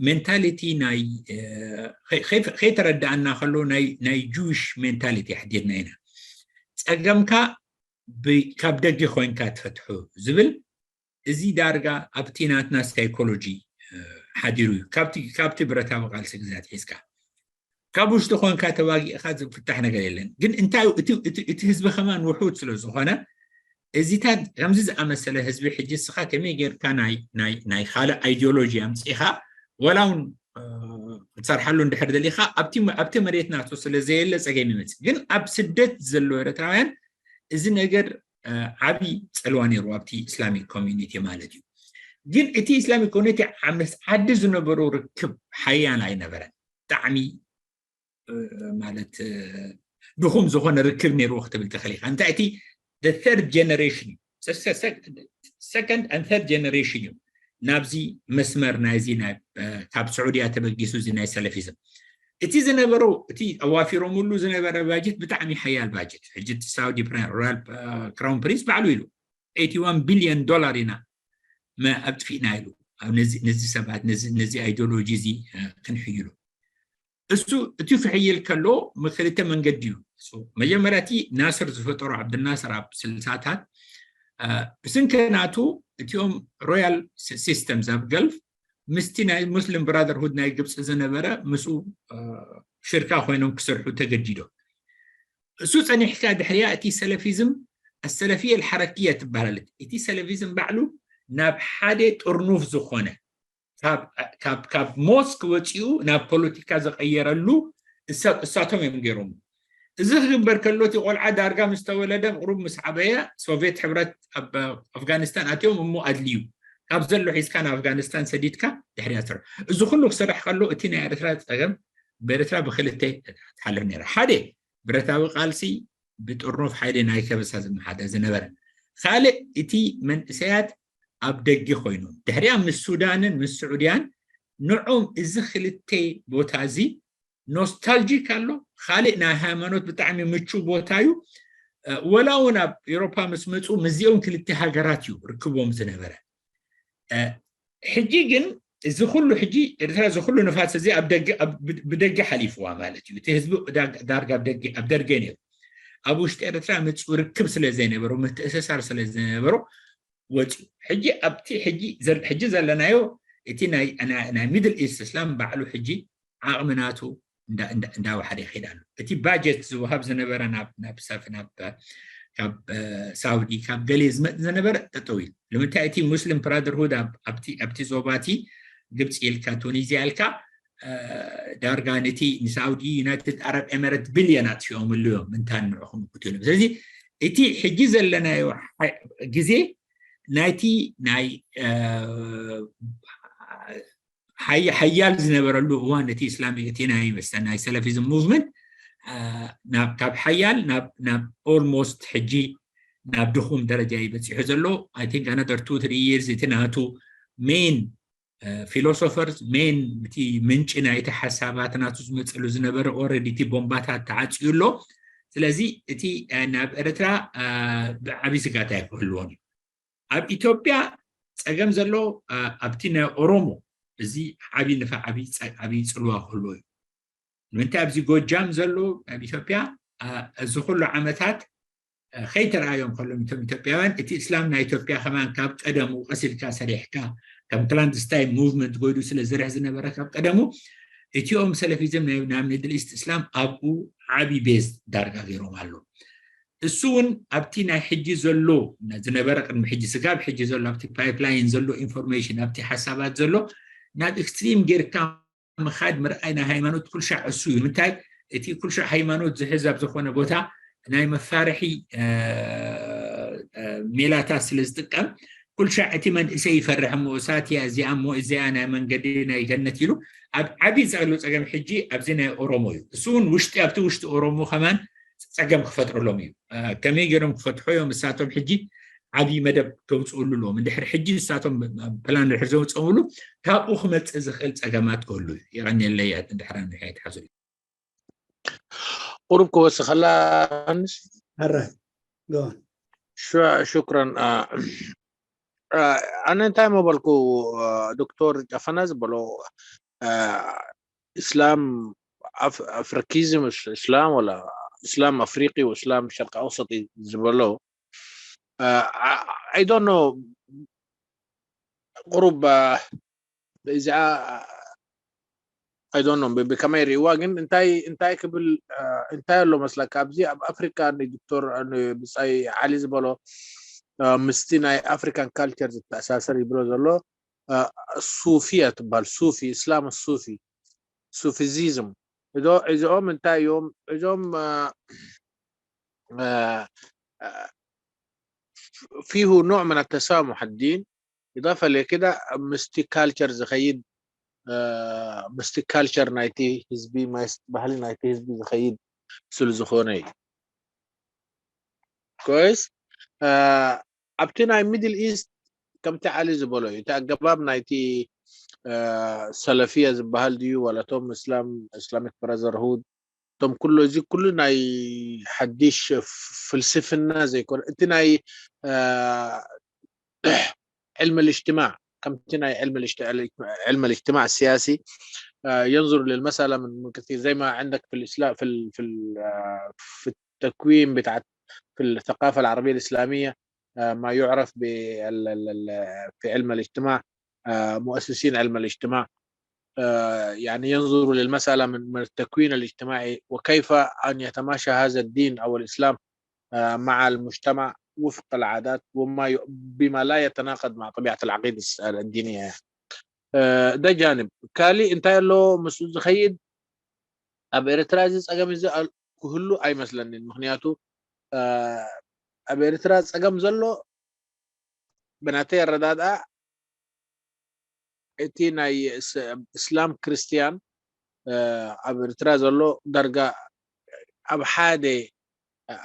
ሜንታሊቲ ናይ ከይተረዳእና ከሎ ናይ ጅዊሽ ሜንታሊቲ ኣሕዲርና ኢና ፀገምካ ካብ ደገ ኮይንካ ትፈትሑ ዝብል እዚ ዳርጋ ኣብቲ ናትና ሳይኮሎጂ ሓዲሩ እዩ ካብቲ ብረታዊ ቃልሲ ግዛት ሒዝካ ካብ ውሽጢ ኮንካ ተዋጊእካ ዝፍታሕ ነገር የለን ግን እንታይ እቲ ህዝቢ ከማን ውሑድ ስለ ዝኾነ እዚታት ከምዚ ዝኣመሰለ ህዝቢ ሕጂ እስኻ ከመይ ጌርካ ናይ ካልእ ኣይዲዮሎጂ ኣምፂእካ ወላ እውን ክትሰርሓሉ እንድሕር ደሊካ ኣብቲ መሬት ናቱ ስለ ዘየለ ፀገም ይመፅእ ግን ኣብ ስደት ዘሎ ኤርትራውያን እዚ ነገር ዓብዪ ፀልዋ ነይሩ ኣብቲ ኢስላሚክ ኮሚኒቲ ማለት እዩ ግን እቲ ኢስላሚክ ኮሚኒቲ ምስ ዓዲ ዝነበሩ ርክብ ሓያል ኣይነበረን ብጣዕሚ ማለት ድኹም ዝኾነ ርክብ ነይርዎ ክትብል ትኽእል ኢኻ እንታይ እቲ third generation second and third generation እዩ ናብዚ መስመር ናይዚ ካብ ስዑድያ ተበጊሱ እዚ ናይ ሰለፊዝም እቲ ዝነበረው እቲ ኣዋፊሮምሉ ዝነበረ ባጀት ብጣዕሚ ሓያል ባጀት ሕጂ እቲ ሳውዲ ሮያል ክራውን ፕሪንስ ባዕሉ ኢሉ eighty one billion dollar ኢና ኣጥፊእና ኢሉ ነዚ ሰባት ነዚ ኣይዲዮሎጂ እዚ ክንሕይሉ እሱ እቲ ክሕይል ከሎ ክልተ መንገዲ እዩ መጀመርያ እቲ ናስር ዝፈጠሮ ዓብድናስር ኣብ ስልሳታት ብስንከ ናቱ እቲኦም ሮያል ሲስተምስ ኣብ ገልፍ ምስቲ ናይ ሙስሊም ብራደርሁድ ናይ ግብፂ ዝነበረ ምስኡ ሽርካ ኮይኖም ክሰርሑ ተገዲዶም እሱ ፀኒሕካ ድሕሪያ እቲ ሰለፊዝም ኣሰለፊየ ልሓረክየ ትበሃላለች እቲ ሰለፊዝም ባዕሉ ናብ ሓደ ጥርኑፍ ዝኾነ ካብ ሞስክ ወፂኡ ናብ ፖለቲካ ዝቀየረሉ እሳቶም እዮም ገይሮም እዚ ክግበር ከሎ እቲ ቆልዓ ዳርጋ ምስ ተወለደ ቅሩብ ምስ ዓበየ ሶቪየት ሕብረት ኣብ ኣፍጋኒስታን ኣትዮም እሞ ኣድልዩ ካብ ዘሎ ሒዝካ ናብ ኣፍጋኒስታን ሰዲድካ ድሕሪያ ስራሕ እዚ ኩሉ ክስራሕ ከሎ እቲ ናይ ኤርትራ ፀገም ብኤርትራ ብክልተ ትሓልፍ ነይራ ሓደ ብረታዊ ቃልሲ ብጥርኑፍ ሓይሊ ናይ ከበሳ ዝመሓደ ዝነበረ ካልእ እቲ መንእሰያት ኣብ ደጊ ኮይኖም ድሕሪያ ምስ ሱዳንን ምስ ስዑድያን ንዖም እዚ ክልተ ቦታ እዚ ኖስታልጂክ ኣሎ። ካልእ ናይ ሃይማኖት ብጣዕሚ ምቹ ቦታ እዩ። ወላ እውን ኣብ ኤሮፓ ምስ መፁ ምስዚኦም ክልተ ሃገራት እዩ ርክቦም ዝነበረ። ሕጂ ግን እዚ ኩሉ ሕጂ ኤርትራ እዚ ኩሉ ንፋስ እዚ ኣብ ደገ ብደገ ሓሊፍዋ ማለት እዩ። እቲ ህዝቢ ዳርጋ ኣብ ደገ ነይሩ። ኣብ ውሽጢ ኤርትራ ምፁ ርክብ ስለ ዘይነበሮ ምትእስሳር ስለ ዘይነበሮ ወፅዩ። ሕጂ ኣብቲ ሕጂ ዘለናዮ እቲ ናይ ሚድል ኢስት እስላም ባዕሉ ሕጂ ዓቕሚ ናቱ እንዳወሓደ ይኸይድ ኣሎ። እቲ ባጀት ዝወሃብ ዝነበረ ናብ ሳፍ ናብ ካብ ሳውዲ ካብ ገሌ ዝመፅ ዝነበረ ጠጠው ኢሉ። ንምንታይ እቲ ሙስሊም ብራደርሁድ ኣብቲ ዞባቲ ግብፂ ኢልካ ቱኒዝያ ኢልካ ዳርጋ ነቲ ንሳውዲ ዩናይትድ ኣረብ ኤመረት ቢልዮናት ሽኦምሉ እዮም እንታን ንዕኹም ክትብሉ። ስለዚ እቲ ሕጂ ዘለናዮ ግዜ ናይቲ ናይ ሓያል ዝነበረሉ እዋን እቲ እስላም እቲ ናይ መስተ ናይ ሰለፊዝም ሙቭመንት ካብ ሓያል ናብ ኦልሞስት ሕጂ ናብ ድኹም ደረጃ እዩ በፂሑ ዘሎ። I think another two three years እቲ ናቱ ሜን ፊሎሶፈርስ ሜን እቲ ምንጪ ናይቲ ሓሳባት ናቱ ዝመፅሉ ዝነበረ ኦረዲ እቲ ቦምባታት ተዓፅዩ ኣሎ። ስለዚ እቲ ናብ ኤርትራ ብዓብዪ ስጋት ኣይክህልዎን እዩ። ኣብ ኢትዮጵያ ፀገም ዘሎ ኣብቲ ናይ ኦሮሞ እዚ ዓብዪ ንፋዕ ዓብዪ ፅልዋ ክህልዎ እዩ። ንምንታይ ኣብዚ ጎጃም ዘሎ ኣብ ኢትዮጵያ እዚ ኩሉ ዓመታት ከይተረኣዮም ከሎም እቶም ኢትዮጵያውያን እቲ እስላም ናይ ኢትዮጵያ ከማን ካብ ቀደሙ ቀሲልካ ሰሪሕካ ከም ክላንድስታይን ሙቭመንት ጎይዱ ስለ ዝርሕ ዝነበረ ካብ ቀደሙ እቲኦም ሰለፊዝም ናብ ሚድል ኢስት እስላም ኣብኡ ዓብዪ ቤዝ ዳርጋ ገይሮም ኣለዉ። እሱ እውን ኣብቲ ናይ ሕጂ ዘሎ ዝነበረ ቅድሚ ሕጂ ስጋብ ሕጂ ዘሎ ኣብቲ ፓይፕላይን ዘሎ ኢንፎርሜሽን ኣብቲ ሓሳባት ዘሎ ናብ ኤክስትሪም ጌርካ ምኻድ ምርኣይ ናይ ሃይማኖት ኩልሻዕ እሱ እዩ። ምንታይ እቲ ኩልሻዕ ሃይማኖት ዝሕዝ ኣብ ዝኾነ ቦታ ናይ መፋርሒ ሜላታት ስለ ዝጥቀም ኩልሻዕ እቲ መንእሰይ ይፈርሕ እሞ እሳት እያ እዚኣ እሞ እዚኣ ናይ መንገዲ ናይ ገነት ኢሉ ኣብ ዓብዪ ዘሎ ፀገም ሕጂ ኣብዚ ናይ ኦሮሞ እዩ። እሱ እውን ውሽጢ ኣብቲ ውሽጢ ኦሮሞ ከማን ፀገም ክፈጥረሎም እዩ። ከመይ ገይሮም ክፈትሖ እዮም እሳቶም ሕጂ ዓብዪ መደብ ከውፅእሉ ኣለዎም። እንድሕር ሕጂ ንሳቶም ፕላን ድሕር ዘውፅእሉ ካብኡ ክመፅእ ዝኽእል ፀገማት ክህሉ እዩ። የቐንየለይ ድሕራ ንሕያት ሓዙ ቁሩብ ክወስኸላ ዮሃንስ ሕራይ ሹክረን። ኣነ እንታይ መበልኩ ዶክተር ጨፈና ዝበሎ እስላም ኣፍሪኪዝም እስላም ወላ እስላም ኣፍሪቂ ወእስላም ሸርቂ ኣውሰጢ ዝበሎ I don't know ቁሩብ እዚኣ I don't know ብከመይ ሪእዋ ግን እንታይ እንታይ ክብል እንታይ ኣሎ መስለካ ኣብዚ ኣብ ኣፍሪካ ንዶክተር ብፃይ ዓሊ ዝበሎ ምስቲ ናይ ኣፍሪካን ካልቸር ዝተኣሳሰር ይብሎ ዘሎ ሱፊያ ትበሃል ሱፊ እስላም ሱፊ ሱፊዚዝም እዞ እዚኦም እንታይ እዮም እዞም فيه نوع من التسامح الدين إضافة لكده ምስቲ ካልቸር ዝኸይድ ምስቲ ካልቸር ናይቲ ህዝቢ ባህሊ ናይቲ ህዝቢ ዝኸይድ ስለ ዝኾነ እዩ ኮይስ ኣብቲ ናይ ሚድል ኢስት ከምቲ ዓሊ ዝበሎ እዩ እቲ ኣገባብ ናይቲ ሰለፊያ ዝበሃል ድዩ ዋላቶም እስላም እስላሚክ ብራዘርሁድ እቶም ኩሉ እዚ ኩሉ ናይ ሓድሽ ፍልስፍና ዘይኮነ እቲ ናይ علم الاجتماع ከምቲ ናይ علم الاجتماع السياسي ينظر للمسألة من من كثير زي ما عندك في الإسلام في في في التكوين بتاع في الثقافة العربية الإسلامية ما يعرف في علم الاجتماع مؤسسين علم الاجتماع يعني ينظروا للمسألة من من التكوين الاجتماعي وكيف أن يتماشى هذا الدين أو الإسلام مع المجتمع وفق العادات وما بما لا يتناقض مع طبيعة العقيدة الدينية يعني. ده جانب كالي انت له مسؤول زخيد ኣብ ኤርትራ እዚ ጸገም እዚ ክህሉ ኣይመስለንን ምክንያቱ ኣብ ኤርትራ ጸገም ዘሎ ብናተይ ኣረዳድኣ እቲ ናይ እስላም ክርስትያን ኣብ ኤርትራ ዘሎ ዳርጋ ኣብ ሓደ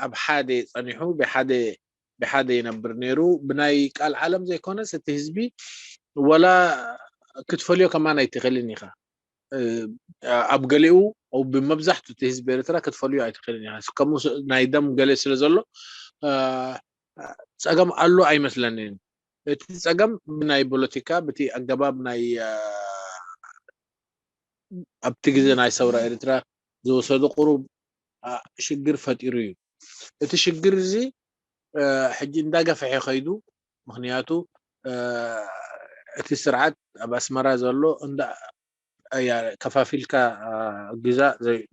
ኣብ ሓደ ጸኒሑ ብሓደ ብሓደ ይነብር ነይሩ ብናይ ቃል ዓለም ዘይኮነስ እቲ ህዝቢ ወላ ክትፈልዮ ከማን ኣይትኽእልን ኢኻ ኣብ ገሊኡ ብመብዛሕቱ እቲ ህዝቢ ኤርትራ ክትፈልዮ ኣይትኽእልን ኢኻ። ከምኡ ናይ ደም ገለ ስለ ዘሎ ጸገም ኣሎ ኣይመስለንን። እቲ ጸገም ብናይ ፖለቲካ ብቲ ኣገባብ ናይ ኣብቲ ግዜ ናይ ሰውራ ኤርትራ ዝወሰዱ ቁሩብ ሽግር ፈጢሩ እዩ። እቲ ሽግር እዚ ሕጂ እንዳገፍሐ ከይዱ። ምክንያቱ እቲ ስርዓት ኣብ ኣስመራ ዘሎ እንዳ ከፋፊልካ ግዛ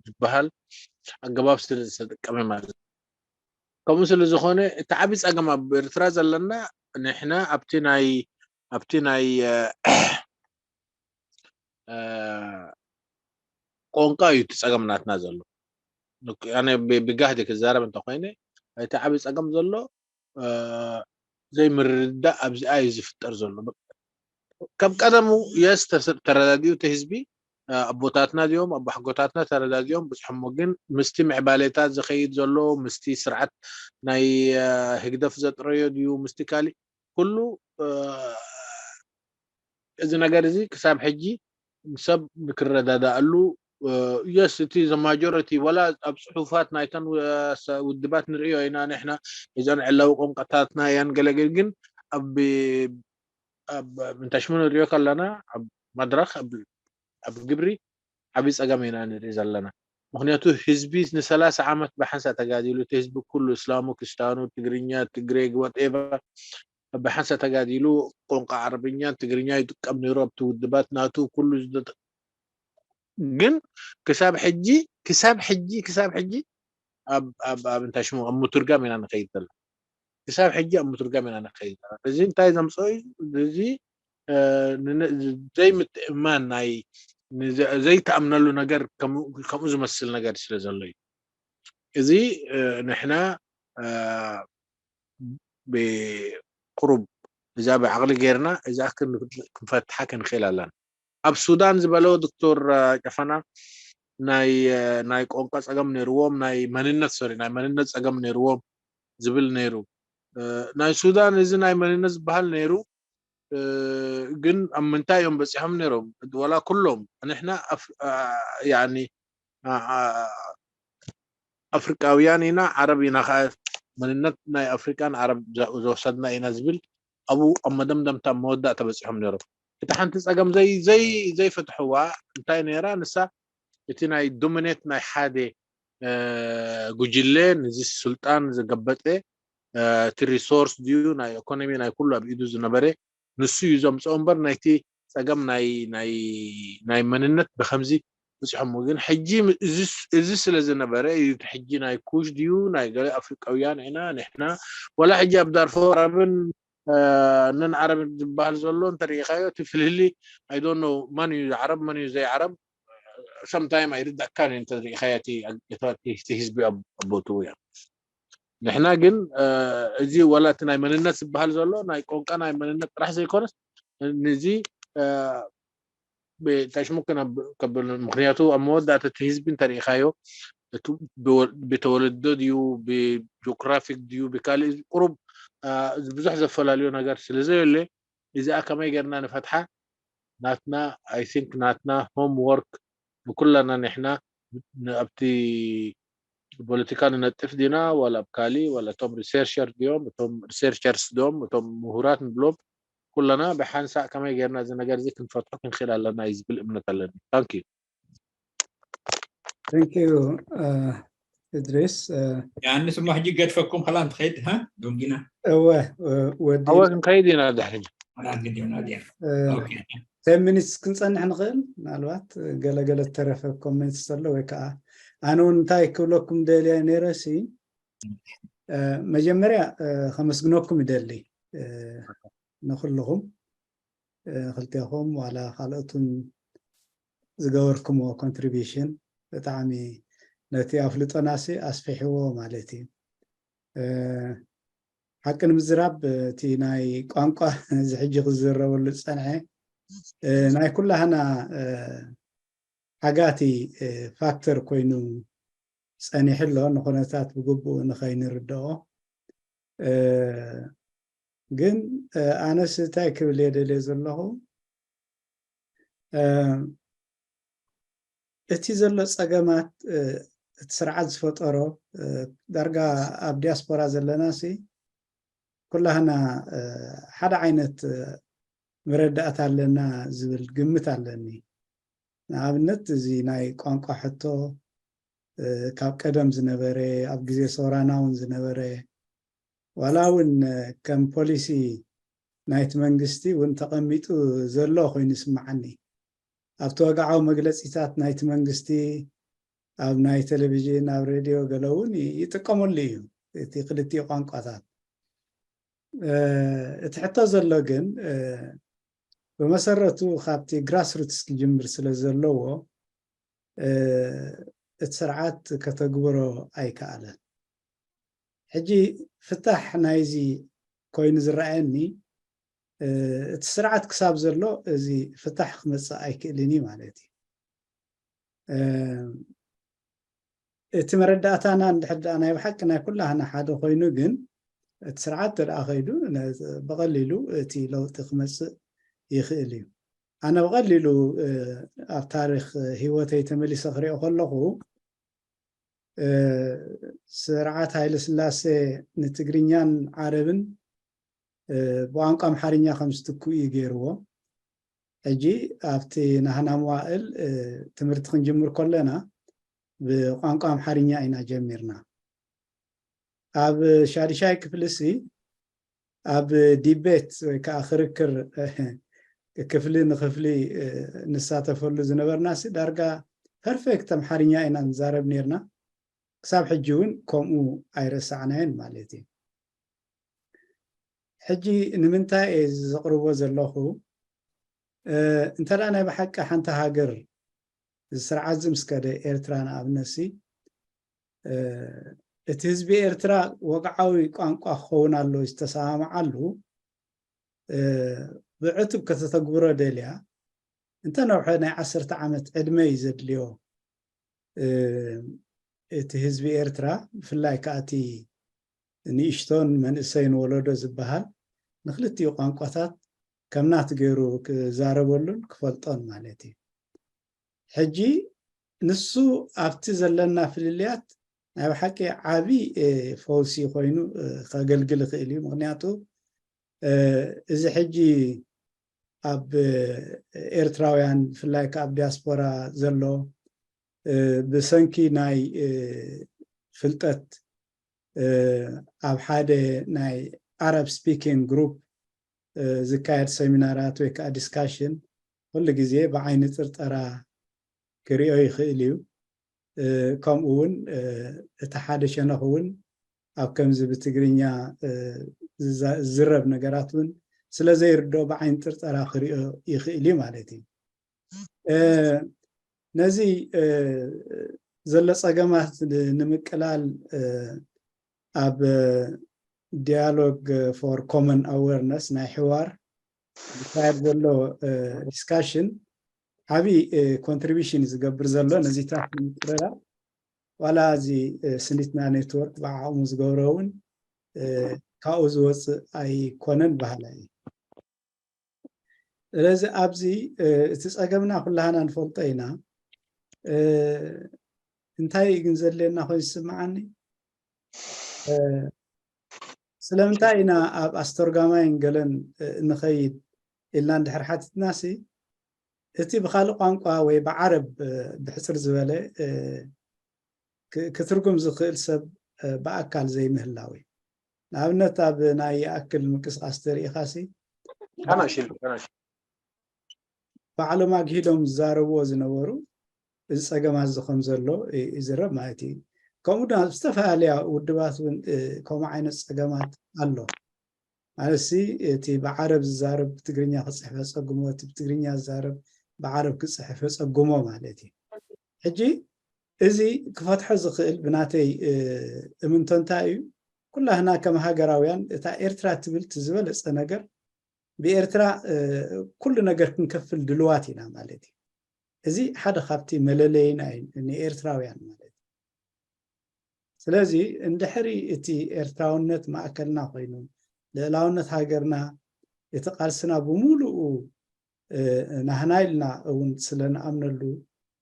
ዝበሃል ኣገባብ ስለ ዝተጠቀመ ማለት እዩ። ከምኡ ስለ ዝኾነ እቲ ዓቢ ጸገም ኣብ ኤርትራ ዘለና ንሕና ኣብቲ ናይ ኣብቲ ናይ ቋንቋ እዩ እቲ ጸገም ናትና ዘሎ። ኣነ ብጋህዲ ክዛረብ እንተኮይነ እቲ ዓቢ ጸገም ዘሎ ዘይምርድዳእ ኣብዚኣ እዩ ዝፍጠር ዘሎ። ከም ቀደሙ የስ ተረዳዲኡ እቲ ህዝቢ ኣቦታትና ድዮም ኣቦሓጎታትና ተረዳዲኦም ብዝሖሞ ግን ምስቲ ምዕባሌታት ዝኸይድ ዘሎ ምስቲ ስርዓት ናይ ህግደፍ ዘጥረዮ ድዩ ምስቲ ካሊእ ኩሉ እዚ ነገር እዚ ክሳብ ሕጂ ሰብ ንክረዳዳኣሉ የስ እቲ ዘማጆረቲ ወላ ኣብ ፅሑፋት ናይተን ውድባት ንርእዮ ኢና ንሕና እዘን ዕላዊ ቋንቋታትና እያን ገለግል ግን ኣብ ምንታሽሙ ንሪኦ ከለና ኣብ መድረክ ኣብ ግብሪ ዓብዪ ፀገም ኢና ንርኢ ዘለና። ምክንያቱ ህዝቢ ንሰላሳ ዓመት ብሓንሳ ተጋዲሉ እቲ ህዝቢ ኩሉ እስላሙ፣ ክስታኑ፣ ትግርኛ፣ ትግሬ፣ ወጤባ ብሓንሳ ተጋዲሉ ቋንቋ ዓረብኛን ትግርኛ ይጥቀም ነይሩ ኣብቲ ውድባት ናቱ ኩሉ ግን ክሳብ ሕጂ ክሳብ ሕጂ ክሳብ ሕጂ ኣብ ኣብ ኣብ እንታይ ሽሙ ኣብ ምትርጋም ኢና ንኸይድ ዘለና። ክሳብ ሕጂ ኣብ ምትርጋም ኢና ንኸይድ ዘለና። እዚ እንታይ ዘምፅኦ እዩ? እዚ ዘይምትእማን ናይ ዘይተኣምነሉ ነገር ከምኡ ዝመስል ነገር ስለ ዘሎ እዩ። እዚ ንሕና ብቁሩብ እዛ ብዓቕሊ ጌርና እዛ ክንፈትሓ ክንኽእል ኣለና። ኣብ ሱዳን ዝበሎ ዶክተር ጨፈና ናይ ናይ ቋንቋ ጸገም ነይርዎም ናይ መንነት ሶሪ ናይ መንነት ጸገም ነይርዎም ዝብል ነይሩ። ናይ ሱዳን እዚ ናይ መንነት ዝበሃል ነይሩ ግን ኣብ ምንታይ እዮም በፂሖም ነይሮም? ዋላ ኩሎም ንሕና ያኒ ኣፍሪቃውያን ኢና ዓረብ ኢና ከዓ መንነት ናይ ኣፍሪቃን ዓረብ ዝወሰድና ኢና ዝብል ኣብኡ ኣብ መደምደምታ መወዳእታ በፂሖም ነይሮም። እታ ሓንቲ ፀገም ዘይ ዘይ ዘይፈትሕዋ እንታይ ነይራ ንሳ እቲ ናይ ዶሚኔት ናይ ሓደ ጉጅለ ንዚ ስልጣን ዝገበጠ እቲ ሪሶርስ ድዩ ናይ ኢኮኖሚ ናይ ኩሉ ኣብ ኢዱ ዝነበረ ንሱ እዩ ዘምፅኦ እምበር ናይቲ ፀገም ናይ ናይ ናይ መንነት ብከምዚ በፂሖሞ ግን ሕጂ እዚ ስለ ዝነበረ እዩ እቲ ሕጂ ናይ ኩሽ ድዩ ናይ ገለ ኣፍሪቃውያን ኢና ንሕና ወላ ሕጂ ኣብ ዳርፎር ዓረብን ነን ዓረብ ዝበሃል ዘሎ እንተሪኢኻዮ እቲ ፍልህሊ ኣይዶኖ መን እዩ ዓረብ መን እዩ ዘይዓረብ ሰምታይም ኣይርዳእካን እዩ እንተሪኢኻዮ እቲ ህዝቢ ኣብ ቦትኡ እዮም ንሕና ግን እዚ ወላ እቲ ናይ መንነት ዝበሃል ዘሎ ናይ ቆንቃ ናይ መንነት ጥራሕ ዘይኮነስ ንዚ ታሽሙ ከብል ምክንያቱ ኣብ መወዳእታ እቲ ህዝቢ እንተሪኢኻዮ ብተወለዶ ድዩ ብጂኦግራፊክ ድዩ ብካሊእ ቁሩብ ብዙሕ ዘፈላለዮ ነገር ስለ ዘየለ እዚኣ ከመይ ጌርና ንፈትሓ ናትና I think ናትና ሆም ወርክ ንኩላና ንሕና ኣብቲ ፖለቲካ ንነጥፍ ዲና ዋላ ኣብ ካሊ ዋላ እቶም ሪሰርቸር ድዮም እቶም ሪሰርቸርስ ድዮም እቶም ምሁራት ንብሎም ኩለና ብሓንሳእ ከመይ ጌርና እዚ ነገር እዚ ክንፈትሖ ክንክእል ኣለና እዩ ዝብል እምነት ኣለኒ ታንክ ዩ Thank you እድሪስ ዮሃንስ እሞ ሕጂ ገድፈኩም ከላ እንትኸይድ ዶንጊና እወ ወዲ ኣወ ክንከይድ ኢና ድሕሪ ግዲዮና ዲያ ten minutes ክንፀንሕ ንኽእል ምናልባት ገለገለ ተረፈ ኮሜንትስ ዘሎ ወይ ከዓ ኣነ እውን እንታይ ክብለኩም ደልየ ነይረ ሲ መጀመርያ ከመስግነኩም ይደሊ ንኩልኹም ክልቴኹም ዋላ ካልኦትን ዝገበርኩምዎ ኮንትሪቢሽን ብጣዕሚ ነቲ ኣፍልጦናሲ ኣስፊሕዎ ማለት እዩ ሓቂ ንምዝራብ እቲ ናይ ቋንቋ እዚ ሕጂ ክዝረበሉ ዝፀንሐ ናይ ኩላህና ሓጋቲ ፋክተር ኮይኑ ፀኒሑ ኣሎ ንኩነታት ብግቡእ ንኸይንርድኦ ግን ኣነስ እንታይ ክብል እየ ደልየ ዘለኹ እቲ ዘሎ ጸገማት እቲ ስርዓት ዝፈጠሮ፣ ዳርጋ ኣብ ዲያስፖራ ዘለናሲ ኩላህና ሓደ ዓይነት መረዳእታ ኣለና ዝብል ግምት ኣለኒ። ንኣብነት፣ እዚ ናይ ቋንቋ ሕቶ ካብ ቀደም ዝነበረ፣ ኣብ ግዜ ሰውራና እውን ዝነበረ፣ ዋላ እውን ከም ፖሊሲ ናይቲ መንግስቲ እውን ተቐሚጡ ዘሎ ኮይኑ ይስምዓኒ። ኣብቲ ወግዓዊ መግለጺታት ናይቲ መንግስቲ፣ ኣብ ናይ ቴሌቪዥን፣ ኣብ ሬድዮ ገለ እውን ይጥቀመሉ እዩ፣ እቲ ክልቲኡ ቋንቋታት። እቲ ሕቶ ዘሎ ግን፣ ብመሰረቱ ካብቲ ግራስሩትስ ክጅምር ስለ ዘለዎ፣ እቲ ስርዓት ከተግብሮ ኣይከኣለን። ሕጂ ፍታሕ ናይዚ ኮይኑ ዝረኣየኒ፣ እቲ ስርዓት ክሳብ ዘሎ እዚ ፍታሕ ክመጽእ ኣይክእልን እዩ ማለት እዩ። እቲ መረዳእታና እንድሕር ደኣ ናይ ብሓቂ ናይ ኩላህና ሓደ ኮይኑ ግን፣ እቲ ስርዓት ተደኣ ከይዱ፣ ብቐሊሉ እቲ ለውጢ ክመጽእ ይኽእል እዩ። ኣነ ብቐሊሉ ኣብ ታሪኽ ህይወተይ ተመሊሰ ክሪኦ ከለኹ፣ ስርዓት ሃይለ ስላሴ ንትግርኛን ዓረብን ብቋንቋ ኣምሓርኛ ከም ዝትክኡ እዩ ገይርዎ። ሕጂ ኣብቲ ናህና መዋእል ትምህርቲ ክንጅምር ከለና ብቋንቋ ኣምሓርኛ ኢና ጀሚርና። ኣብ ሻድሻይ ክፍሊ ሲ ኣብ ዲቤት ወይ ከዓ ክርክር ክፍሊ ንክፍሊ ንሳተፈሉ ዝነበርና ሲ ዳርጋ ፐርፌክት ኣምሓርኛ ኢና ንዛረብ ነርና። ክሳብ ሕጂ እውን ከምኡ ኣይረሳዕናዮን ማለት እዩ። ሕጂ ንምንታይ እየ ዘቕርቦ ዘለኹ? እንተ ደኣ ናይ ብሓቂ ሓንቲ ሃገር ስርዓት ዝምስከደ፣ ኤርትራ ንኣብነትሲ፣ እቲ ህዝቢ ኤርትራ ወግዓዊ ቋንቋ ክኸውን ኣለዎ ዝተሰማምዓሉ፣ ብዕቱብ ከተተግብሮ ደልያ፣ እንተ ነውሐ ናይ ዓሰርተ ዓመት ዕድመ እዩ ዘድልዮ። እቲ ህዝቢ ኤርትራ፣ ብፍላይ ከኣ እቲ ንእሽቶን መንእሰይን ወለዶ ዝበሃል፣ ንክልቲኡ ቋንቋታት ከም ናቱ ገይሩ ክዛረበሉን ክፈልጦን ማለት እዩ። ሕጂ ንሱ ኣብቲ ዘለና ፍልልያት ናይ ብሓቂ ዓቢ ፈውሲ ኮይኑ ከገልግል ይኽእል እዩ። ምኽንያቱ እዚ ሕጂ ኣብ ኤርትራውያን፣ ብፍላይ ከኣ ኣብ ዲያስፖራ ዘሎ፣ ብሰንኪ ናይ ፍልጠት ኣብ ሓደ ናይ ኣረብ ስፒኪንግ ግሩፕ ዝካየድ ሰሚናራት ወይ ከዓ ዲስካሽን ኩሉ ግዜ ብዓይኒ ጥርጠራ ክሪኦ ይኽእል እዩ። ከምኡ እውን እቲ ሓደ ሸነኽ እውን ኣብ ከምዚ ብትግርኛ ዝረብ ነገራት እውን ስለ ዘይርድኦ ብዓይኒ ጥርጠራ ክሪኦ ይኽእል እዩ ማለት እዩ። ነዚ ዘሎ ጸገማት ንምቅላል ኣብ ዲያሎግ ፎር ኮመን ኣዌርነስ ናይ ሕዋር ዝካየድ ዘሎ ዲስካሽን ዓብዪ ኮንትሪቢሽን ዝገብር ዘሎ ነዚታት ንምቅርራብ፣ ዋላ እዚ ስኒትና ኔትወርክ ብዓቕሙ ዝገብሮ እውን ካብኡ ዝወፅእ ኣይኮነን በሃላይ እዩ። ስለዚ ኣብዚ እቲ ፀገምና ኩላህና ንፈልጦ ኢና። እንታይ እዩ ግን ዘድልየና ኮይኑ ዝስምዓኒ፣ ስለምንታይ ኢና ኣብ ኣስተርጓማይን ገለን ንኸይድ ኢልና እንድሕር ሓቲትናሲ፣ እቲ ብኻልእ ቋንቋ ወይ ብዓረብ ብሕፅር ዝበለ ክትርጉም ዝኽእል ሰብ ብኣካል ዘይምህላው እዩ። ንኣብነት ኣብ ናይ ይኣክል ምንቅስቃስ ተሪኢኻሲ ባዕሎም ኣግሂዶም ዝዛረብዎ ዝነበሩ እዚ ፀገማት እዚ ከም ዘሎ ይዝረብ ማለት እዩ። ከምኡ ድማ ኣብ ዝተፈላለያ ውድባት እውን ከምኡ ዓይነት ፀገማት ኣሎ። ማለት ሲ እቲ ብዓረብ ዝዛረብ ብትግርኛ ክፅሕፍ የፀግሞ፣ እቲ ብትግርኛ ዝዛረብ ብዓረብ ክፅሕፍ የፀግሞ ማለት እዩ። ሕጂ እዚ ክፈትሖ ዝኽእል ብናተይ እምንቶ እንታይ እዩ? ኩላህና ከም ሃገራውያን እታ ኤርትራ ትብል እቲ ዝበለፀ ነገር ብኤርትራ ኩሉ ነገር ክንከፍል ድልዋት ኢና ማለት እዩ። እዚ ሓደ ካብቲ መለለይና እዩ ንኤርትራውያን ማለት እዩ። ስለዚ እንድሕሪ እቲ ኤርትራውነት ማእከልና ኮይኑ፣ ልእላውነት ሃገርና፣ እቲ ቃልስና ብምሉኡ ናህና ኢልና እውን ስለ ንኣምነሉ፣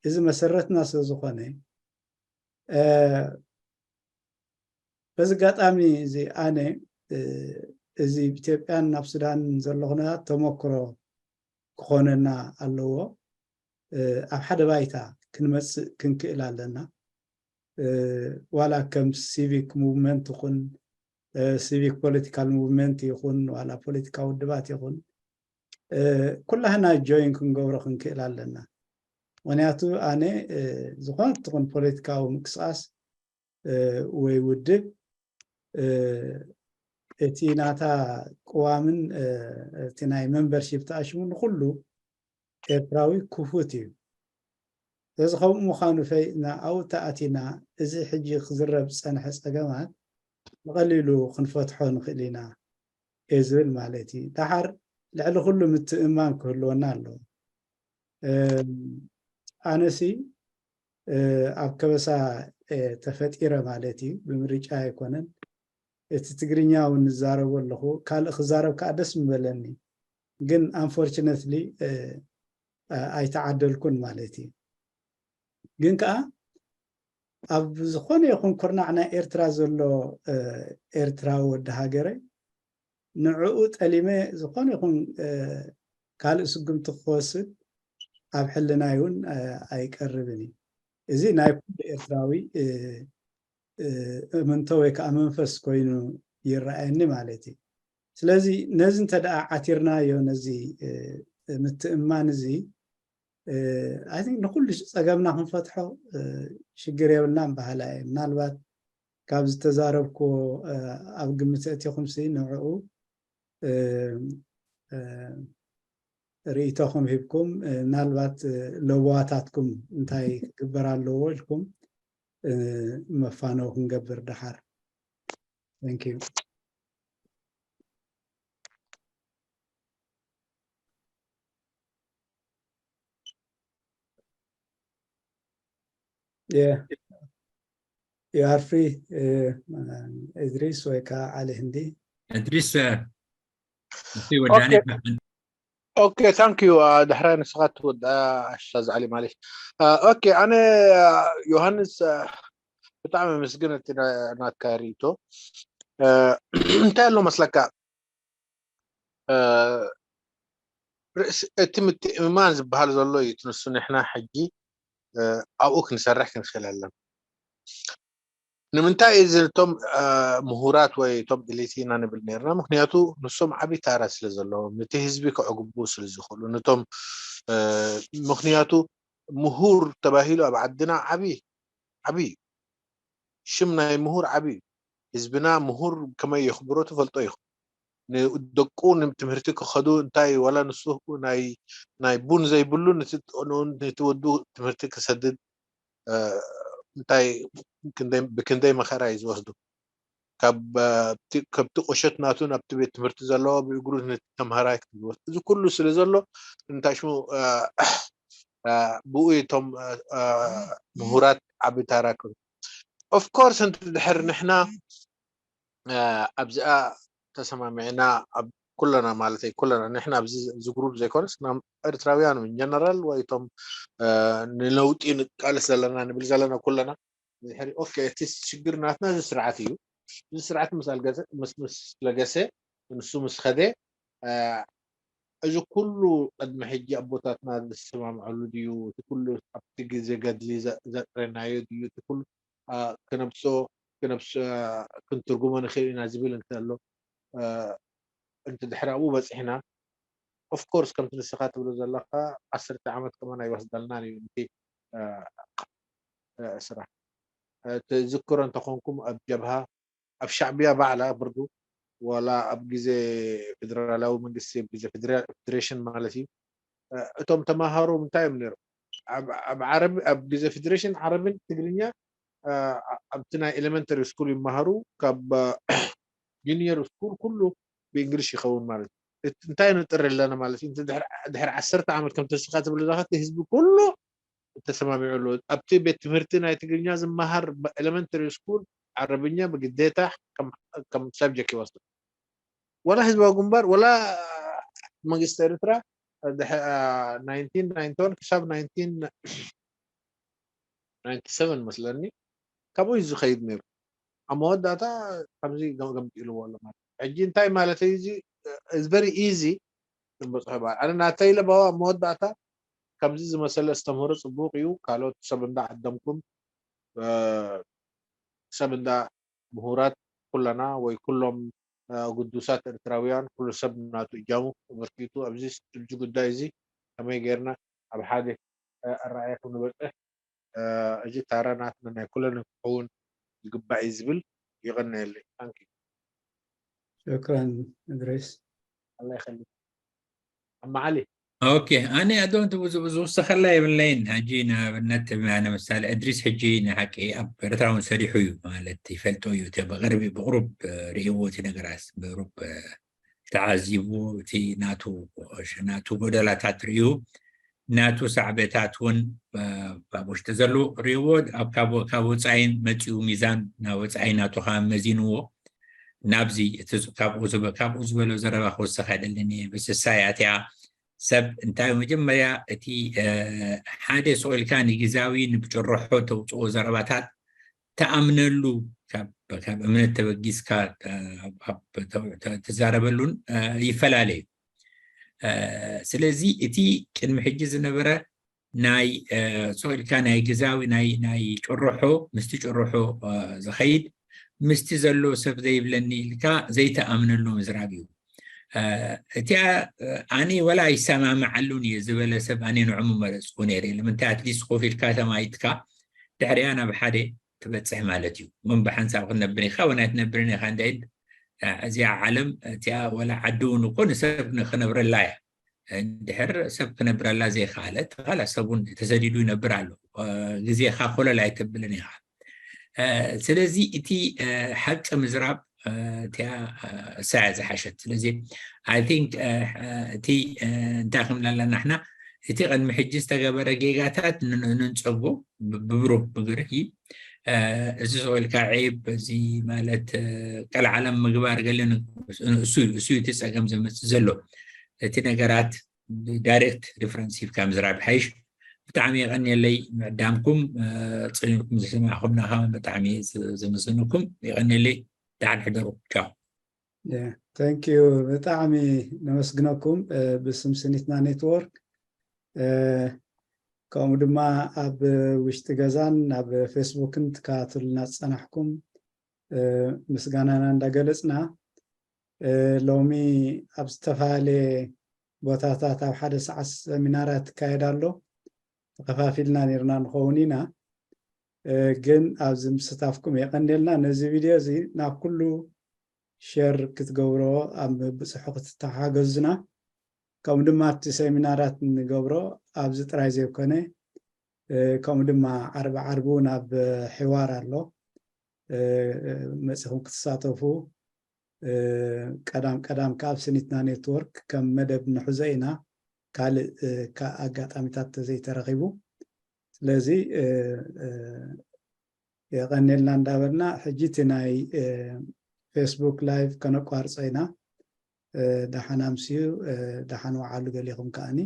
እዚ መሰረትና ስለ ዝኾነ፣ በዚ ኣጋጣሚ እዚ ኣነ እዚ ኢትዮጵያን ናብ ሱዳን ዘሎ ኩነታት ተመክሮ ክኾነና ኣለዎ። ኣብ ሓደ ባይታ ክንመፅእ ክንክእል ኣለና። ዋላ ከም ሲቪክ ሙቭመንት ይኹን፣ ሲቪክ ፖለቲካል ሙቭመንት ይኹን፣ ዋላ ፖለቲካ ውድባት ይኹን፣ ኩላህና ጆይን ክንገብሮ ክንክእል ኣለና። ምክንያቱ ኣነ ዝኾነ ትኹን ፖለቲካዊ ምንቅስቃስ ወይ ውድብ እቲ ናታ ቅዋምን እቲ ናይ መንበርሺፕ ተኣሽሙ ንኩሉ ኤርትራዊ ክፉት እዩ። ስለዚ ከምኡ ምዃኑ ፈሊጥና ኣብኡ ተኣቲና፣ እዚ ሕጂ ክዝረብ ዝጸንሐ ጸገማት ብቐሊሉ ክንፈትሖ ንኽእል ኢና እየ ዝብል ማለት እዩ። ደሓር ልዕሊ ኩሉ ምትእምማን ክህልወና ኣለዎ። ኣነሲ ኣብ ከበሳ ተፈጢረ ማለት እዩ። ብምርጫ ኣይኮነን። እቲ ትግርኛ እውን እዛረቦ ኣለኹ። ካልእ ክዛረብ ከዓ ደስ ምበለኒ። ግን ኣንፎርችነትሊ ኣይተዓደልኩን ማለት እዩ። ግን ከዓ ኣብ ዝኾነ ይኹን ኩርናዕ ናይ ኤርትራ ዘሎ ኤርትራዊ ወዲ ሃገረ ንዕኡ ጠሊመ ዝኾነ ይኹን ካልእ ስጉምቲ ክወስድ ኣብ ሕልናይ እውን ኣይቀርብን እዩ። እዚ ናይ ኩሉ ኤርትራዊ እምንቶ ወይ ከዓ መንፈስ ኮይኑ ይረኣየኒ ማለት እዩ። ስለዚ ነዚ እንተ ደኣ ዓቲርናዮ፣ ነዚ ምትእምማን እዚ፣ ኣይ ቲንክ ንኩሉ ጸገምና ክንፈትሖ ሽግር የብልናን በሃላይ እየ። ምናልባት ካብ ዝተዛረብክዎ ኣብ ግምት ኣእቲኹምሲ ንዕኡ ርእይቶኹም ሂብኩም፣ ምናልባት ለበዋታትኩም እንታይ ክግበር ኣለዎ ኢልኩም መፋነው ክንገብር ደሓር። Thank you. Yeah. You are free, እድሪስ ወይ ከዓ ዓሊ ህንዲ። እድሪስ፣ እስቲ ወዳኒ። ኦኬ፣ ታንክ ዩ። ድሕራይ ንስኻ ትወድኣ ኣሽታ ዝዓሊ ማለት። ኦኬ፣ ኣነ ዮሃንስ ብጣዕሚ ምስግን እቲ ናትካ ርእይቶ። እንታይ ኣሎ መስለካ፣ እቲ ምትእምማን ዝበሃል ዘሎ እዩ ትንሱ። ንሕና ሕጂ ኣብኡ ክንሰርሕ ክንክእል ኣለና። ንምንታይ እዚ እቶም ምሁራት ወይ እቶም ኢሊት ኢና ንብል ነርና? ምክንያቱ ንሶም ዓቢ ታራ ስለ ዘለዎም፣ ነቲ ህዝቢ ከዕግቡ ስለ ዝኽእሉ፣ ነቶም ምክንያቱ ምሁር ተባሂሉ ኣብ ዓድና ዓቢ ዓቢ ሽም ናይ ምሁር ዓቢ እዩ። ህዝብና ምሁር ከመይ የኽብሮ ትፈልጦ ኢኹም። ንደቁ ንትምህርቲ ክኸዱ እንታይ ዋላ ንሱ ናይ ናይ ቡን ዘይብሉ ነቲ ወዱ ትምህርቲ ክሰድድ እንታይ ብክንደይ መኸራ እዩ ዝወስዱ። ከብቲ ቁሸት ናቱ ናብቲ ቤት ትምህርቲ ዘለዎ ብእግሩ ነቲ ተምሃራይ ክትዝወስድ እዚ ኩሉ ስለ ዘሎ እንታይ ሽሙ ብኡ እቶም ምሁራት ዓቢ ታራ ክህቡ። ኦፍኮርስ እንድሕር ንሕና ኣብዚኣ ተሰማሚዕና ኣብ ኩለና ማለተይ ኩለና ንሕና ኣብዚ እዚ ግሩፕ ዘይኮነስ ኤርትራውያን ን ጀነራል ወይ እቶም ንለውጢ ንቃለስ ዘለና ንብል ዘለና ኩለና ድሕሪ ኦኬ እቲ ሽግር ናትና እዚ ስርዓት እዩ። እዚ ስርዓት ምስ ለገሰ ንሱ ምስ ከደ እዚ ኩሉ ቅድሚ ሕጂ ኣቦታትና ዝሰማምዐሉ ድዩ? እቲ ኩሉ ኣብቲ ግዜ ገድሊ ዘጥረናዮ ድዩ? እቲ ኩሉ ክነብሶ ክነብሶ ክንትርጉሞ ንኽእል ኢና ዝብል እንተሎ እንተ ድሕሪ ኣብኡ በፂሕና ኦፍኮርስ ከምቲ ንስኻ ትብሎ ዘለካ ዓሰርተ ዓመት ከማን ኣይወስደልናን እዩ እቲ ስራሕ ትዝክሮ እንተኾንኩም ኣብ ጀብሃ ኣብ ሻዕብያ ባዕላ ብርዱ ዋላ ኣብ ግዜ ፌደራላዊ መንግስቲ ኣብ ግዜ ፌደሬሽን ማለት እዩ እቶም ተማሃሮ እንታይ እዮም ነይሮም ኣብ ዓረብ ኣብ ግዜ ፌደሬሽን ዓረብን ትግርኛ ኣብቲ ናይ ኤሌመንተሪ ስኩል ይመሃሩ ካብ ጁኒየር ስኩል ኩሉ ብእንግሊሽ ይኸውን ማለት እዩ እንታይ ንጥር ኣለና ማለት እዩ ድሕሪ ዓሰርተ ዓመት ከም ተስኻ ትብል ዘለካ ህዝቢ ኩሉ ተሰማሚዑ ኣሎ ኣብቲ ቤት ትምህርቲ ናይ ትግርኛ ዝመሃር ኤሌመንተሪ ስኩል ዓረብኛ ብግዴታ ከም ሳብጀክት ይወስዱ ወላ ህዝባዊ ግንባር ወላ መንግስቲ ኤርትራ ክሳብ ናይንቲ ሰቨን መስለኒ፣ ካብኡ እዩ ዝኸይድ ነይሩ። ኣብ መወዳእታ ከምዚ ገምጢልዎ ኣሎ ማለት እዩ። ሕጂ እንታይ ማለት እዩ? እዚ is very easy ክንበፅሖ ይበሃል። ኣነ ናተይ ኢለ ባባ ኣብ መወዳእታ ከምዚ ዝመሰለ ኣስተምህሮ ፅቡቕ እዩ። ካልኦት ሰብ እንዳ ዓደምኩም ሰብ እንዳ ምሁራት ኩለና ወይ ኩሎም ግዱሳት ኤርትራውያን ኩሉ ሰብ ናቱ እጃሙ ኣበርኪቱ ኣብዚ ሕጂ ጉዳይ እዚ ከመይ ጌርና ኣብ ሓደ ኣረኣእያ ክንበፅሕ እዚ ታራ ናትና ናይ ኩለና ክኸውን ይግባእ እዩ ዝብል። ይቐነየለይ። ታንኪ ሸክራን እድሪስ። ኣላ ይኸሊ ኣማዓሊ ኦኬ ኣነ ኣዶም ዝውስኸላ የብለይን። ሕጂ ንኣብነት ኣነ ምሳሌ እድሪስ ሕጂ ንሓቂ ኣብ ኤርትራ እውን ሰሪሑ እዩ ማለት ይፈልጦ እዩ። እቲ ብቕርቢ ብቕሩብ ርእይዎ እቲ ነገራት ብሩብ ተዓዚቡ እቲ ናቱ ናቱ ጎደላታት ርእዩ ናቱ ሳዕቤታት እውን ኣብ ውሽጢ ዘለዉ ርእይዎ ካብ ወፃኢ መፂኡ ሚዛን ናብ ወፃኢ ናቱ ከዓ መዚንዎ ናብዚ ካብኡ ዝበሎ ዘረባ ክወስኽ ኣይደልን እየ ብስሳይ ኣትያ ሰብ እንታይ መጀመርያ እቲ ሓደ ስቕ ኢልካ ንግዛዊ ንብጭርሖ ተውፅኦ ዘረባታት ተኣምነሉ ካብ እምነት ተበጊስካ ትዛረበሉን ይፈላለ እዩ። ስለዚ እቲ ቅድሚ ሕጂ ዝነበረ ናይ ስቕ ኢልካ ናይ ግዛዊ ናይ ጭርሖ ምስቲ ጭርሖ ዝኸይድ ምስቲ ዘሎ ሰብ ዘይብለኒ ኢልካ ዘይተኣምነሉ ምዝራብ እዩ። እቲኣ ኣነ ወላ ይሰማምዓሉን እየ ዝበለ ሰብ ኣነ ንዑ ምመረፅኩ ነይረ። ንምንታይ ኣትሊስት ኮፍ ኢልካ ተማይጥካ ድሕሪኣ ናብ ሓደ ትበፅሕ ማለት እዩ። ምን ብሓንሳብ ክትነብር ኢኻ ወናይ ትነብርን ኢኻ እንድዒ እዚኣ ዓለም እቲኣ ወላ ዓዲ እውን እኮ ንሰብ ክነብረላ እያ። እንድሕር ሰብ ክነብረላ ዘይከኣለት ካላ ሰብ እውን ተሰዲዱ ይነብር ኣሎ። ግዜኻ ኮለል ኣይተብልን ኢኻ። ስለዚ እቲ ሓቂ ምዝራብ እቲኣ እሳያ ዝሓሸት። ስለዚ I think እቲ እንታይ ክንብላ ኣለና ንሕና እቲ ቅድሚ ሕጂ ዝተገበረ ጌጋታት ንንፀጎ ብብሩህ ምግርሂ እዚ ዝኽእልካ ዒብ እዚ ማለት ቀልዓለም ምግባር ገለ እሱ እዩ እቲ ፀገም ዘመፅእ ዘሎ። እቲ ነገራት ዳይሬክት ሪፈረንስ ሂብካ ምዝራብ ሓይሽ። ብጣዕሚ የቐንየለይ ምዕዳምኩም ፅኒኩም ዝሰማዕኹምና ከዓ ብጣዕሚ ዘመስግነኩም። የቐንየለይ። ደሓን ሕደሩ። ቻው። Thank you። ብጣዕሚ ነመስግነኩም ብስም ስኒትና ኔትወርክ ከምኡ ድማ ኣብ ውሽጢ ገዛን ኣብ ፌስቡክን ትከታተሉና ዝፀናሕኩም ምስጋናና እንዳገለፅና ሎሚ ኣብ ዝተፈላለየ ቦታታት ኣብ ሓደ ሰዓት ሰሚናራት ይካየድ ኣሎ። ተኸፋፊልና ነርና ንኸውን ኢና ግን ኣብዚ ምስታፍኩም የቐንየልና። ነዚ ቪድዮ እዚ ናብ ኩሉ ሸር ክትገብርዎ ኣብ ምብፅሑ ክትተሓገዙና ከምኡ ድማ ኣብቲ ሰሚናራት ንገብሮ ኣብዚ ጥራይ ዘይኮነ ከምኡ ድማ ዓርቢ ዓርቢ እውን ኣብ ሕዋር ኣሎ መፂኹም ክትሳተፉ ቀዳም ቀዳም ካብ ስኒትና ኔትወርክ ከም መደብ ንሕዞ ኢና ካልእ ኣጋጣሚታት ተዘይተረኺቡ ስለዚ የቐንየልና እንዳበልና ሕጂ እቲ ናይ ፌስቡክ ላይቭ ከነቋርጾ ኢና ደሓን ኣምስዩ ደሓን ወዓሉ ገሊኹም ከኣኒ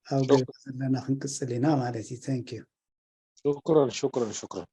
ኣብ ገዛ ዘለና ክንቅፅል ኢና ማለት እዩ thank you ሽክረን ሽክረን ሽክረን